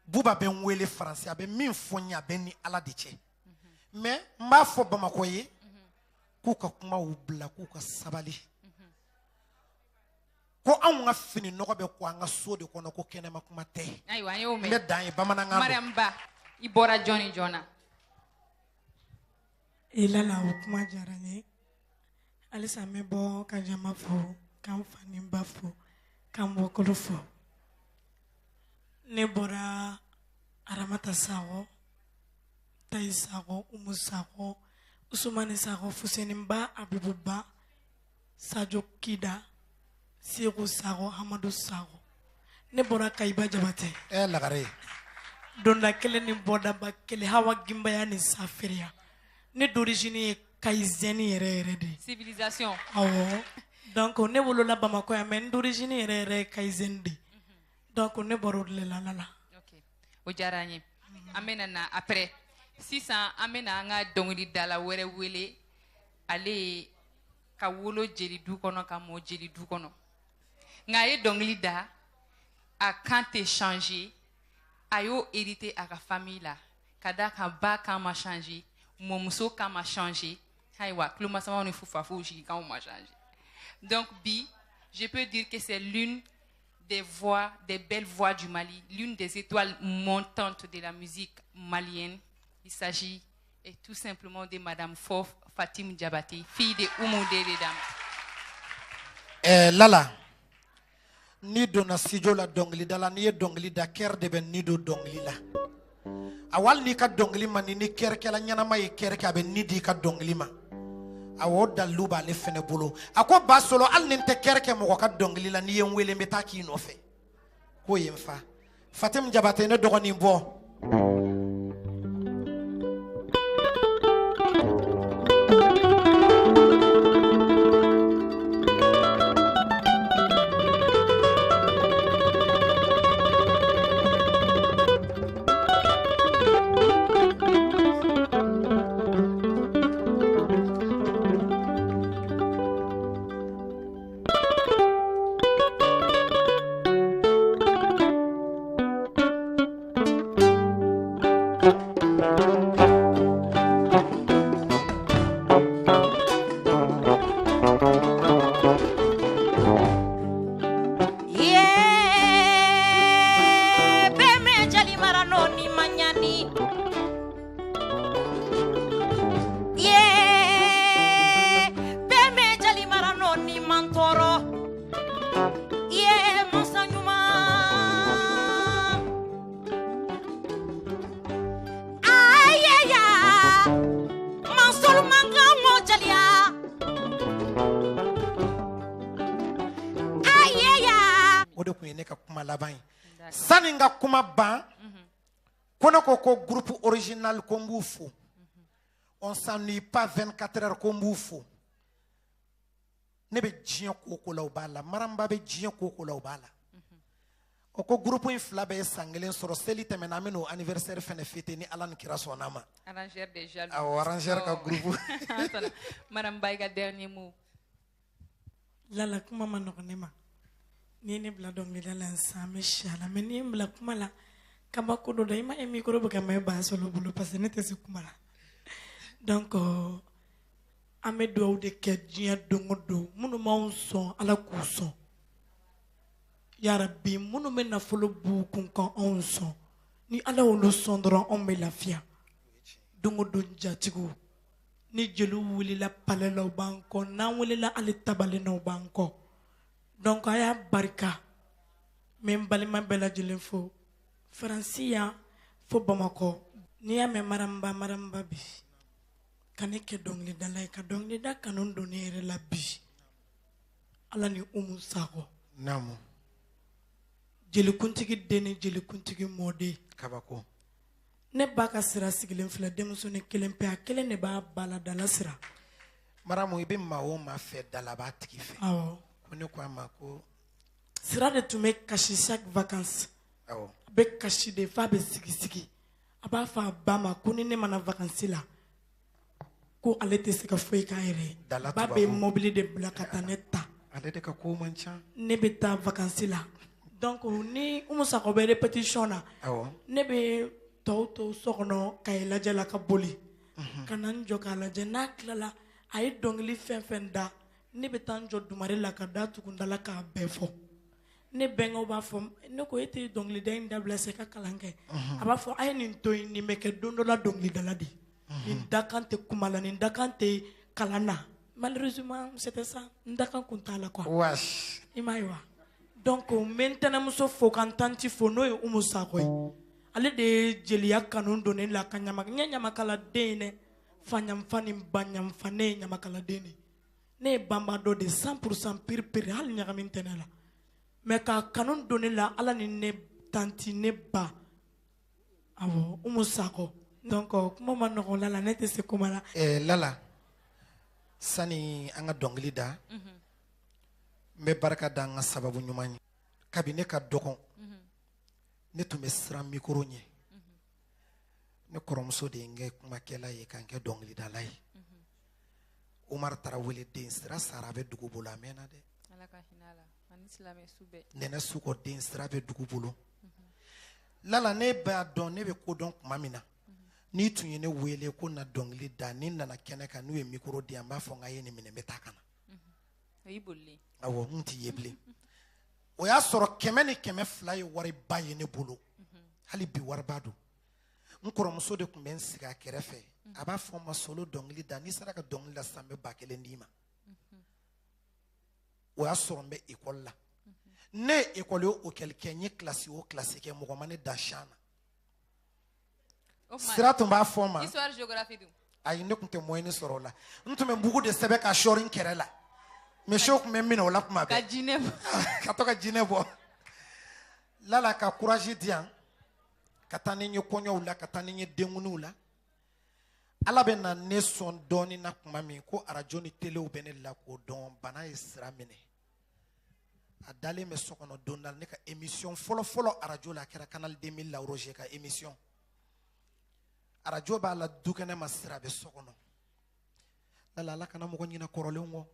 Buba bɛ n wele faransi, a bɛ min fɔ n ye, a bɛ n ni Ala de cɛ. Mais n b'a fɔ Bamakɔ ye k'u ka kumaw bila, k'u ka sabali. Ko anw ka fini nɔgɔ bɛ ko an ka so de kɔnɔ, ko kɛnɛma kuma tɛ. Ayiwa, an y'o mɛn. N bɛ dan ye bamanankan don. Mariam Ba, i bɔra jɔn ni jɔn na? E Lala, o kuma diyara n ye. Halisa n bɛ bɔ ka jama fo, ka n fa ni n ba fo, ka n bɔkolo fo. Ne bɔra Aramata Sakɔ, Tayi Sakɔ, Umu Sakɔ, Usumani Sakɔ, Fuseni Ba, Abibu Ba, Sajo Kida, Segu Sakɔ, Hamadu Sakɔ. Ne bɔra Kayiba Jabate. Lagare. Donda kelen ni bɔdaba kelen, Hawa Gimbaya ni Safiriya. Ne d'origine ye Kayizɛni yɛrɛ yɛrɛ de ye. Civilisation. Awɔ. Donc ne wolola Bamakɔ yan, mais n d'origine yɛrɛ yɛrɛ ye Kayizɛni de ye. Donc ne bɔra o de la la. O diyara n ye. An bɛna na après. Sisan an bɛna an ka dɔnkilidala wɛrɛ wele. Ale ye ka wolo jeli du kɔnɔ, ka mɔ jeli du kɔnɔ. Nka a ye dɔnkili da, a kan tɛ changer. A y'o hérité a ka famille la. Ka d'a kan ba kan ma changer, mɔmuso kan ma changer. Ayiwa, tulomasamaw ni fufafuw sigikanw ma changer. Donc bi, je peux dire que c'est l'une des voix, des belles voix du Mali, l'une des étoiles montantes de la musique malienne. Il s'agit et tout simplement de Madame Fof Fatim Diabaté, fille de Oumou Dame. Lala, n'i donna studio la dɔnkilida la, n'i ye dɔnkili da, chœur de bɛ ni don dɔnkili la. Awɔ, hali n'i ka dɔnkili man di, ni chœurkɛla ɲɛnama ye chœur kɛ, a bɛ ni di i ka dɔnkili ma. Awɔ, o dalilu b'ale fɛnɛ bolo. A ko Basolo, hali ni n tɛ chœur kɛ mɔgɔ ka dɔnkili la, n'i ye n wele n bɛ taa k'i nɔfɛ. K'o ye n fa. Fatim Diabaté, ne dɔgɔnin bɔ. Sani n ka kuma ban, ko ne ko ko groupe original ko n b'u fo. On s'ennuie pas 24 heures ko n b'u fo. Ne bɛ diɲɛ ko ko la, o b'a la. Maramba bɛ diɲɛ ko ko la, o b'a la. O ko groupe in fila bɛɛ ye san kelen sɔrɔ, seli tɛmɛna, an bɛ n'o anniversaire fɛnɛ fêter ni Ala ni kira sɔnna ma. Arrangeur des jaloux. Awɔ, arrangeur ka groupe. Madame Ba, i ka dernier mot. Lala, kuma ma nɔgɔn ne ma. N'i ye ne bila dɔnkilida la sisan, n bɛ si a la, mais n'i ye n bila kuma la, kabako dɔ don. I ma ye micro bɛ ka mɛn Basolo bolo parce que ne tɛ se kuma la. Donc an bɛ dugawu de kɛ diɲɛ don o don, minnu m'anw sɔn, Ala k'u sɔn. Yarabi, minnu bɛ nafolo b'u kun ka anw sɔn, ni Ala y'olu sɔn dɔrɔn, anw bɛ lafiya. Don o don jatigiw, ni jeliw wulila palais la, u b'an kɔ, n'an wulila hali tabalen na, u b'an kɔ. Donc a y'a barika. N bɛ n balima bɛɛ lajɛlen fo, Faransi yan fo Bamakɔ. N'i y'a mɛn Maramba Maramba bi, ka ne kɛ dɔnkilidala ye, ka dɔnkilida kanu don ne yɛrɛ la bi, Ala ni Umu Sakɔ. Naamu. Jelikuntigi den ni jelikuntigi mɔden. Kabako. Ne ba ka sira sigilen filɛ, denmusonin kelen pe, a kelen de b'a ba la dala sira. Maramu, i bɛ maa o maa fɛ, dala b'a tigi fɛ. Awɔ. Ko ne ko a ma ko sira de tun bɛ kasi chaque vacances. Awɔ. A bɛ kasi de f'a bɛ sigi sigi. A b'a fɔ a ba ma ko ni ne mana vacances la, ko ale tɛ se ka foyi k'a yɛrɛ ye. Dala Ba bɛ tubabu. mobili de bila ka taa ne ta. Ale de ka ko man ca. Ne bɛ taa vacances la. Donc ni Umu Sakɔ bɛ répétition na, Awɔ. ne bɛ tɔw to so kɔnɔ ka i lajɛ la ka boli. Ka na n jɔ k'a lajɛ, n'a tilala a ye dɔnkili fɛn fɛn da, ne bɛ taa n jɔ dumare la ka da tugun da la k'a bɛɛ fɔ. Ne bɛnkɛw b'a fɔ, ne ko e tɛ dɔnkilida in dabila sa, i ka kalan kɛ. A b'a fɔ a ye nin to yen, nin bɛ kɛ don dɔ la dɔnkilidala de ye. Nin dakan tɛ kuma la, nin dakan tɛ kalan na. Malheureusement, c'était ça. N dakan kun t'a la quoi. Wesh. I m'a ye wa? Donc n bɛ n tɛnɛmuso fo ka n tanti fo, n'o ye Umu Sakɔ ye. Ale de ye jeliya kanu don ne la ka ɲama, n ye ɲamakaladen ye dɛ. Fa ɲamfa ni ba ɲamfa, ne ye ɲamakaladen de ye. Ne ye banbadɔ de 100% pire pire, hali ɲagami tɛ ne la. Mais k'a kanu don ne la, Ala ni ne tanti, ne ba. Awɔ, Umu Sakɔ. Donc kuma ma nɔgɔn Lala, ne tɛ se kuma la. Lala, sani an ka dɔnkili da, n bɛ barika da an ka sababu ɲuman ye. Kabini ne ka dɔgɔn, ne tun bɛ siran mikoro ɲɛ. Ne kɔrɔmuso de ye n kɛ kumakɛla ye, ka n kɛ dɔnkilidala ye. Umar Tarawele den sira sara a bɛ dugu bolo, a mɛnna dɛ. Ala ka hinɛ a la ani silamɛ su bɛɛ. Nɛnɛ Sukɔ den sira bɛ dugu bolo. Lala, ne b'a dɔn, ne bɛ ko dɔn tuma min na, n'i tun ye ne wele ko na dɔnkili da, ni nana kɛnɛ kan, n'u ye mikoro di yan, n b'a fɔ n k'a ye nin minɛ, n bɛ taa ka na. O y'i bolilen. Awɔ, n t'i ye bilen. O y'a sɔrɔ 100 ni 200 ye wariba ye ne bolo. Hali bi wariba don. N kɔrɔmuso de tun bɛ n sigi a kɛrɛfɛ. A b'a fɔ n ma, Solo, dɔnkili da, n'i sera ka dɔnkili da sisan, n bɛ 1000 d'i ma. O y'a sɔrɔ n bɛ ekɔli la. Ne ye ekɔli o ekɔli kɛ, n ye kilasi o kilasi kɛ, mɔgɔ ma ne da siyan na. Sira tun b'a fɔ n ma. Histoire géographie dun. Ayi, ne tun tɛ moyen sɔrɔ o la. N tun bɛ mugu de sɛbɛn ka sɔɔri n kɛrɛ la. Misiw tun bɛ n minɛ o la tuma bɛɛ. Ka jinɛ bɔ. Ka to ka jinɛ bɔ. Lala ka courage di yan, ka taa ni n ye kɔɲɔw la, ka taa ni n ye denkundiw la. Ala bɛ na ne sɔn dɔɔnin na tuma min ko arajo ni telew bɛ ne la k'o dɔn, bana ye sira minɛ. A dalen bɛ so kɔnɔ don dɔ la, ne ka émission fɔlɔ-fɔlɔ arajo la, a kɛra Canal 2000 la, Roger ka émission. Arajo b'a la dukɛnɛ ma, sira bɛ so kɔnɔ. Lala, Ala kana mɔgɔ ɲinɛ kɔrɔlenw kɔ.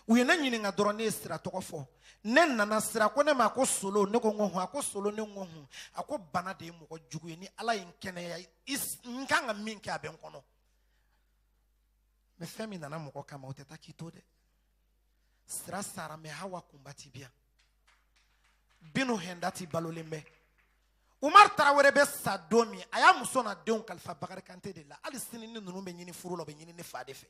U ye ne ɲininka dɔrɔn, ne ye sira tɔgɔ fɔ. Ne nana, sira ko ne ma ko Solo, ne ko n ko hun. A ko Solo, ne ko hun. A ko bana de ye mɔgɔ jugu ye, ni Ala ye n kɛnɛya, n kan ka min kɛ a bɛ n kɔnɔ. Mais fɛn min nana mɔgɔ kama, o tɛ taa k'i to dɛ. Sira sara, mais Hawa kunba ti bi yan. Binu Hɛnda ti balolen bɛ. Umar Tarawele bɛ sa don min, a y'a muso n'a denw kalifa Bakari Kante de la. Hali sini ni ninnu bɛ ɲini furu la, u bɛ ɲini ne fa de fɛ.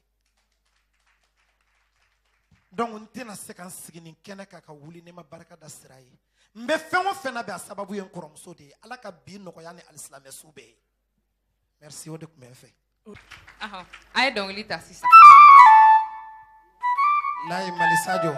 Donc n tɛna se ka n sigi nin kɛnɛ kan ka wuli ne ma barika da sira ye. N bɛ fɛn o fɛn na bi, a sababu ye n kɔrɔmuso de ye. Ala ka bi nɔgɔya ni alisilamɛ su bɛɛ ye. Merci, o de tun bɛ n fɛ. Ahɔn, a ye dɔnkili ta sisan. Layi Mali Sadio.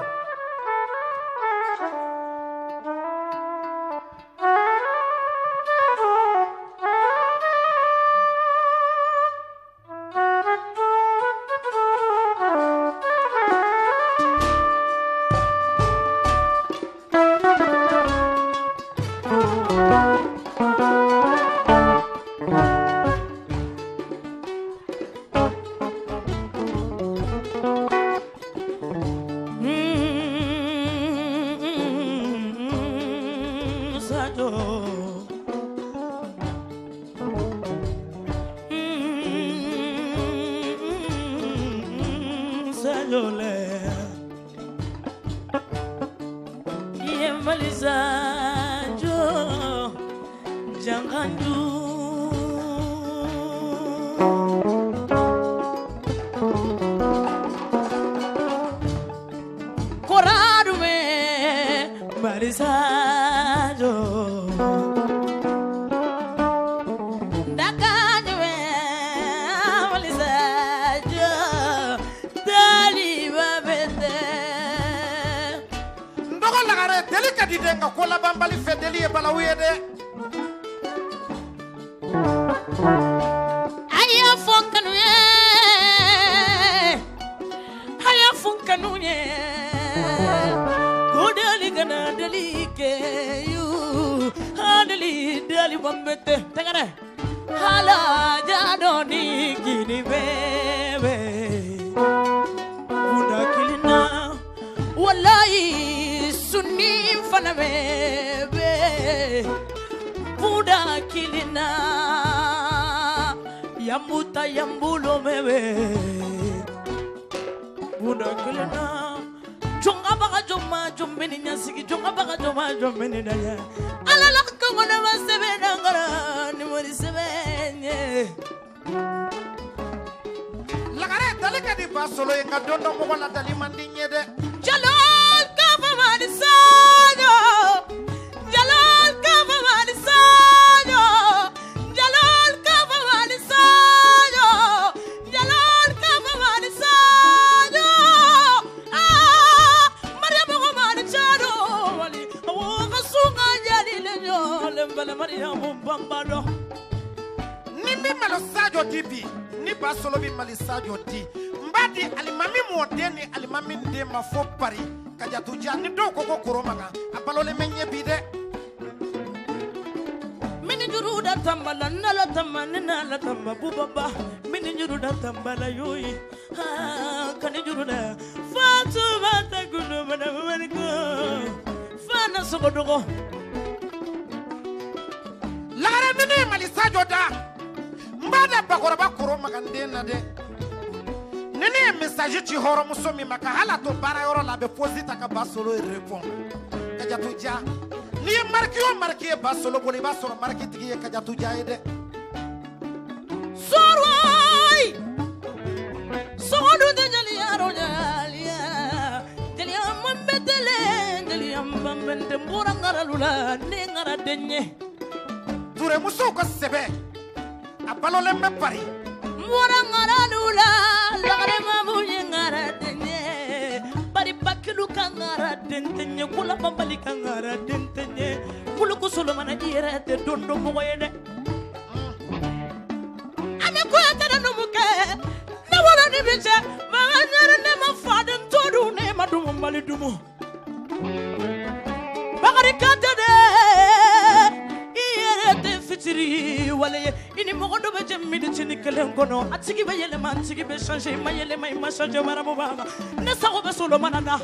N bɛ Malo Sadio di bi, ni Ba Solo bɛ Mali Sadio di, n b'a di alimami mɔden ni alimami den ma fo Paris. Kajatu Dia, ni dɔw ko ko Koromakan, a balolen bɛ ɲɛ bi dɛ. Mini juru da tambala nala tamba ni nala tamba bubaba mini juru da tambala yoyi ha kani juru da Fatuma ta gunu mana maniko fana sogodogo. Lagare ni ne ye Mali Sadio da, n b'a da bakɔrɔba Koromakan den na dɛ. Ni ne ye message ci hɔrɔnmuso min ma ka hali a to baarayɔrɔ la, a bɛ pause ta ka Ba Solo répond. Kajatu Dia, n'i ye marque o marque ye Ba Solo bolo, i b'a sɔrɔ marque tigi ye Kajatu Dia ye dɛ. Soroyi sogodu tɛ jeliya rɔ jeliya jeliya man bɛ tele jeliya man bɛ tɛ n bɔra ŋaralu la ne ŋara den ye. Turemusow ka sɛbɛ, a balolen bɛ Paris. N bɔra ŋaralu la lagare ma mun ye ŋara den ye bari bakilu ka ŋara den tɛ ɲɛ kula banbali ka ŋara den tɛ ɲɛ kuluku solomana i yɛrɛ tɛ don dɔ mɔgɔ ye dɛ. An bɛ Kuyatɛ de numukɛ ne wolo ni bi cɛ makan ɲɛri ne ma faden to dun ne ma dumu mali dumu. Bakari Kante de i yɛrɛ tɛ fitiri wale ye i ni mɔgɔ dɔ bɛ jɛ minitini kelen kɔnɔ a tigi bɛ yɛlɛma a tigi bɛ changer i ma yɛlɛma i ma changer maramu b'a ma ne sago bɛ Solomana na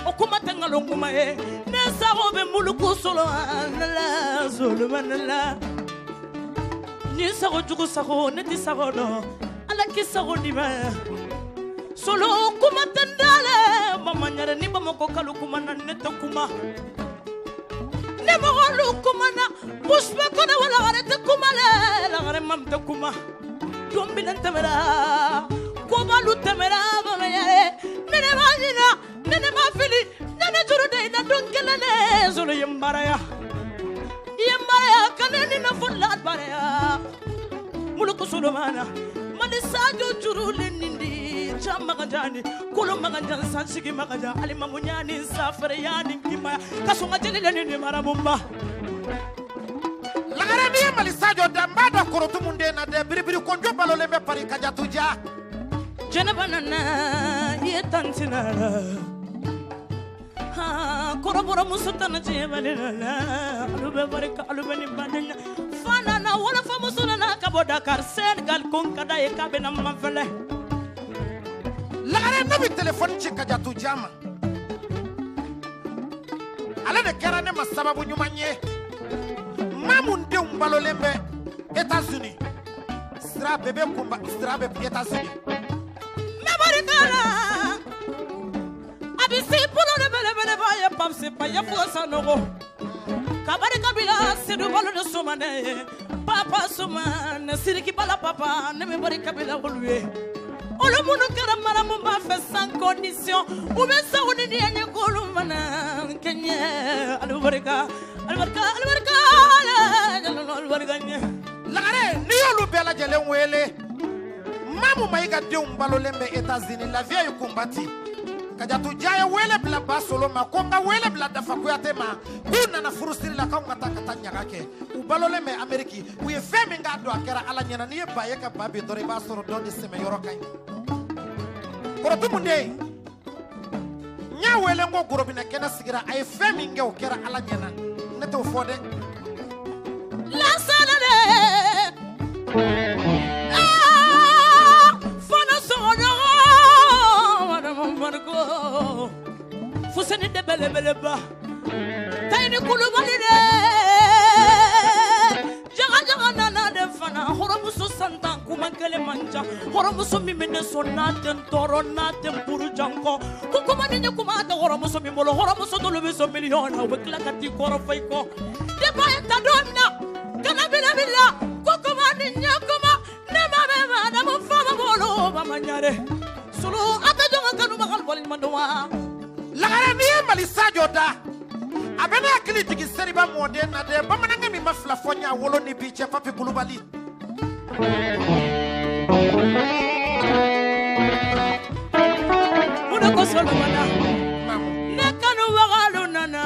o kuma tɛ nkalon kuma ye ne sago bɛ muluku Solomana la Solomana la ni sago jugu sago ne tɛ sago dɔn Ala k'i sago di ma Solo kuma tɛ n da la Bamaɲarɛ ni Bamakɔ kalo kuma na ne tɛ kuma. Ne mɔgɔlu kuma na Busba kɔnɔ wa lagare tɛ kuma la lagare mam tɛ kuma don bilen tɛmɛra kobalu tɛmɛra Bamaɲarɛ ne ne b'a ɲina ne ne b'a fili ne ne juru de i la don kelen ne Solo ye n baaraya i ye n baaraya ka ne ni nafolo la baaraya Muluku Solomana Mali Sadio juru le nindi Jamagajani Kolo Magajan Sansigi Magaja Alimamunyani Safreyani Kima Kasonga Jelilani ni Marabumba. Lagare ni ye Mali Sadio da, n b'a da Korotu mun den na dɛ biribiri kɔnjo balolen bɛ Paris Kajatu Dia. Jɛnɛba nana i ye tantina la ha kɔrɔbɔrɔ muso tana jɛbali la alu bɛ barika alu bɛ ni badenya fa nana wolofa muso nana ka bɔ Dakar Senegal ko n ka d'a ye k'a bɛ na mafɛlɛ. Lagare ne bɛ telefɔni ci Kajatu Dia ma, ale de kɛra ne ma sababu ɲuman ye. Maa mun denw balolen bɛ États-Unis, sira bɛɛ bɛ kunba sira bɛ États-Unis. Ne barika la a bɛ se bolo de belebeleba ye Papsi pa ye fo Sanogo ka barika bila Sedu balo de Somanɛ ye Papa Somanɛ Siriki Bala papa ne bɛ barika bila olu ye. Olu minnu kɛra maramu b'a fɛ sans condition u bɛ sago ni diɲɛ ye k'olu mana kɛɲɛ alu barika alu barika alu barika alu barika ɲɛ. Lagare n'i y'olu bɛɛ lajɛlen wele, Mamu Mayiga denw balolen bɛ États-Unis la vieille Kunbati. Kajatu Dia ye wele bila Ba Solo ma ko n ka wele bila Dafa Kuyate ma k'u nana furusiri la k'anw ka taa ɲaga kɛ. U balolen bɛ Amérique, u ye fɛn min k'a don a kɛra Ala ɲɛna. N'i ye ba ye ka ba bin dɔrɔn i b'a sɔrɔ dɔ de sɛmɛ yɔrɔ ka ɲi. Kɔrɔtu mun den, n y'a wele n ko gorobinɛ kɛnɛ sigira a ye fɛn min kɛ o kɛra Ala ɲɛna, ne t'o fɔ dɛ. Lasana de ah fana sɔgɔɲɔgɔn madamu Mariko Fuseni de belebeleba Tayini Kulubali de jaga jaga nana de fana hɔrɔnmuso santan kuma kelen man ca hɔrɔnmuso min bɛ ne sɔn n'a tɛ n tɔɔrɔ n'a tɛ n burujan kɔ ko kuma ni ɲɛ kuma tɛ hɔrɔnmuso min bolo hɔrɔnmuso dɔw bɛ sɔn miliyɔn na u bɛ tila ka t'i kɔrɔfɔ i kɔ depa ye ta don min na kana bila bila ko kuma ni ɲɛ kuma ne ma bɛ madamu fama bolo Bamaɲarɛ Solo a tɛ jɔn ka kanubaga waleɲuman dɔn wa. Lagare n'i ye Mali Sadio da, a bɛ ne hakili jigin Seriba mɔden na dɛ bamanankɛ min ma fila fɔ n ye a wolo ni bi cɛ Papi Kulubali. Mun de ko Solomana ne kanubagalu nana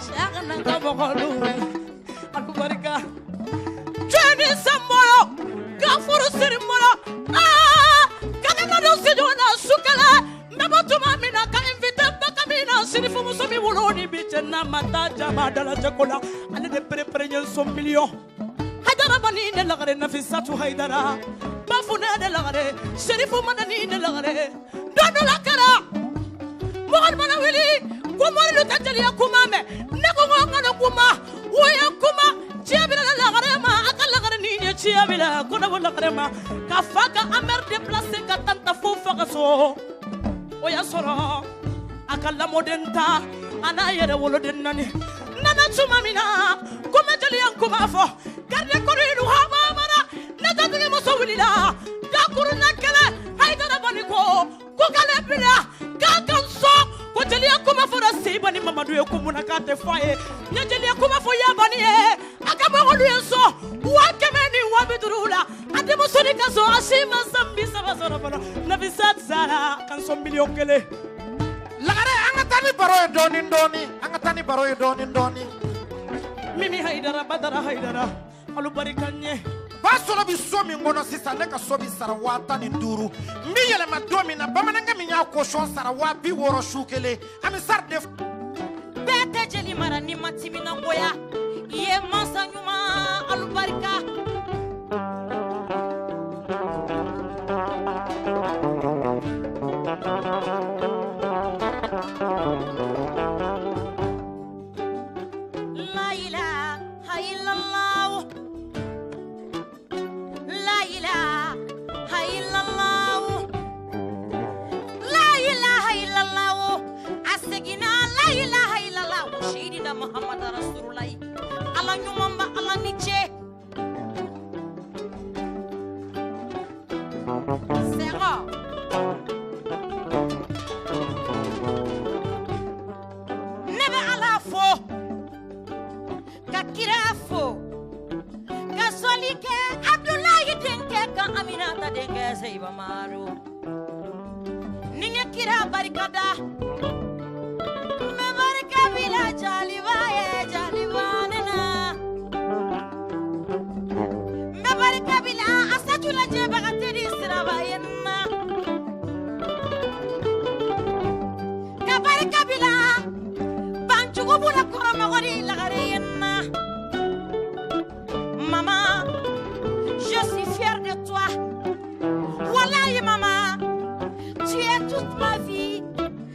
Cheikh na ka mɔgɔlu alu barika n'a ma taa jama dalajɛ ko la ale de perepere ye so miliyɔn Haidara bani ne lagare Nafisatu Haidara Bafune de lagare Sherifu Madani ne lagare don dɔ la kɛra mɔgɔ mana wuli ko morilu tɛ jeliya kuma mɛn ne ko n ko n kana kuma o ye kuma ciya bila lagare ma a ka lagare ni ye ciya bila ko ne ko lagare ma ka fa ka amɛri déplacé ka taa ta fo fa ka so o y'a sɔrɔ a ka lamɔden ta a n'a yɛrɛ woloden naani nana tuma min na ko n bɛ jeliya kuma fɔ garde kɔrɔ hama mara ne jatigi muso wulila dakurunna kɛlɛ Haidara bani ko ko k'ale bila k'a ka sɔn ko jeliya kuma fɔra Seyibani Mamadu ye ko munna k'a tɛ fɔ a ye n ye jeliya kuma fɔ Yabani ye a ka mɔgɔlu ye sɔn 150,000 la a denmusonin ka sɔn a si ma san 30 sɔrɔ fɔlɔ Nafisatu sara ka sɔn 1 miliyɔn. Lagare an ka taa ni baro ye dɔɔni dɔɔni an ka taa ni baro ye dɔɔni dɔɔni. Mimi Haidara Badara Haidara alu barika n ye. Ba sɔrɔ bi so min kɔnɔ sisan ne ka so bi sara 15,000 n bi yɛlɛma don min na bamanankɛ min y'a kosɔn sara 60,000 su kelen an bɛ sari de. Bɛɛ tɛ jeli mara ni ma timinangoya i ye mansa ɲuman alu barika. La ilaha illallah La ilaha illallah La ilaha illallah a seginna la ilaha illallah Seydina Muhammad Rasulullah Ala ɲuman ba Ala ni ce Sɛgɔ ne bɛ Ala fo ka kira fo ka sɔli kɛ Abdulayi denkɛ kan Aminata denkɛ Seyiba Maro ni n ye kira barika da n bɛ barika bila jaliba ye jaliba ne na n bɛ barika bila Asatu lajɛbaga teri siraba ye n na ka barika bila Banjugu bula kɔrɔmɔgɔdi lagare ye n na. Maman, je suis fière de toi. Wallahi maman, tu es toute ma vie.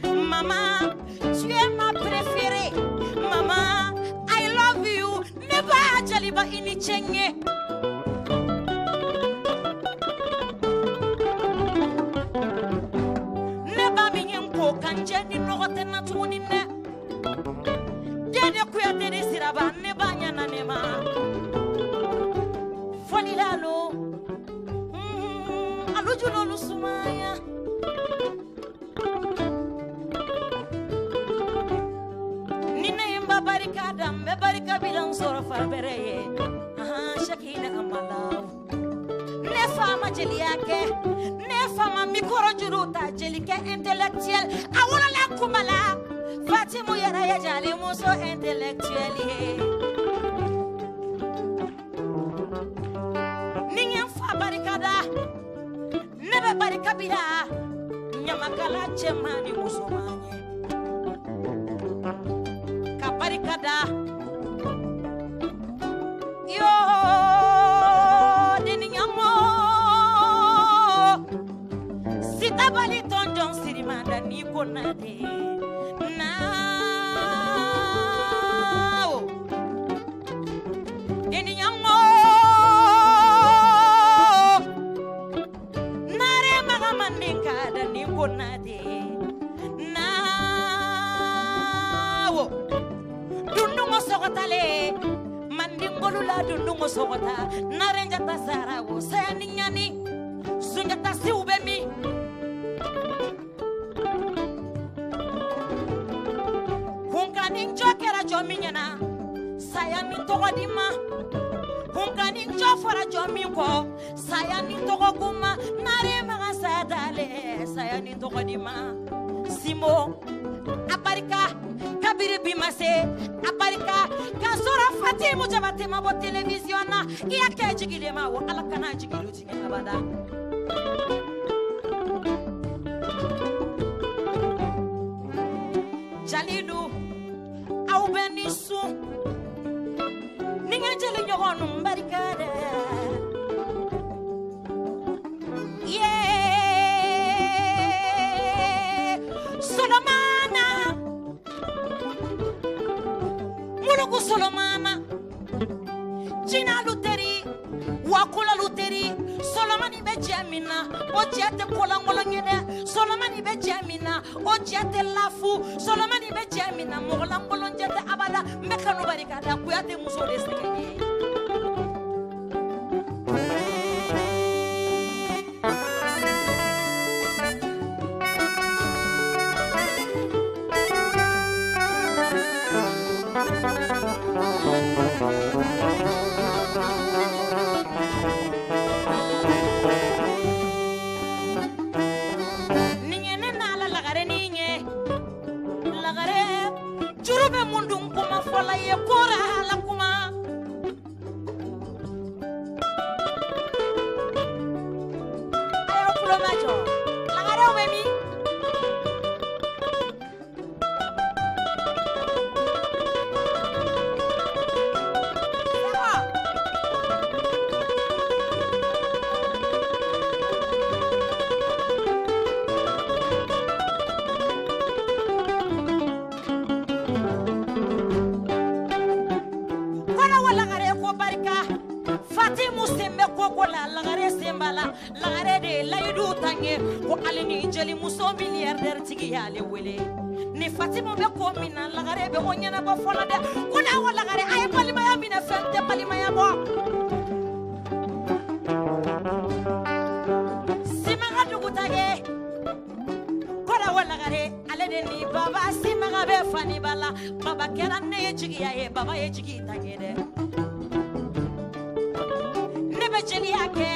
Maman, tu es ma préférée. Maman, I love you. Ne ba jaliba ini cenge. Ne ba min ye n ko kan jɛ ni nɔgɔ tɛ na tuguni dɛ. Dede Kuyate de siraba ne ba ɲana ne ma. Fɔlilalo, alujulolu sumaya. Ni ne ye n ba barika da n bɛ barika bila n sɔrɔ fa bɛrɛ ye. Ahan Shakina Amalaw. Ne fa ma jeliya kɛ, ne fa ma mikoro juru ta jelikɛ intellectuel. A wolola kuma la, Fatimu yɛrɛ ye jalimuso intellectuel ye. Ni n ye n fa barika da, ne bɛ barika bila ɲamakala cɛman ni musoman ye. Ka barika da. Yoo deniɲɔgɔn sitabali tɔnjɔn sirimada ni Konate nao deniɲɔgɔn nare magamande kada ni Konate nao dundungo sɔgɔtale mandingolu la dundungo sɔgɔta nare njata sarawo sayani ɲani Sunjata siw bɛ min kunkanni jɔ kɛra jɔn min ɲɛna saya ni tɔgɔ di ma kunkanni jɔ fɔra jɔn min kɔ saya ni tɔgɔ kuma nare maga saya dale saya ni tɔgɔ di ma Simo a barika kabiri bi ma se a barika k'a sɔrɔ Fatimu Jabate ma bɔ télévision na i y'a kɛ jigilen ma wa Ala kana jigiliw tigɛ abada. Jalidu aw Lagarew bɛ ni sun ni n ka jeli ɲɔgɔn nu barika da ye Solomana Muluku Solomana jinalu teri wakulalu teri Solomani bɛ cɛ min na o cɛ tɛ kolankolon ye dɛ Solomani bɛ cɛ min na o cɛ tɛ lafu Solomani bɛ cɛ min na mɔgɔ lankolon cɛ tɛ abada n bɛ kanu barika da Kuyate muso de sɛgɛn ye. Baba ye jigi ta ye dɛ ne bɛ jeliya kɛ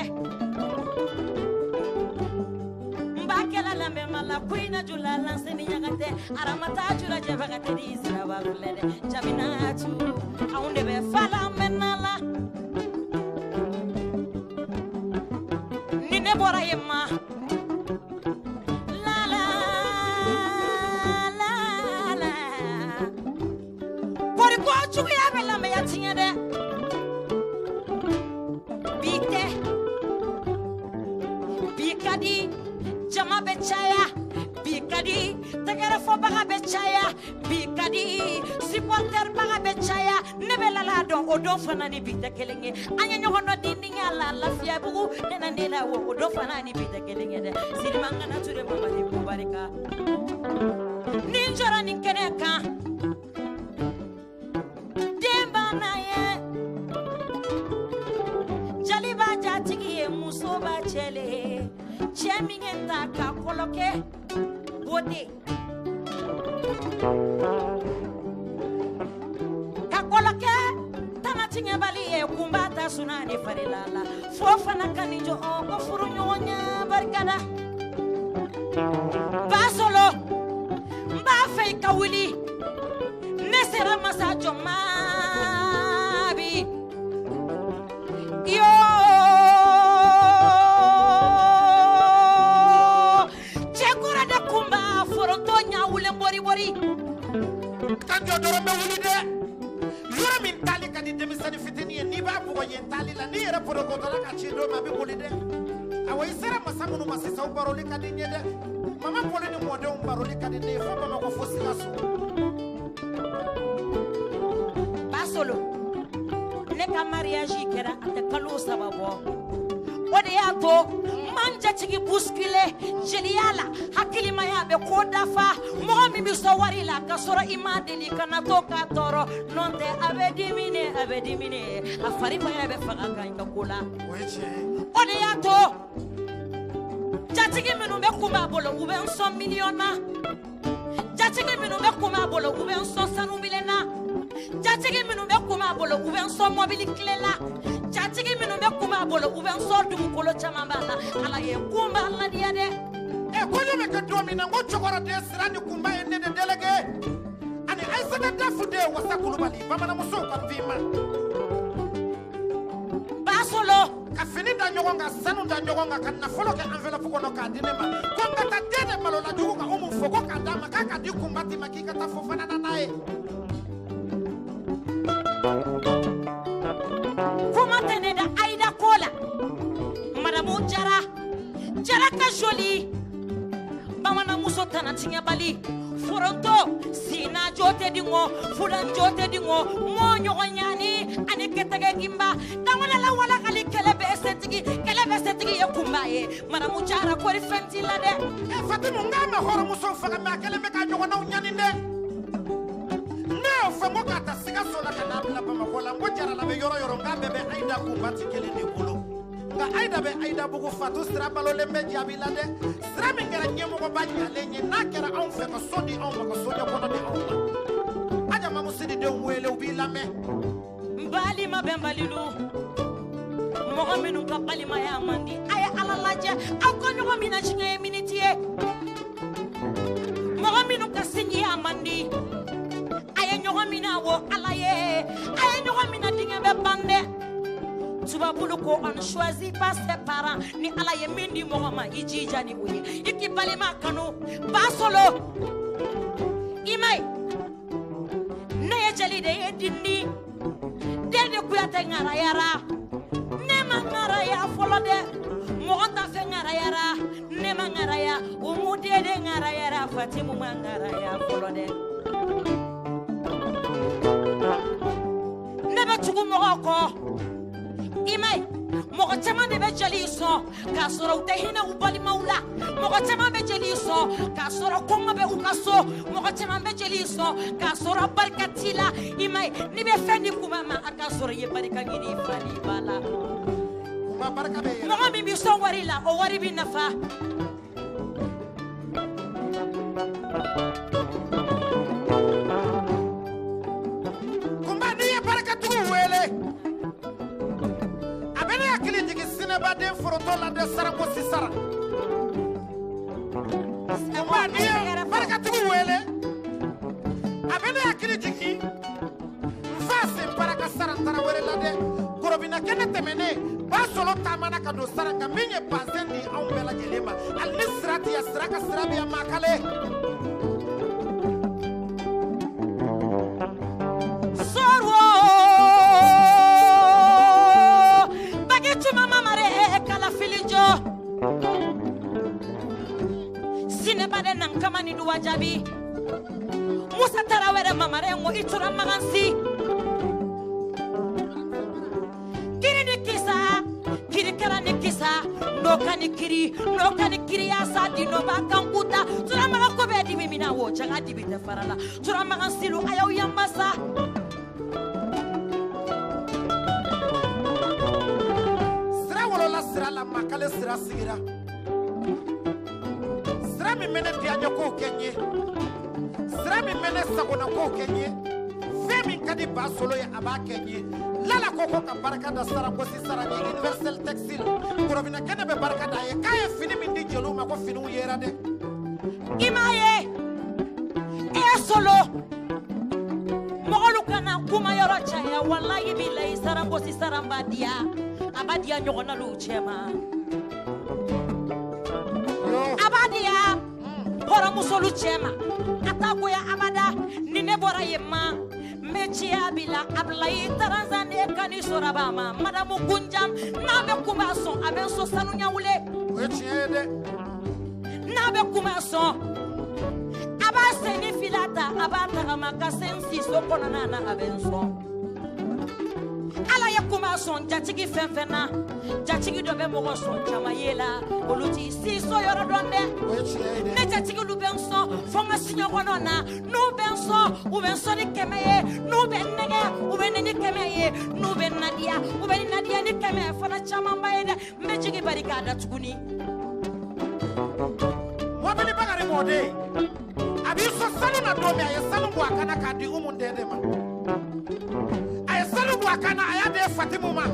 n b'a kɛla lamɛnma la ko i na jula lanseni ɲaga tɛ aramata jula jɛbaga tɛ di siraba filɛ dɛ jaminatu anw de bɛ fala mɛnna la ni ne bɔra yen ma la la la la kɔri ko juguya bɛ lamɛnya tiɲɛ dɛ bi tɛ bi ka di jama bɛ caya bi ka di tɛgɛrɛfɔbaga bɛ caya bi ka di supporterbaga bɛ caya ne bɛ lala dɔn o dɔn fana ni bi tɛ kelen ye an ye ɲɔgɔn dɔ di ni y'a la Lafiyabugu ne na ne la wo o dɔn fana ni bi tɛ kelen ye dɛ Sirimangana Ture Mamadi Mubarika ni n jɔra nin kɛnɛ kan denba ye jaliba jatigi ye muso b'a cɛle cɛ min ye ta ka kɔlɔkɛ bote ka kɔlɔkɛ tana tiɲɛbali ye kunba ta suna ni farila la fo fana ka nin jɔ ko furu ɲɔgɔnya barikada Basolo n b'a fɛ i ka wuli ne sera masa jɔn ma bi yo cɛkura de kunba foronto ɲawulen bori bori ka jɔ dɔrɔn bɛ wuli dɛ yɔrɔ min taali ka di denmisɛnnin fitinin ye n'i b'a bugɔ yen taali la n'i yɛrɛ porokotɔla ka ci dɔ ma a bɛ boli dɛ awɔ i sera masa minnu ma sisan u baroli ka di n ye dɛ mama boli ni mɔdenw baroli ka di ne ye fo Bamakɔ fo Sikaso. Basolo ne ka mariage kɛra a tɛ kalo 3 bɔ o de y'a to man jatigi bousculé jeliya la hakilimaya bɛ ko dafa mɔgɔ min bɛ sɔn wari la ka sɔrɔ i ma deli kana to k'a tɔɔrɔ n'o tɛ a bɛ dimine a bɛ dimine a fari yɛrɛ bɛ faga ka i ka ko la o de y'a to jatigi minnu bɛ kun b'a bolo u bɛ n sɔn miliyɔn na jatigi minnu bɛ kun b'a bolo u bɛ n sɔn sanu bilen na jatigi minnu bɛ kun b'a bolo u bɛ n sɔn mɔbili kile la jatigi minnu bɛ kun b'a bolo u bɛ n sɔn dugukolo caman b'a la ala ye kun b'a ladiya dɛ. Ɛ kɔɲɔ bɛ kɛ don min na n ko cɛkɔrɔden sira ni kunba ye ne de délégué ani Ayisata Dafu de ye Wasa Kulubali bamananmusow ka vima. Basolo ka fini da ɲɔgɔn kan sanu da ɲɔgɔn kan ka nafolo kɛ enveloppe kɔnɔ k'a di ne ma ko n ka taa den de malo la jugu ka Umu fo ko k'a d'a ma k'a ka di kunba ti ma k'i ka taa fo fana na n'a ye. Kuma tɛ ne da Ayida ko la. Madamu Jara, Jara ka joli. Bamananmuso tana tiɲɛbali. Foronto, sina jo tɛ di ŋo, fulan jo tɛ di ŋo, mɔ ɲɔgɔn ɲani ani kɛtɛgɛ gimba. Danwalala walakali kɛlɛ bɛ setigi, kɛlɛ bɛ setigi ye kunba ye. Madamu Jara kɔri fɛn t'i la dɛ. E Fatimu, n k'a ma hɔrɔnmuso faga mɛ a kɛlen bɛ k'a ɲɔgɔnnaw ɲani dɛ. Ne y'o fɔ n ko k'a ta Sikaso la ka n'a bila Bamakɔ la, n ko Jarala bɛ yɔrɔ yɔrɔ, n k'a bɛɛ bɛ Ayida kunba ti kelen de bolo. Nka Ayida bɛ Ayida bugu, Fatu sira balolen bɛ jaabi la dɛ. Sira min kɛra ɲɛmɔgɔba ɲalen ye, n'a kɛra anw fɛ ka so di anw ma, ka so ɲɛkɔnɔ di anw ma. Aja Mamusidi denw wele, u b'i lamɛn. N balima bɛnbalilu, mɔgɔ minnu ka balimaya man di, a ye Ala lajɛ, aw ka ɲɔgɔn minɛ siɲɛ ye miniti ye. Mɔgɔ minnu ka sinjiya man di, a ye ɲɔgɔn minɛ wo Ala ye, a ye ɲɔgɔn minɛ dingɛ bɛ ban dɛ. Tubabulu ko on ne choisit pas ses parents. Ni Ala ye min di mɔgɔ ma, i jija ni o ye. I k'i balima kanu, ba solo. I ma ye, ne ye jeli de ye dindi. Den de Kuyate ŋarayara. Ne ma ŋaraya fɔlɔ dɛ. Mɔgɔ t'a fɛ ŋarayara. Ne ma ŋaraya. Umu den de ŋarayara. Fatimu ma ŋaraya fɔlɔ dɛ. Ne bɛ tugu mɔgɔw kɔ. I ma ye, mɔgɔ caman de bɛ jeli sɔn k'a sɔrɔ u tɛ hinɛ u balimaw la. Mɔgɔ caman bɛ jeli sɔn k'a sɔrɔ kɔngɔ bɛ u ka so. Mɔgɔ caman bɛ jeli sɔn k'a sɔrɔ barika t'i la. I ma ye, n'i bɛ fɛn di kuma ma, a k'a sɔrɔ i ye barika ɲini i fa n'i ba la. Mɔgɔ min bɛ sɔn wari la, o wari bɛ nafa. Kunba, n'i ye barikatigiw wele, a bɛ ne hakili jigin sinɛbaden foroto la dɛ, saranko sisara. Kunba, n'i ye barikatigiw wele, a bɛ ne hakili jigin n fa sen baraka saran tarawele la dɛ. Gorobinɛ kɛnɛ tɛmɛnen, ba sɔrɔ taamana ka don saran kan, min ye bazɛn di anw bɛɛ lajɛlen ma. Hali ni sira tɛ yan, sira ka sira bɛ yan makale. Sɔrɔ bagi tuma mamare kalafili jɔ. Sineba de nan kama ni duwa jaabi. Musa Tarawele mamare ŋo i tora magansi. Kiri ni kisa, kiri kɛra ni kisa, n'o ka ni kiri, n'o ka ni kiri yasa di n'o b'a kan kuta. Turamagan ko bɛɛ dibi min na, o jaga dibi tɛ fara la. Turamagan silu a y'aw yanbasa. Sira wolola sira la, makale sira sigira. Sira min bɛ ne diyaɲɛ kow kɛ n ye, sira min bɛ ne sagona kow kɛ n ye, fɛn min ka di ba solo ye, a b'a kɛ n ye. Lala ko ko ka barika da Sarangosi sara ye Universel Textile. Gorobinɛ kɛnɛ bɛ barika da a ye, k'a ye fini min di jeliw ma, ko finiw yera dɛ. I m'a ye, e solo, mɔgɔlu kana kuma yɔrɔ caya, walayi bilayi Sarangosi sara b'a diya, a b'a diya ɲɔgɔnnaluw cɛ ma. A b'a diya hɔrɔnmusolu cɛ ma, a t'a goya abada. Ni ne bɔra yen ma, n bɛ ciya bila Abulayi Taranzan de kani sɔrɔba ma. Madamu Kunjam, n'a bɛ kunba sɔn, a bɛ n sɔn sanu ɲawule. O ye tiɲɛ ye dɛ. N'a bɛ kunba sɔn, a b'a sen ni fila ta, a b'a tagama ka se n si so kɔnɔna na, a bɛ n sɔn. Ala ye kuma sɔn jatigi fɛn fɛn na, jatigi dɔ bɛ mɔgɔ sɔn jama ye la, olu t'i si so yɔrɔ dɔn dɛ. Ne jatigilu bɛ n sɔn fo n ka siɲɔkɔnɔ na, n'u bɛ n sɔn, u bɛ n sɔn ni 100 ye, n'u bɛ n nɛgɛ, u bɛ ne ni 100 ye, n'u bɛ n nadiya, u bɛ n nadiya ni 100 fana camanba ye dɛ. N bɛ jigi bari k'a da tuguni. Mɔbili Bakari mɔden, a b'i sɔn sanu na don min, a ye sanu bɔ a kan na k'a di Umu Dɛdɛ ma. A ye sanu bɔ a kan na, a y'a di Fatimu ma.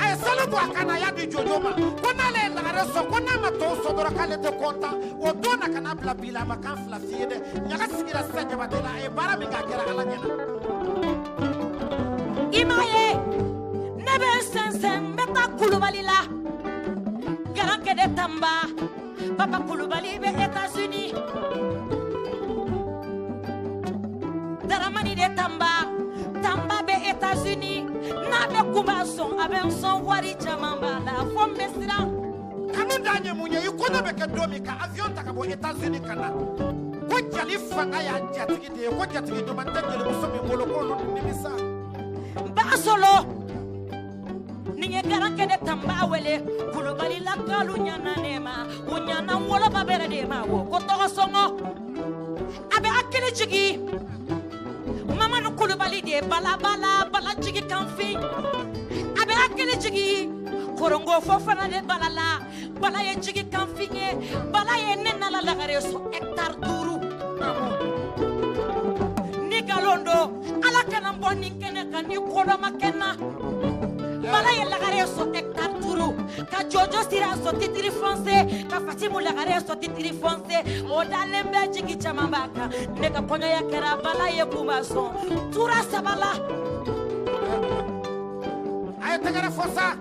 A ye sanu bɔ a kan na, a y'a di Jojo ma. Ko n'ale ye lagare sɔn, ko n'a ma tɔw sɔn dɔrɔn k'ale tɛ kɔntan. O don na ka n'a bila bi la, a ma kan fila f'i ye dɛ. Ɲaga sigira sisan Jabate la, a ye baara min kɛ, a kɛra Ala ɲɛna. I m'a ye, ne bɛ n sɛnsɛn, n bɛ taa Kulubali la. Garankɛ de Tanba, Papa Kulubali bɛ États-Unis. Daramani de Tanba, Tanba bɛ États-Unis. A bɛ kunba sɔn, a bɛ n sɔn wari caman b'a la fo n bɛ siran. Kanu da ye mun ye? I kɔɲɔ bɛ kɛ don min ka avion ta ka bɔ États-Unis ka na, ko jali fanga y'a jatigi de ye, ko jatigi ɲuman tɛ jelimuso min bolo, k'olu nimisa. Basolo ni ye garan kɛnɛ ta n b'a wele Kulubali lakalu ɲana ne ma, u ɲana n woloba bɛrɛ de ma wo ko tɔgɔ sɔngɔ. A bɛ hakili jigin Mamadu Kulubali de bala bala bala jigi kanfin. A bɛ hakili jigin Korongo Fofana de bala la, bala ye jigi kanfin ye, bala ye ne nala lagare so hectare 5. Ni nkalon don, Ala kana n bɔ nin kɛnɛ kan ni kodɔn ma kɛ n na. Bala ye lagare so hectare 5, ka Jojo Sira sɔn titiri foncier, ka Fatimu lagare sɔn titiri foncier. O dalen bɛ jigi caman b'a kan. Ne ka kɔɲɔya kɛra bala ye kunba sɔn tura saba la. A ye tɛgɛrɛ fɔ sa.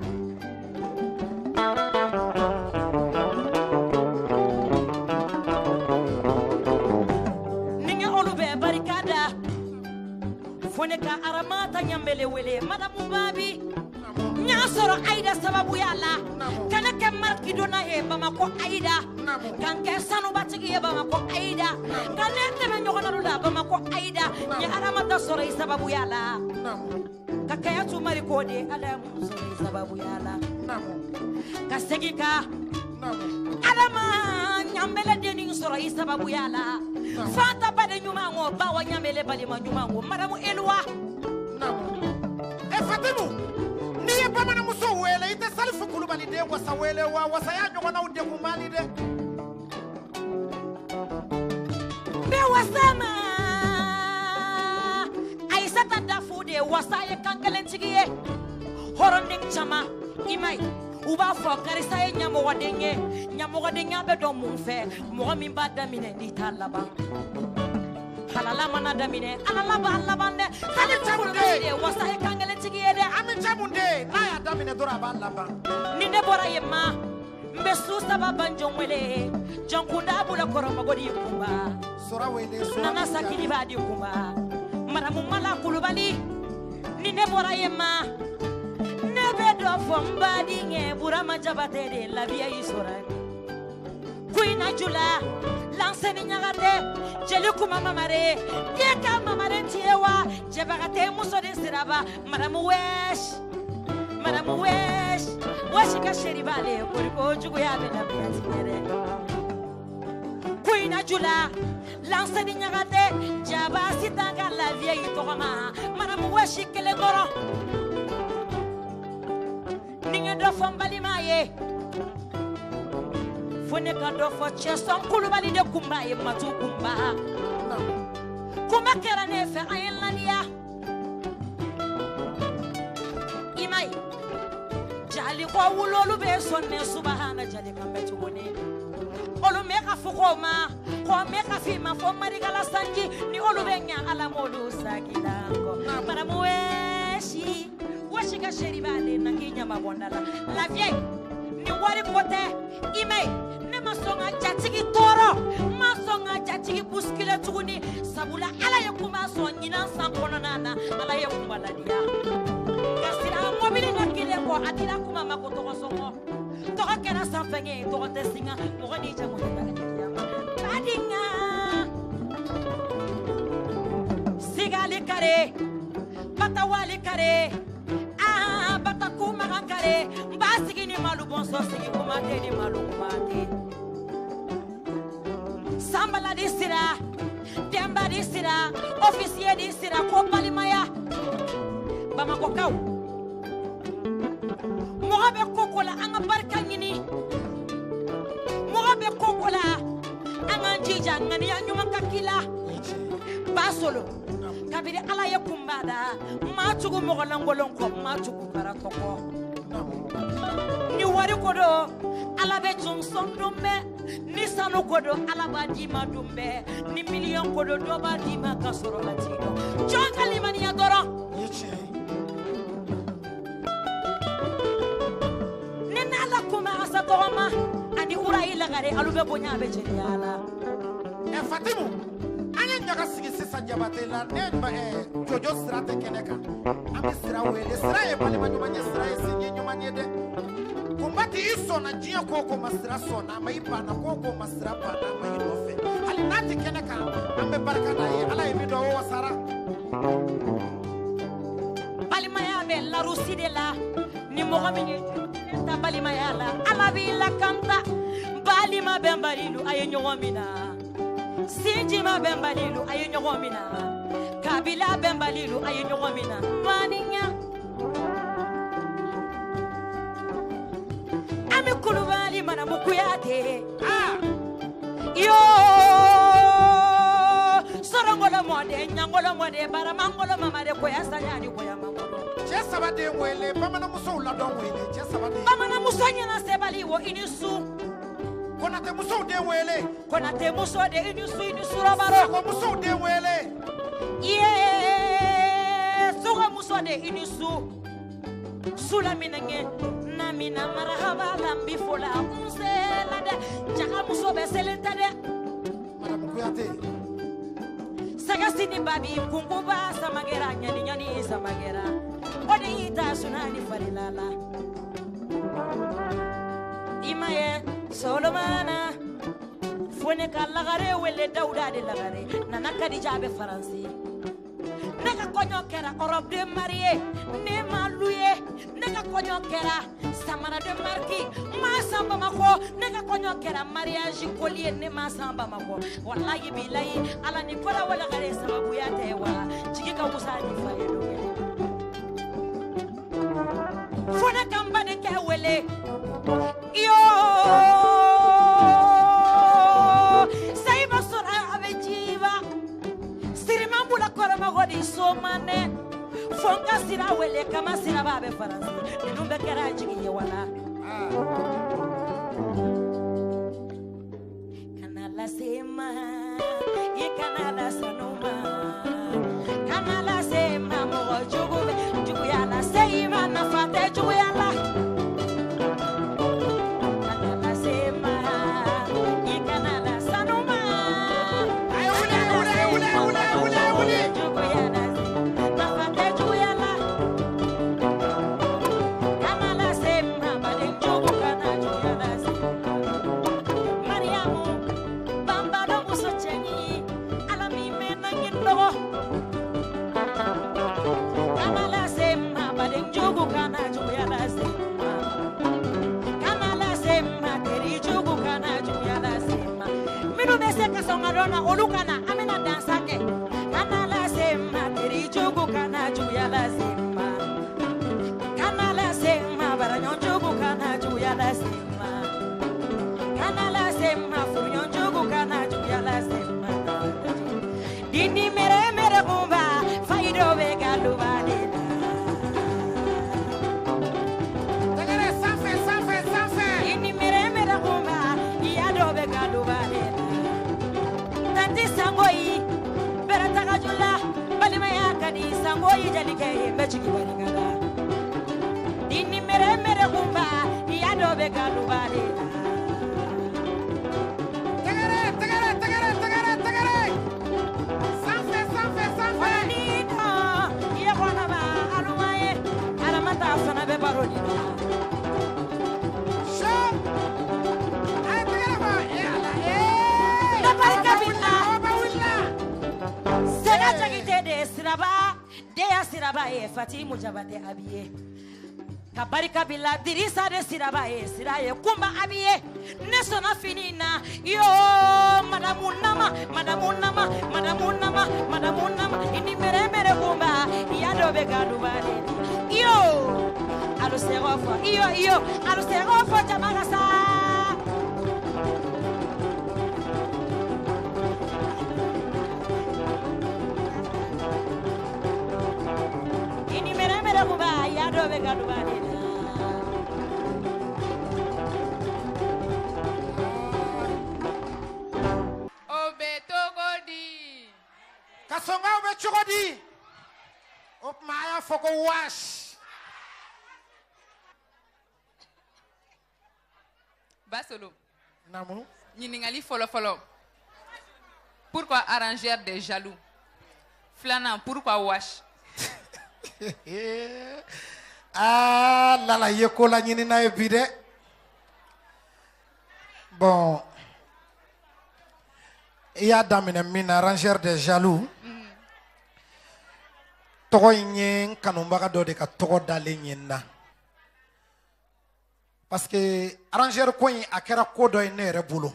Ni n ye olu bɛɛ barika da, fo ne ka Aramata Ɲanbele wele, Madamu Babi. N y'a sɔrɔ Ayida sababuya la, ka ne kɛ marikidonna ye Bamakɔ Ayida, ka n kɛ sanubatigi ye Bamakɔ Ayida, ka ne tɛmɛ ɲɔgɔnnaw la Bamakɔ Ayida. N ye Aramata sɔrɔ i sababuya la, ka Kayatu Mariko de Adamu sɔrɔ i sababuya la, ka segin ka Adama Ɲanbele dennin sɔrɔ i sababuya la. Fanta baden ɲuman o, Bawa Ɲanbele balima ɲuman o, Madamu Eluwa. E Fatimu, n'i ye bamananmuso wele, i tɛ Salifu Kulubali den wasa wele wa? Wasa y'a ɲɔgɔnnaw degun Mali dɛ. N bɛ wasa ma Ayisata Dafu de, wasa ye kan kelentigi ye. Hɔrɔnden caman i ma ye, u b'a fɔ karisa ye ɲamɔgɔden ye. Ɲamɔgɔdenya bɛ dɔn mun fɛ? Mɔgɔ min b'a daminɛ n'i t'a laban. Halala mana daminɛ, alala b'a laban dɛ. Salifu Kulubali de, wasa ye kan kelentigi ye dɛ. Ami Camu den, n'a y'a daminɛ dɔrɔn a b'a laban. Ni ne bɔra yen ma, n bɛ su saba banjɔn wele. Jɔnkunda bula kɔrɔmago di kunba. Sora wele, Sora. Nana Sakili b'a di kunba. Madamu Mala Kulubali. Ni ne bɔra yen ma, ne bɛ dɔ fɔ n baden ye, Burama Jabate de labiya y'i sɔrɔ. Kuina Jula, Lanseni Ɲagate, Jeli Kuma Mamare, den ka Mamare tiye wa, Jɛbaga muso de Siraba, Madamu Wesh, Madamu Wesh, Wesh ka seri b'ale, koriko juguya bɛ daminɛ tigɛ dɛ. Kuina Jula, Lanseni Ɲagate, Jaba Sitan ka lafiya y'i tɔgɔ ma, Madamu Wesh kelen dɔrɔn. Ni n ye dɔ fɔ n balima ye, fo ne ka dɔ fɔ Cɛsɔn Kulubali de kunba ye, Matu kunba. Kuma kɛra ne fɛ, an ye laniya. I ma ye, jali ko wulolu bɛ sɔn ne subahana jali kan bɛ tuguni. Olu mɛ ka fɔ k'o ma, k'o mɛ ka f'i ma fɔ marikala sanji, ni olu bɛ ɲa Ala m'olu sagila kɔ. Madamu Wɛsi, Wɛsi ka seri b'ale na k'i ɲama bɔnda la. La vieille, ni wari ko tɛ, i ma ye, ne ma sɔn ka jatigi tɔɔrɔ, n ma sɔn ka jatigi bousculer tuguni, sabula Ala ye kuma sɔn ɲinan san kɔnɔna na, Ala ye kuma ladiya. Ka sira mobili la kelen kɔ, a dira kuma ma ko tɔgɔ sɔngɔ. Tɔgɔ kɛra sanfɛn ye, tɔgɔ tɛ singa, mɔgɔ n'i jago tɛ taa kiyama. Badinga, sigali kare, batawali kare, ah bataku magan kare, n b'a sigi ni malu bɔnsɔn sigi kuma tɛ ni malu kuma tɛ. Sanbala di sira, Denba di sira, officier di sira, ko balimaya. Bamakɔkaw, mɔgɔ bɛ ko ko la, an ka barika ɲini. Mɔgɔ bɛ ko ko la, an k'an jija ŋaniya ɲuman ka k'i la. Basolo, kabini Ala ye kunba da, maa tugu mɔgɔ lankolon kɔ, maa tugu karatɔ kɔ. Ni wari ko don, Ala bɛ jɔn sɔn don bɛɛ. Ni sanu ko don, Ala b'a d'i ma don bɛɛ. Ni miliyɔn ko don, dɔ b'a d'i ma ka sɔrɔ a t'i dɔn. Jɔn ka limaniya dɔrɔn. Ni n'Ala kuma asa tɔgɔma ani ura i lagare alu bɛ bonya a bɛ jeliya la. Ɛ Fatimu, an ye ɲa ɲaga sigi sisan Jabate la, ne Jojo sira tɛ kɛnɛ kan. An bɛ sira wele, sira ye balima ɲuman ye, sira ye sinji ɲuman ye dɛ. Kunbati i sɔnna diɲɛ ko o ko ma, sira sɔnna a ma, i banna ko o ko ma, sira banna a ma i nɔfɛ. Hali n'a tɛ kɛnɛ kan, an bɛ barika d'a ye. Ala ye min dɔn, o wasara. Balimaya bɛ larusi de la, ni mɔgɔ min ye ta balimaya la, Ala b'i lakanta. Balima bɛnbalilu a ye ɲɔgɔn minɛ, sinjima bɛnbalilu a ye ɲɔgɔn minɛ, kabila bɛnbalilu a ye ɲɔgɔn minɛ. Maniya Ami Kulubali Manamu Kuyate yo sorongolo mɔden ɲangolo mɔden baramangolo mamade koya sayani koya mangolo. Cɛ saba den wele, bamananmusow ladɔn wele, cɛ saba den. Bamananmuso ɲɛna sebali wo i ni su. Konate musow den wele. Konate muso de i ni su, i ni surabaro. Sako musow den wele. Iye suga muso de i ni su. Sula minenge namina marahaba lambi fola unse la de jaga muso bɛ selen tɛ dɛ. Madame Kuyate. Sagasini babi kunkuba samagera ɲani ɲani samagera. O de y'i ta sunani farila la. I ma ye Solomana fo ne ka lagare wele Dawuda de lagare nana Kadija bɛ Faransi. Ne ka kɔɲɔ kɛra robe de mariée ne ma loué. Ne ka kɔɲɔ kɛra samara de marque ma san Bamakɔ. Ne ka kɔɲɔ kɛra mariage collier ne ma san Bamakɔ. Walayi bilayi Ala ni kola wala kare sababuya tɛ wa jigi ka wusa ni fa ye don kelen. Fo ne ka n badenkɛ wele iyo sayiba sɔrɔ a bɛ jiba siriman bula kɔrɔmɔgɔ di somanɛ fo n ka sira wele kama siraba bɛ Faransi. Ninnu bɛɛ kɛra jigi ye wala. Kana lase n ma, i kana lase nu ma, kana lase n ma mɔgɔ jugu bɛ juguya lase i ma, nafa tɛ juguya la. Kana lase n ma, i kana lase nu ma. Aye wuli, wuli, wuli, wuli, wuli, wuli. Juguya lase, nafa tɛ juguya la. Kana lase n ma, baden jugu kana juguya lase. Mariamu, banbadɔ muso cɛɲi, Ala min mɛnna n ye dɔgɔ. Kana lase n ma, baden jugu kana juguya lase n ma. Kana lase n ma, teri jugu kana juguya lase n ma. Minnu bɛ se ka sɔn ka dɔn na, olu ka na, an bɛna dansa kɛ. Kana lase n ma, teri jugu kana juguya lase n ma. Kana lase n ma, baraɲɔgɔn jugu kana juguya lase n ma. Kana lase n ma, furuɲɔgɔn jugu kana juguya lase n ma. Dindi mere mere kunba, fayido bɛ galuba de la. Tɛgɛrɛ sanfɛ sanfɛ sanfɛ. Dindi mere mere kunba, iya dɔ bɛ galuba de la. Tanti Sangoyi, bɛrɛ tagajula, balimaya ka di Sangoyi jalikɛ ye, n bɛ jigin barika la. Dindi mere mere kunba, iya dɔ bɛ galuba de la. Tɛgɛrɛ tɛgɛrɛ tɛgɛrɛ tɛgɛrɛ tɛgɛrɛ. Sanfɛ sanfɛ sanfɛ. Ni dɔn, i ye kɔnɔba aluma ye, Aramata fana bɛ baro nin na. Sɔ. A ye tɛgɛrɛ fɔ. E Ala ee. Ne barika b'i la. Aw ba wulila. Sɛgɛ Jakite de siraba, deya siraba ye Fatimu Jabate abi ye. Ka barika bila Dirisa de siraba ye, sira ye Kunba abi ye. Ne sɔnna fini na, yo madamu nama, madamu nama, madamu nama, madamu nama. I ni mere mere Kunba, i y'a dɔ bɛ galuba de la. Yo, alu sɛgɔ fɔ, iyo iyo, alu sɛgɔ fɔ jama ka sa. I ni mere mere Kunba, i y'a dɔ bɛ galuba de la. O bɛ cogo di? Kasɔngaw bɛ cogo di? O tuma a y'a fɔ ko waasi. Basolo. Naamu. Ɲininkali fɔlɔ fɔlɔ. Pourquoi arrangeur des jaloux? Filanan, pourquoi wash? Ah lala, i ye ko laɲini n'a ye bi dɛ. Bon, i y'a daminɛ min na, arrangeur des jaloux, tɔgɔ in ye n kanubaga dɔ de ka tɔgɔ dalen ye n na, parce que arrangeur ko in, a kɛra ko dɔ ye ne yɛrɛ bolo.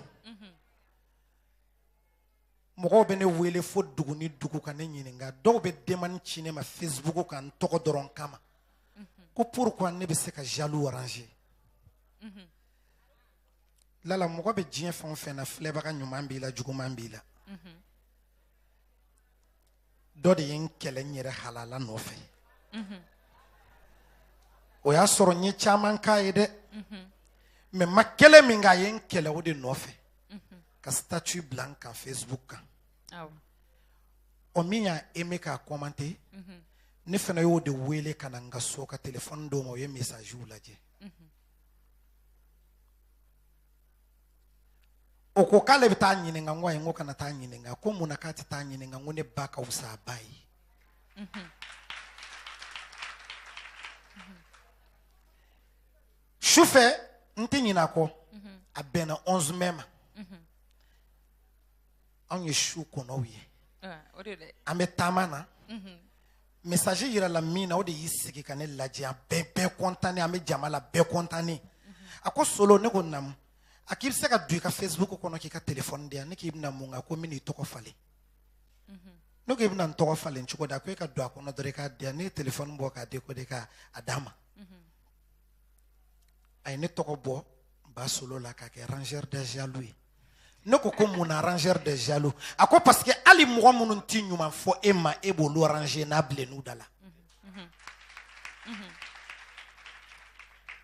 Mɔgɔw bɛ ne wele fo dugu ni dugu ka ne ɲininka. Dɔw bɛ demande ci ne ma Facebook kan n tɔgɔ dɔrɔn kama, ko pourquoi ne bɛ se ka jaloux arranger. Lala, mɔgɔ bɛ diɲɛ fɛn o fɛn na, filɛbaga ɲuman b'i la, juguman b'i la. Dɔ de ye n kɛlɛ n yɛrɛ halala nɔfɛ. O y'a sɔrɔ n ye caman k'a ye dɛ, mais ma kɛlɛ min kɛ, a ye n kɛlɛ o de nɔfɛ, ka statut bila n kan Facebook kan. Ɔ, min y'a aimé k'a commenter, ne fana y'o de wele ka na n ka so ka téléphone d'o ma. O ye message lajɛ, o ko k'ale bɛ taa ɲininka. N ko ayi, n ko kana taa ɲininka. Ko mun na k'a tɛ taa ɲininka? N ko ne ba ka fisa a ba ye. Sufɛ, n tɛ ɲinɛ a kɔ, a bɛnna 11 mai ma. Anw ye su kɔnɔw ye, an bɛ taama na. Message yirala min na, o de y'i sigi ka ne lajɛ. A bɛɛ bɛɛ content, an bɛ jama la, bɛɛ content. A ko Solo. Ne ko naamu. A k'i bɛ se ka don i ka Facebook kɔnɔ k'i ka téléphone di yan. Ne k'i bɛna mun kɛ? Ko n bɛna i tɔgɔ falen. Ne ko i bɛna n tɔgɔ falen cogo di? A ko e ka don a kɔnɔ dɔrɔn, i k'a di yan. Ne ye téléphone bɔ k'a décoder k'a d'a ma. A ye ne tɔgɔ bɔ Ba Solo la k'a kɛ rangeur des jaloux ye. Ne ko ko mun na rangeur des jaloux? A ko parce que hali mɔgɔ minnu ti ɲuman fɔ e ma, e b'olu ranger n'a bilenn'u da la.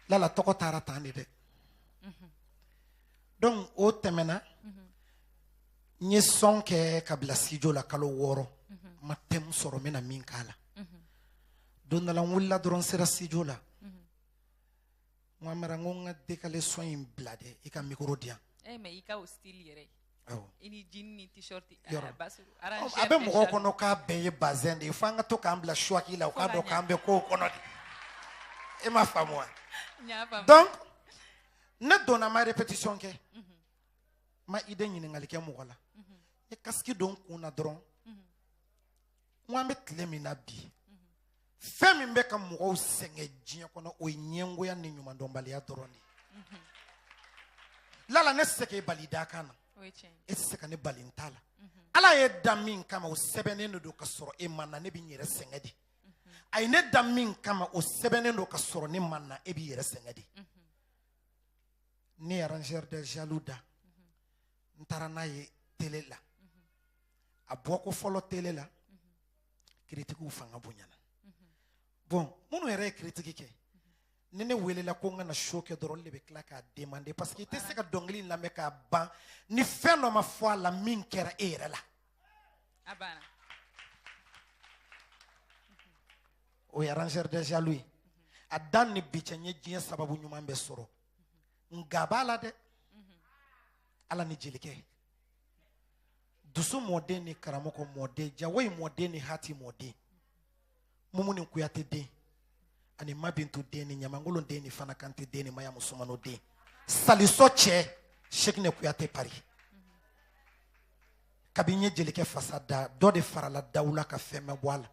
Lala, tɔgɔ taara tan de dɛ. Donc o tɛmɛna, n ye son kɛ ka bila studio la kalo 6, n ma thème sɔrɔ n bɛna min k'a la. Don dɔ la, n wulila dɔrɔn, n sera studio la, n ko Amara, n ko n ka décalé son in bila dɛ, i ka micro di yan. Eh, mais i ka o style yɛrɛ. Awɔ. I ni jean ni t-shirt. Yɔrɔ. Ba Solo, A bɛ mɔgɔw kɔnɔ k'a bɛɛ ye bazin de ye, fo an ka to k'an bila choix la, u k'a dɔn k'an bɛ kow kɔnɔ de. E m'a faamu wa? N y'a faamu. Donc ne donna, ma répétition kɛ, ma idée ɲininkali kɛ mɔgɔ la. N ye casque don n kun na dɔrɔn, n ko an bɛ tile min na bi, fɛn min bɛ ka mɔgɔw sɛgɛn diɲɛ kɔnɔ, o ye ɲɛngoya ni ɲumandɔnbaliya dɔrɔn de ye. Lala, ne tɛ se k'e bali da kan na, O ye tiɲɛ ye. e tɛ se ka ne bali n ta la. Ala ye da min kama, o sɛbɛnnen de don ka sɔrɔ e ma na, ne b'i yɛrɛ sɛgɛn de. A ye ne da min kama, o sɛbɛnnen don ka sɔrɔ ne ma na, e b'i yɛrɛ sɛgɛn de. Ne ye arrangeur des jaloux da, n taara n'a ye télé la. A bɔko fɔlɔ télé la, critiques fanga bonyana. Bon, minnu yɛrɛ ye critique kɛ, ni ne welela ko n ka na show kɛ dɔrɔn, olu de bɛ tila k'a demander, parce que i tɛ se ka dɔnkili in lamɛn k'a ban ni fɛn dɔ ma fɔ a la min kɛra e yɛrɛ la. A banna. O ye arrangeur des jaloux ye. A dan ni bi cɛ, n ye diɲɛ sababu ɲuman bɛɛ sɔrɔ, nka a b'a la dɛ. Ala ni jelikɛ, dusu mɔden ni karamɔgɔ mɔden, jawoyi mɔden ni hati mɔden, mumu ni kuyate den ani mabintu den ni ɲamankolon den ni fana kante den ni maya musumano den, salisɔ cɛ Cheickna Kuyate Paris. Kabi n ye jelikɛ fasa da, dɔ de farala dawula ka fɛn bɛɛ bɔ a la.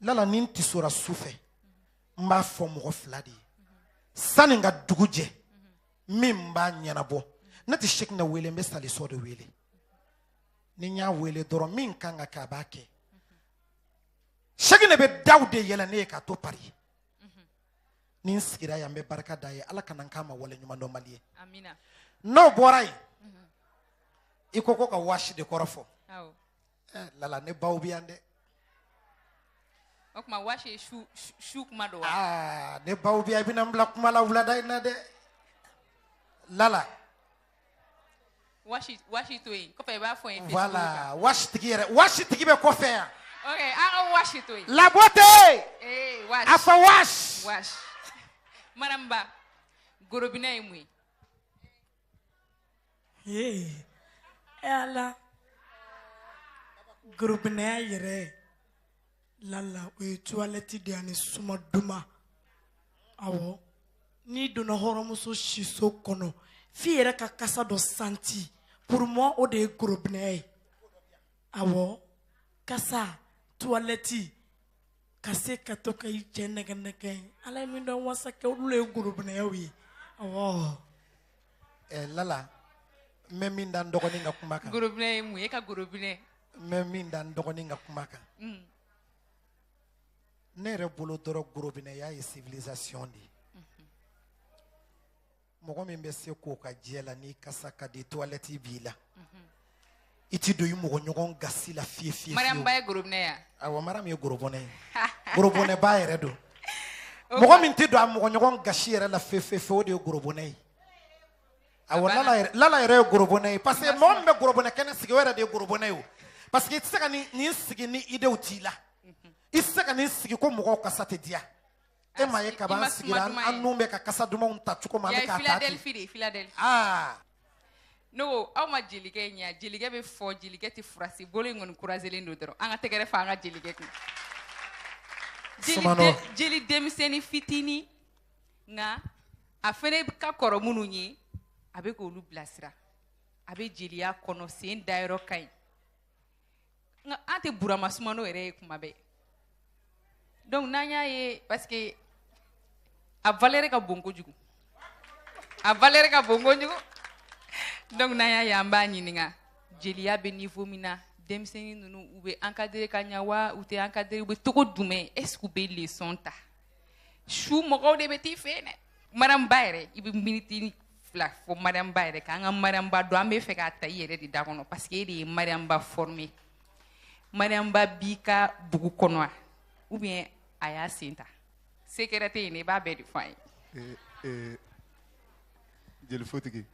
Lala, ni n tisora su fɛ, n b'a fɔ mɔgɔ fila de ye sani n ka dugu jɛ min b'a ɲɛnabɔ. Ne tɛ Cheickna wele, n bɛ salisɔ de wele. Ni n y'a wele dɔrɔn, min kan ka kɛ, a b'a kɛ. Cheickna bɛ daw de yɛlɛ ne ye k'a to Paris. Ni n sigira yan, n bɛ barika da ye. Ala kana n k'a ma wale ɲumandɔnbali ye. Amina. N'o bɔra yen, i ko ka waasi de kɔrɔ fɔ. Awɔ. Lala, ne baw bɛ yan dɛ. O tuma waasi ye su kuma don wa? Aa, ne baw bɛ yan, i bɛna n bila kuma la wulada in na dɛ, Lala. Waasi, waasi to yen, kɔfɛ i b'a fɔ n ye Facebook Voilà kan. Waasi tigi yɛrɛ, waasi tigi bɛ kɔfɛ yan. Ok, an ka waasi to yen. La beauté. Eh, waasi. A fɔ waasi. Waasi. Madame Ba, gorobinɛ ye mun ye? Ye, e Ala. Gorobinɛya yɛrɛ lala, o ye toilette de ye ani suma duman. Awɔ, n'i donna hɔrɔnmuso siso kɔnɔ f'i yɛrɛ ka kasa dɔ santi, pour moi o de ye gorobinɛya ye. Awɔ, kasa, toilette, ka se ka to ka i cɛ nɛgɛ nɛgɛ, Ala ye min dɔn wasa kɛ, olu de ye gorobinɛyaw ye. Awɔ. Lala, n bɛ min da n dɔgɔnin ka kuma kan. Gorobinɛ ye mun ye? E ka gorobinɛ. N bɛ min da n dɔgɔnin ka kuma kan. Ne yɛrɛ bolo dɔrɔn, gorobinɛya ye civilisation de ye. Mɔgɔ min bɛ se k'o ka jɛ la, n'i kasa ka di, toilette b'i la, i ti don i mɔgɔ ɲɔgɔn gasi la fiye fiye. Mariam Ba ye gorobinɛ ya? Awɔ, Mariam ye gorobɔnɛ ye, gorobɔnɛba yɛrɛ don. Mɔgɔ min tɛ don a mɔgɔ ɲɔgɔn gasi yɛrɛ la fiye fiye fiye, o de ye gorobɔnɛ ye. Awɔ, Lala yɛrɛ, Lala yɛrɛ ye gorobɔnɛ ye, parce que mɔgɔ min bɛ gorobɔnɛ kɛnɛ sigi, o yɛrɛ de ye gorobɔnɛ ye o, parce que i tɛ se ka nin sigi ni idéew t'i la. I tɛ se ka nin sigi ko mɔgɔw kasa tɛ diya e ma ye. Kaban sigira, an nun bɛ ka kasa dumanw ta cogo min, an bɛ k'a ta ten. Philadelphie de, Philadelphie. Aa. Ne ko aw ma jelikɛ ɲɛ, jelikɛ bɛ fɔ, jelikɛ tɛ furasi bolo in kɔni kuraselen don dɔrɔn. An ka tɛgɛrɛ fa an ka jelikɛ kun. Sumano. Jeli denmisɛnnin fitinin, nka a fɛnɛ ka kɔrɔ minnu ye, a bɛ k'olu bilasira, a bɛ jeliya kɔnɔ, sen dayɔrɔ ka ɲi. Nka an tɛ Burama Sumano yɛrɛ ye kuma bɛɛ, donc n'an y'a ye, parce que a valeur ka bon kojugu, a valeur ka bon kojugu. Donc n'an y'a ye, an b'a ɲininka jeliya bɛ niveau min na, denmisɛnnin ninnu, u bɛ encadrer ka ɲa wa, u tɛ encadrer, u bɛ togo jumɛn, est ce que u bɛ leçon ta? Su mɔgɔw de bɛ t'i fɛ yen dɛ. Mariam Ba yɛrɛ, i bɛ miniti 2 fɔ Mariam Ba yɛrɛ kan. An ka Mariam Ba dɔn, an bɛ fɛ k'a ta i yɛrɛ de da kɔnɔ, parce que e de ye Mariam Ba formé. Mariam Ba b'i ka bugu kɔnɔ wa, ou bien a y'a sen ta? Secret tɛ yen, i b'a bɛɛ de fɔ an ye. Jelifotigi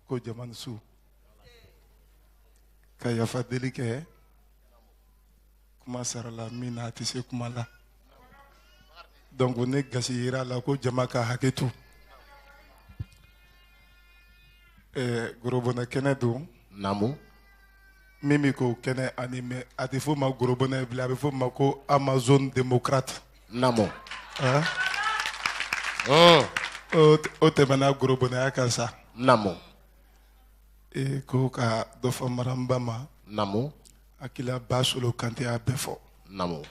ko jama ni su, ka yafa deli kɛ, kuma sarala min na, a tɛ se kuma la, donc ne gasi yira la ko jama ka hakɛ to. Gorobɔnɛ kɛnɛ don. Naamu. Min bɛ k'o kɛnɛ animé, a tɛ f'o ma gorobɔnɛ bilen, a bɛ f'o ma ko Amazone démocrate. Naamu. O tɛmɛna gorobɔnɛya kan sa. Naamu. E ko ka dɔ fɔ Mariam Ba ma. Naamu. Akila Ba Solo Kante y'a bɛɛ fɔ. Naamu.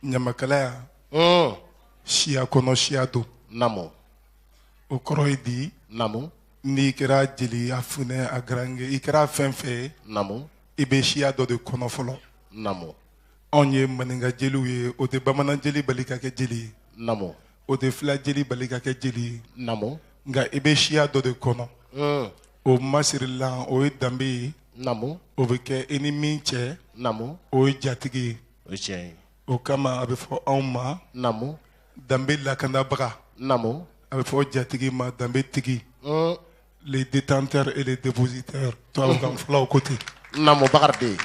Ɲamakalaya, siya kɔnɔ siya don. Naamu. O kɔrɔ ye di? Naamu. N'i kɛra jeliya funɛ a garange, i kɛra fɛn fɛn ye. Naamu. I bɛ siya dɔ de kɔnɔ fɔlɔ. Naamu. Anw ye maninka jeliw ye, o tɛ bamanan jeli bali ka kɛ jeli ye. Naamu. O tɛ fila jeli bali ka kɛ jeli ye. Naamu. Nka i bɛ siya dɔ de kɔnɔ. O masirilan, o ye danbe ye. Naamu. O bɛ kɛ i ni min cɛ. Naamu. O ye jatigi ye. O ye tiɲɛ ye. O kama a bɛ fɔ anw ma. Naamu. Danbe lakanabaga. Naamu. A bɛ fɔ jatigi ma danbe tigi. Les détenteurs et les dépositaires, tubabukan fɔlaw ko ten. Naamu, Bakari den.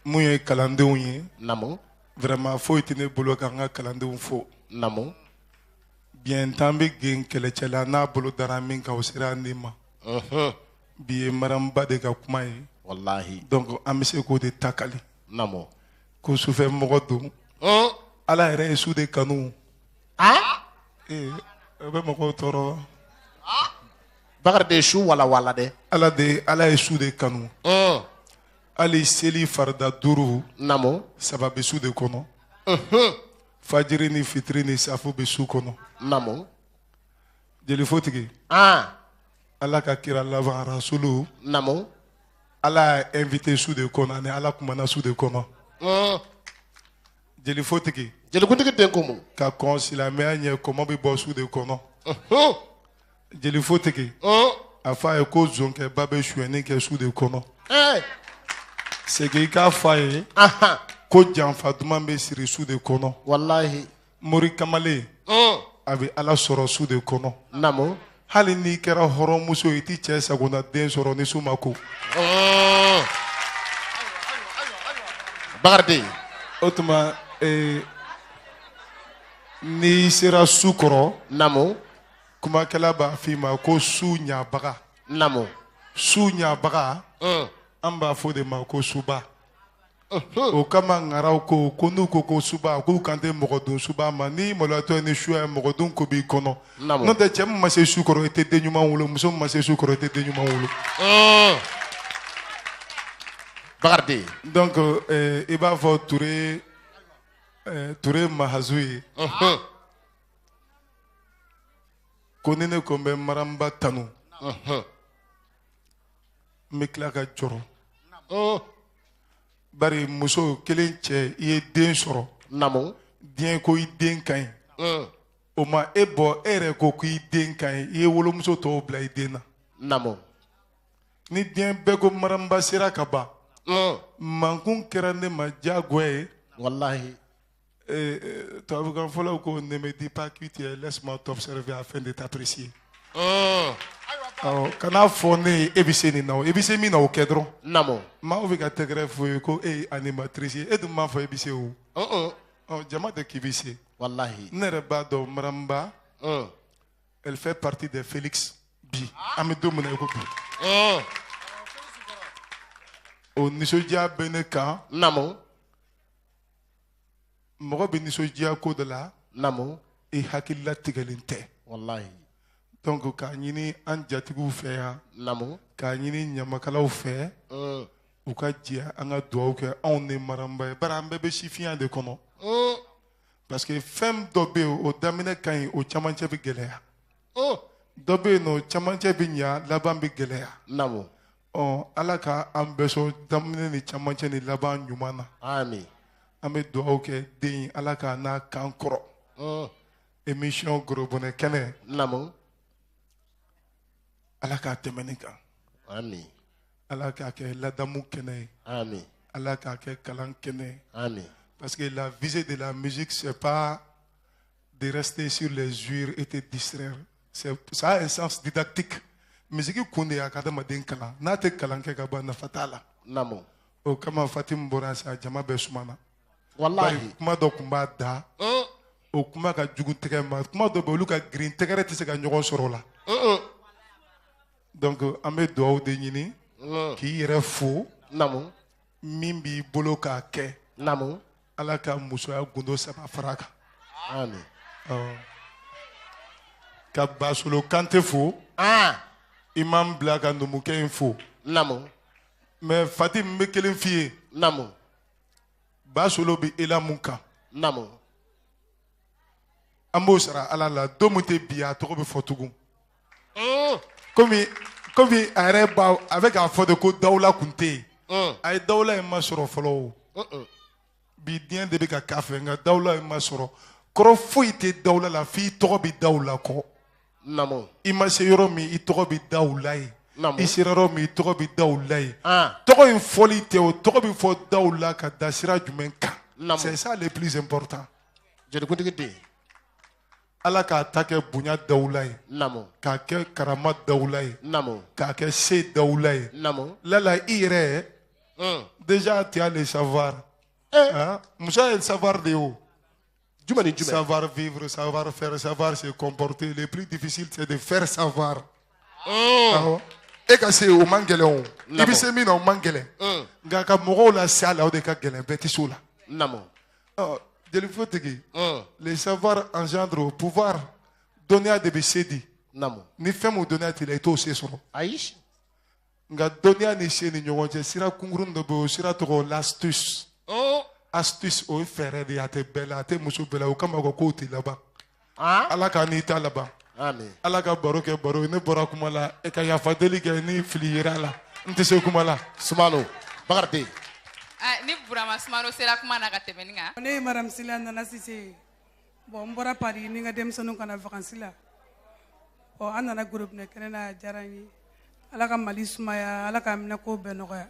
Mun ye kalandenw ye. Naamu. Vraiment, foyi tɛ ne bolo k'an ka kalandenw fo. Naamu. Biɲɛ tan bɛ gen kɛlɛcɛ la, n'a bolo dara min kan, o sera ne ma. Bi ye Mariam Ba de ka kuma ye. Walahi. Donc an bɛ se k'o de ta kali. Naamu. Ko sufɛ mɔgɔ don. Ala yɛrɛ ye su de kanu. Ee, o bɛ mɔgɔw tɔɔrɔ. Bakari de su walawala dɛ. Ala de, Ala ye su de kanu. Hali seli farida 5. Naamu. 3 bɛ su de kɔnɔ. Fajiri ni fitiri ni safu bɛ su kɔnɔ. Naamu. Jelifotigi. Ala ka kira laban rasulu. Naamu. Ala y'a invité su de kɔnɔ, ani Ala kumana su de kɔnɔ. Jelifotigi. Jelikuntigi den ko mun? Ka kɔn silamɛya ɲɛ, kɔmɔ bɛ bɔ su de kɔnɔ. Jelifotigi. A fɔ a ye ko zonkɛba bɛ sonyɛni kɛ su de kɔnɔ. Segin i k'a fɔ a ye. Ko janfa duman bɛ siri su de kɔnɔ. Walahi. Mori kamalen. A bɛ Ala sɔrɔ su de kɔnɔ. Naamu. Hali n'i kɛra hɔrɔnmuso ye, i t'i cɛ sagona den sɔrɔ ni su ma ko. Bakari den. O tuma n'i sera su kɔrɔ. Naamu. Kumakɛla b'a f'i ma ko su ɲabaga. Naamu. Su ɲabaga, an b'a fɔ de ma ko suba. O kama ŋaraw ko ko n'u ko ko suba, k'u kan tɛ mɔgɔ dun suba ma. Ni maloyatɔ ye ni suya ye, mɔgɔ dun ko b'i kɔnɔ. N'o tɛ, cɛ min ma se su kɔrɔ, i tɛ den ɲuman wolo. Muso min ma se su kɔrɔ, i tɛ den ɲuman wolo. Bakari. Donc i b'a fɔ Ture, Ture Mahazu ye ko ni ne ko n bɛ Maramba tanu, n bɛ tila ka jɔrɔ, bari muso kelen, cɛ, i ye den sɔrɔ. Diɲɛ ko i den ka ɲi, o ma e bɔ, e yɛrɛ ko k'i den ka ɲi, i ye wolomuso tɔw bila i den na. Ni diɲɛ bɛɛ ko Maramba sera ka ban, mankun kɛra ne ma diyagoya ye. Walahi. Tubabukan fɔlaw ko: "Ne me dis pas qui tu es, laisse-moi t'observer afin de t'apprécier." Awɔ, kan'a fɔ ne ye e bɛ se nin na o, i bɛ se min na, o kɛ dɔrɔn. Maaw bɛ ka tɛgɛrɛ fɔ ye ko e ye animatrice ye, e dun m'a fɔ e bɛ se o. Ɔ, jama tɛ k'i bɛ se. Walahi. Ne yɛrɛ b'a dɔn, Maramba, elle fait partie des Félix bi, an bɛ don min na i ko bi. O nisɔndiya bɛ ne kan. Mɔgɔ bɛ nisɔndiya ko dɔ la. I hakilila tigɛlen tɛ. Walahi. Donc k'a ɲini an jatigiw fɛ yan. K'a ɲini ɲamakalaw fɛ, u ka jɛ an ka dugawu kɛ anw ni Maramba ye, bari an bɛɛ bɛ sifinya de kɔnɔ. Parce que fɛn dɔ bɛ yen, o daminɛ ka ɲi, o camancɛ bɛ gɛlɛya. Dɔ bɛ yen nɔ, o camancɛ bɛ ɲa, laban bɛ gɛlɛya. Ɔ, Ala ka an bɛɛ sɔn daminɛ ni camancɛ ni laban ɲuman na. Amin. An bɛ dugawu kɛ den ye, Ala k'a n'a kan kɔrɔ. Émission Gorobinɛ kɛnɛ. Ala k'a tɛmɛ nin kan. Amin. Ala k'a kɛ ladamu kɛnɛ ye. Amin. Ala k'a kɛ kalan kɛnɛ ye. Amin. Parce que la visée de la musique, c'est pas de rester sur les jures et te distraire. Ça a un sens didactique. Musique kun de y'a ka adamaden kalan. N'a tɛ kalan kɛ ka ban, nafa t'a la. O kama Fatim bɔra sa, jama bɛɛ sumana. Walahi. Bari kuma dɔ tun b'a da. O kuma ka jugu tɛgɛ ma. Kuma dɔ bɛ olu ka girin, tɛgɛrɛ tɛ se ka ɲɔgɔn sɔrɔ o la. Donc an bɛ dugawu de ɲini. K'i yɛrɛ fo. Min b'i bolo k'a kɛ. Ala ka musoya gundo saba fara a kan. Amin. Awɔ. Ka Basolo Kante fo. I m'an bila ka numukɛ in fo. Mais Fatim, n bɛ kelen f'i ye. Basolo bɛ ela mun kan. An b'o sara Ala la, don min tɛ bi, a tɔgɔ bɛ fɔ tugun. Komi a yɛrɛ b'a, a bɛ k'a fɔ de ko dawula kun tɛ yen. A ye dawula in ma sɔrɔ fɔlɔ o. Bi diɲɛ de bɛ ka k'a fɛ, nka dawula in ma sɔrɔ. Kɔrɔ foyi tɛ dawula la f'i tɔgɔ bɛ dawula kɔ. I ma se yɔrɔ min, i tɔgɔ bɛ da u la yen. I sera yɔrɔ min, i tɔgɔ bɛ da u la yen. Tɔgɔ in fɔli tɛ o, tɔgɔ bɛ fɔ da u la ka da sira jumɛn kan? C'est ça le plus important. Jelikuntigi den. Ala k'a ta kɛ bonya dawula ye. K'a kɛ karama dawula ye. K'a kɛ se dawula ye. Lala, i yɛrɛ déjà tu as le savoir. Hein? Muso ye savoir de ye o. Jumɛn ni jumɛn? Savoir vivre, savoir faire, savoir se comporter. Le plus difficile, c'est de faire savoir. Awɔ. E ka se, o man gɛlɛn o. I bɛ se min na, o man gɛlɛn. Nka ka mɔgɔw lase a la, o de ka gɛlɛn, bɛɛ tɛ se o la. Ɔ, jelifotigi, le savoir engendre au pouvoir. Dɔnniya de bɛ se di. Ni fɛn mun dɔnniya t'i la, i t'o se sɔrɔ. Ayi. Nka dɔnniya ni se ni ɲɔgɔn cɛ, sira kunkurun dɔ bɛ yen, o sira tɔgɔ l'astuce. Astuce, o ye fɛɛrɛ de ye, a tɛ bɛɛ la, a tɛ muso bɛɛ la, o kama ko kow tɛ laban. Ala k'a n'i ta laban. Amin. Ala ka baro kɛ baro ye, ne bɔra kuma la, e ka yafa deli kɛ ni fili yera a la, n tɛ se kuma la. Sumano, Bakari den. Ah, ni Burama Sumano sera kuma na ka tɛmɛ nin kan. Ne ye Madame Sila Nana Sise ye. Bon, n bɔra Paris ni n ka denmisɛnninw ka na vacances la. Bon, an nana gorobinɛ kɛnɛ na, a diyara n ye. Ala ka Mali sumaya, Ala k'a minɛ ko bɛɛ nɔgɔya.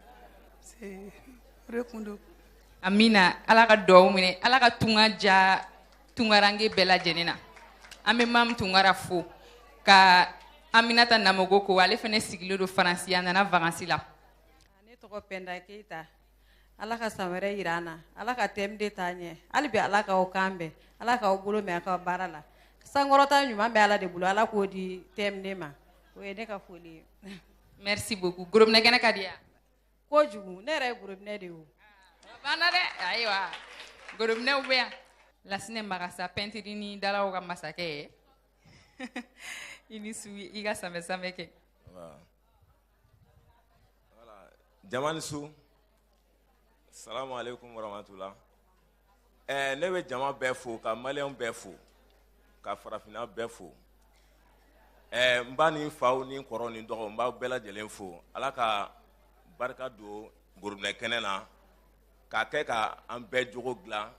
C'est o de kun don. Amina, Ala ka duwawu minɛ, Ala ka tunga ja tungarange bɛɛ lajɛlen na. An bɛ Mamu Tunkara fo ka Aminata Namogo ko ale fana sigilen don Faransi, a nana vacances la. Ne tɔgɔ Pɛnda Keyita. Ala ka san wɛrɛ yira an na. Ala ka thème de taa ɲɛ. Hali bi Ala k'aw kan bɛn. Ala k'aw bolo mɛn aw ka baara la. Sankɔrɔta ɲuman bɛ Ala de bolo. Ala k'o di thème de ma. O ye ne ka foli ye. Merci beaucoup. Gorobinɛ kɛnɛ ka di yan? Kojugu, ne yɛrɛ ye gorobinɛ de ye o. Banna dɛ. Ayiwa, gorobinɛw bɛ yan. Lasinɛ Magasa, pɛntiri ni dalaw ka masakɛ ye, i ni su, i ka sanbɛ sanbɛ kɛ. Voilà, jama ni su, salamu aleykum warahmatula. Ne bɛ jama bɛɛ fo, ka maliyɛnw bɛɛ fo, ka farafinna bɛɛ fo. N ba ni faw ni kɔrɔw ni dɔgɔw, n b'aw bɛɛ lajɛlen fo. Ala ka barika don gorobinɛ kɛnɛ na k'a kɛ ka an bɛɛ jogo dilan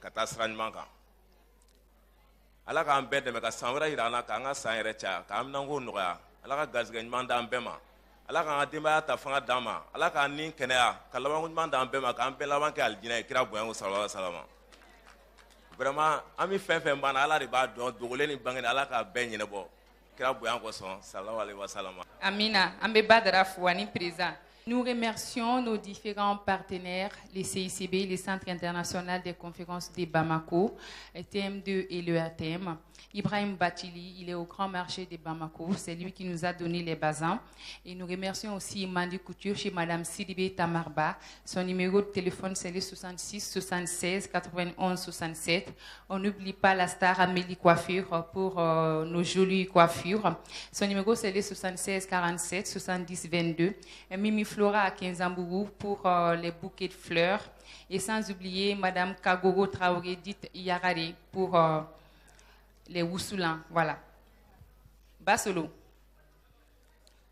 ka taa sira ɲuman kan. Ala k'an bɛɛ dɛmɛ ka san wɛrɛ yira an na, k'an ka san yɛrɛ caya, k'an minanko nɔgɔya. Ala ka garisɛgɛ ɲuman d'an bɛɛ ma. Ala k'an ka denbaya ta fanga d'an ma. Ala k'an ni kɛnɛya, ka labanko ɲuman d'an bɛɛ ma, k'an bɛɛ laban kɛ alijinɛ ye, kira bonya ko sallallahu alaihi wasallam. Vraiment, an bɛ fɛn fɛn banna, Ala de b'a dɔn, dogolen ni bangenen, Ala k'a bɛɛ ɲɛnabɔ kira bonya kosɔn, sallallahu alaihi wasallam. Amina. An bɛ Badara fo ani président. Nous remercions nos différents partenaires, les CICB, les Centres international des conférences de Bamako, TM2 et le ATM. Ibrahim Batili, il est au grand marché de Bamako, c'est lui qui nous a donné les bazins. Et nous remercions aussi Mandi Couture chez Madame Sidibé Tamarba. Son numéro de téléphone, c'est le 66 76 91 67. On n'oublie pas la star Amélie Coiffure pour nos jolies coiffures. Son numéro, c'est le 76 47 70 22. Et Mimi Flora à Kinzambougou pour les bouquets de fleurs. Et sans oublier Madame Kagoro Traoré, dite Yarare, pour les Woussoulans. Voilà. Basolo.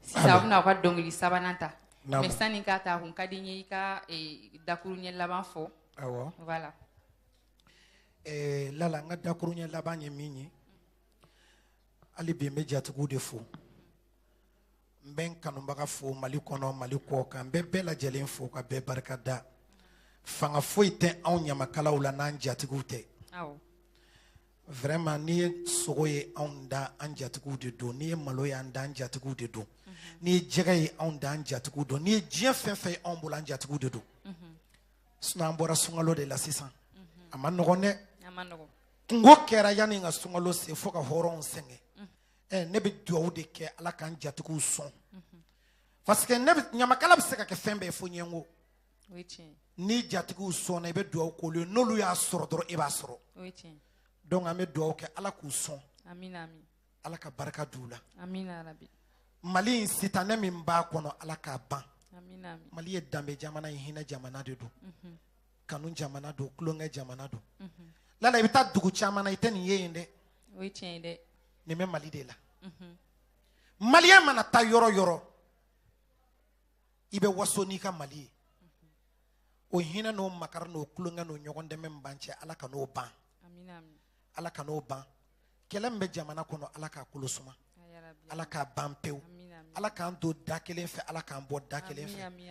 Sisan aw bɛna aw ka dɔnkili sabanan ta. Naamu. Mais sani k'a ta, a kun ka di n ye i ka dakuruɲɛ laban fɔ. Awɔ. Voilà. Lala, n ka dakuruɲɛ laban ye min ye, hali bi n bɛ jatigiw de fo, n bɛ n kanubaga fo Mali kɔnɔ, Mali kɔ kan, n bɛ bɛɛ lajɛlen fo ka bɛɛ barika da. Fanga foyi tɛ anw ɲamakalaw la n'an jatigiw tɛ. Awɔ. Vraiment, n'i ye sogo ye anw da, an jatigiw de don. N'i ye malo ye an da, an jatigiw de don. N'i ye jɛgɛ ye anw da, an jatigiw don. N'i ye diɲɛ fɛn fɛn ye anw bolo, an jatigiw de don. Sinon an bɔra sunkalo de la sisan, a ma nɔgɔn dɛ. A ma nɔgɔn. Kungo kɛra yanni ka sunkalo se fo ka hɔrɔnw sɛgɛn. Ne bɛ dugawu de kɛ, Ala k'an jatigiw sɔn, parce que ne bɛ ɲamakala bɛ se ka kɛ fɛn bɛɛ ye fo ɲɛngo. O ye tiɲɛ ye. Ni jatigiw sɔnna, i bɛ dugawu k'olu ye, n'olu y'a sɔrɔ dɔrɔn, e b'a sɔrɔ. O ye tiɲɛ ye. Donc an bɛ dugawu kɛ, Ala k'u sɔn. Amina, amin. Ala ka barika d'u la. Amina rabi. Mali in, sitanɛ min b'a kɔnɔ, Ala k'a ban. Amina, amin. Mali ye danbe jamana ye, hinɛ jamana de don, kanu jamana don, tulonkɛ jamana don. Lala, i bɛ taa dugu caman na, i tɛ nin ye yen dɛ. O ye tiɲɛ ye dɛ. Nin bɛ Mali de la. Maliyɛn mana taa yɔrɔ yɔrɔ, i bɛ waso n'i ka Mali ye. O hinɛ n'o makari n'o tulonkɛ n'o ɲɔgɔn dɛmɛ min b'an cɛ, Ala ka n'o ban. Amina, amin. Ala ka n'o ban. Kɛlɛ min bɛ jamana kɔnɔ, Ala k'a kolo suma. Ya Rabbi. Ala k'a ban pewu. Amina, amin. Ala k'an don da kelen fɛ, Ala k'an bɔ da kelen Amin, fɛ. amin.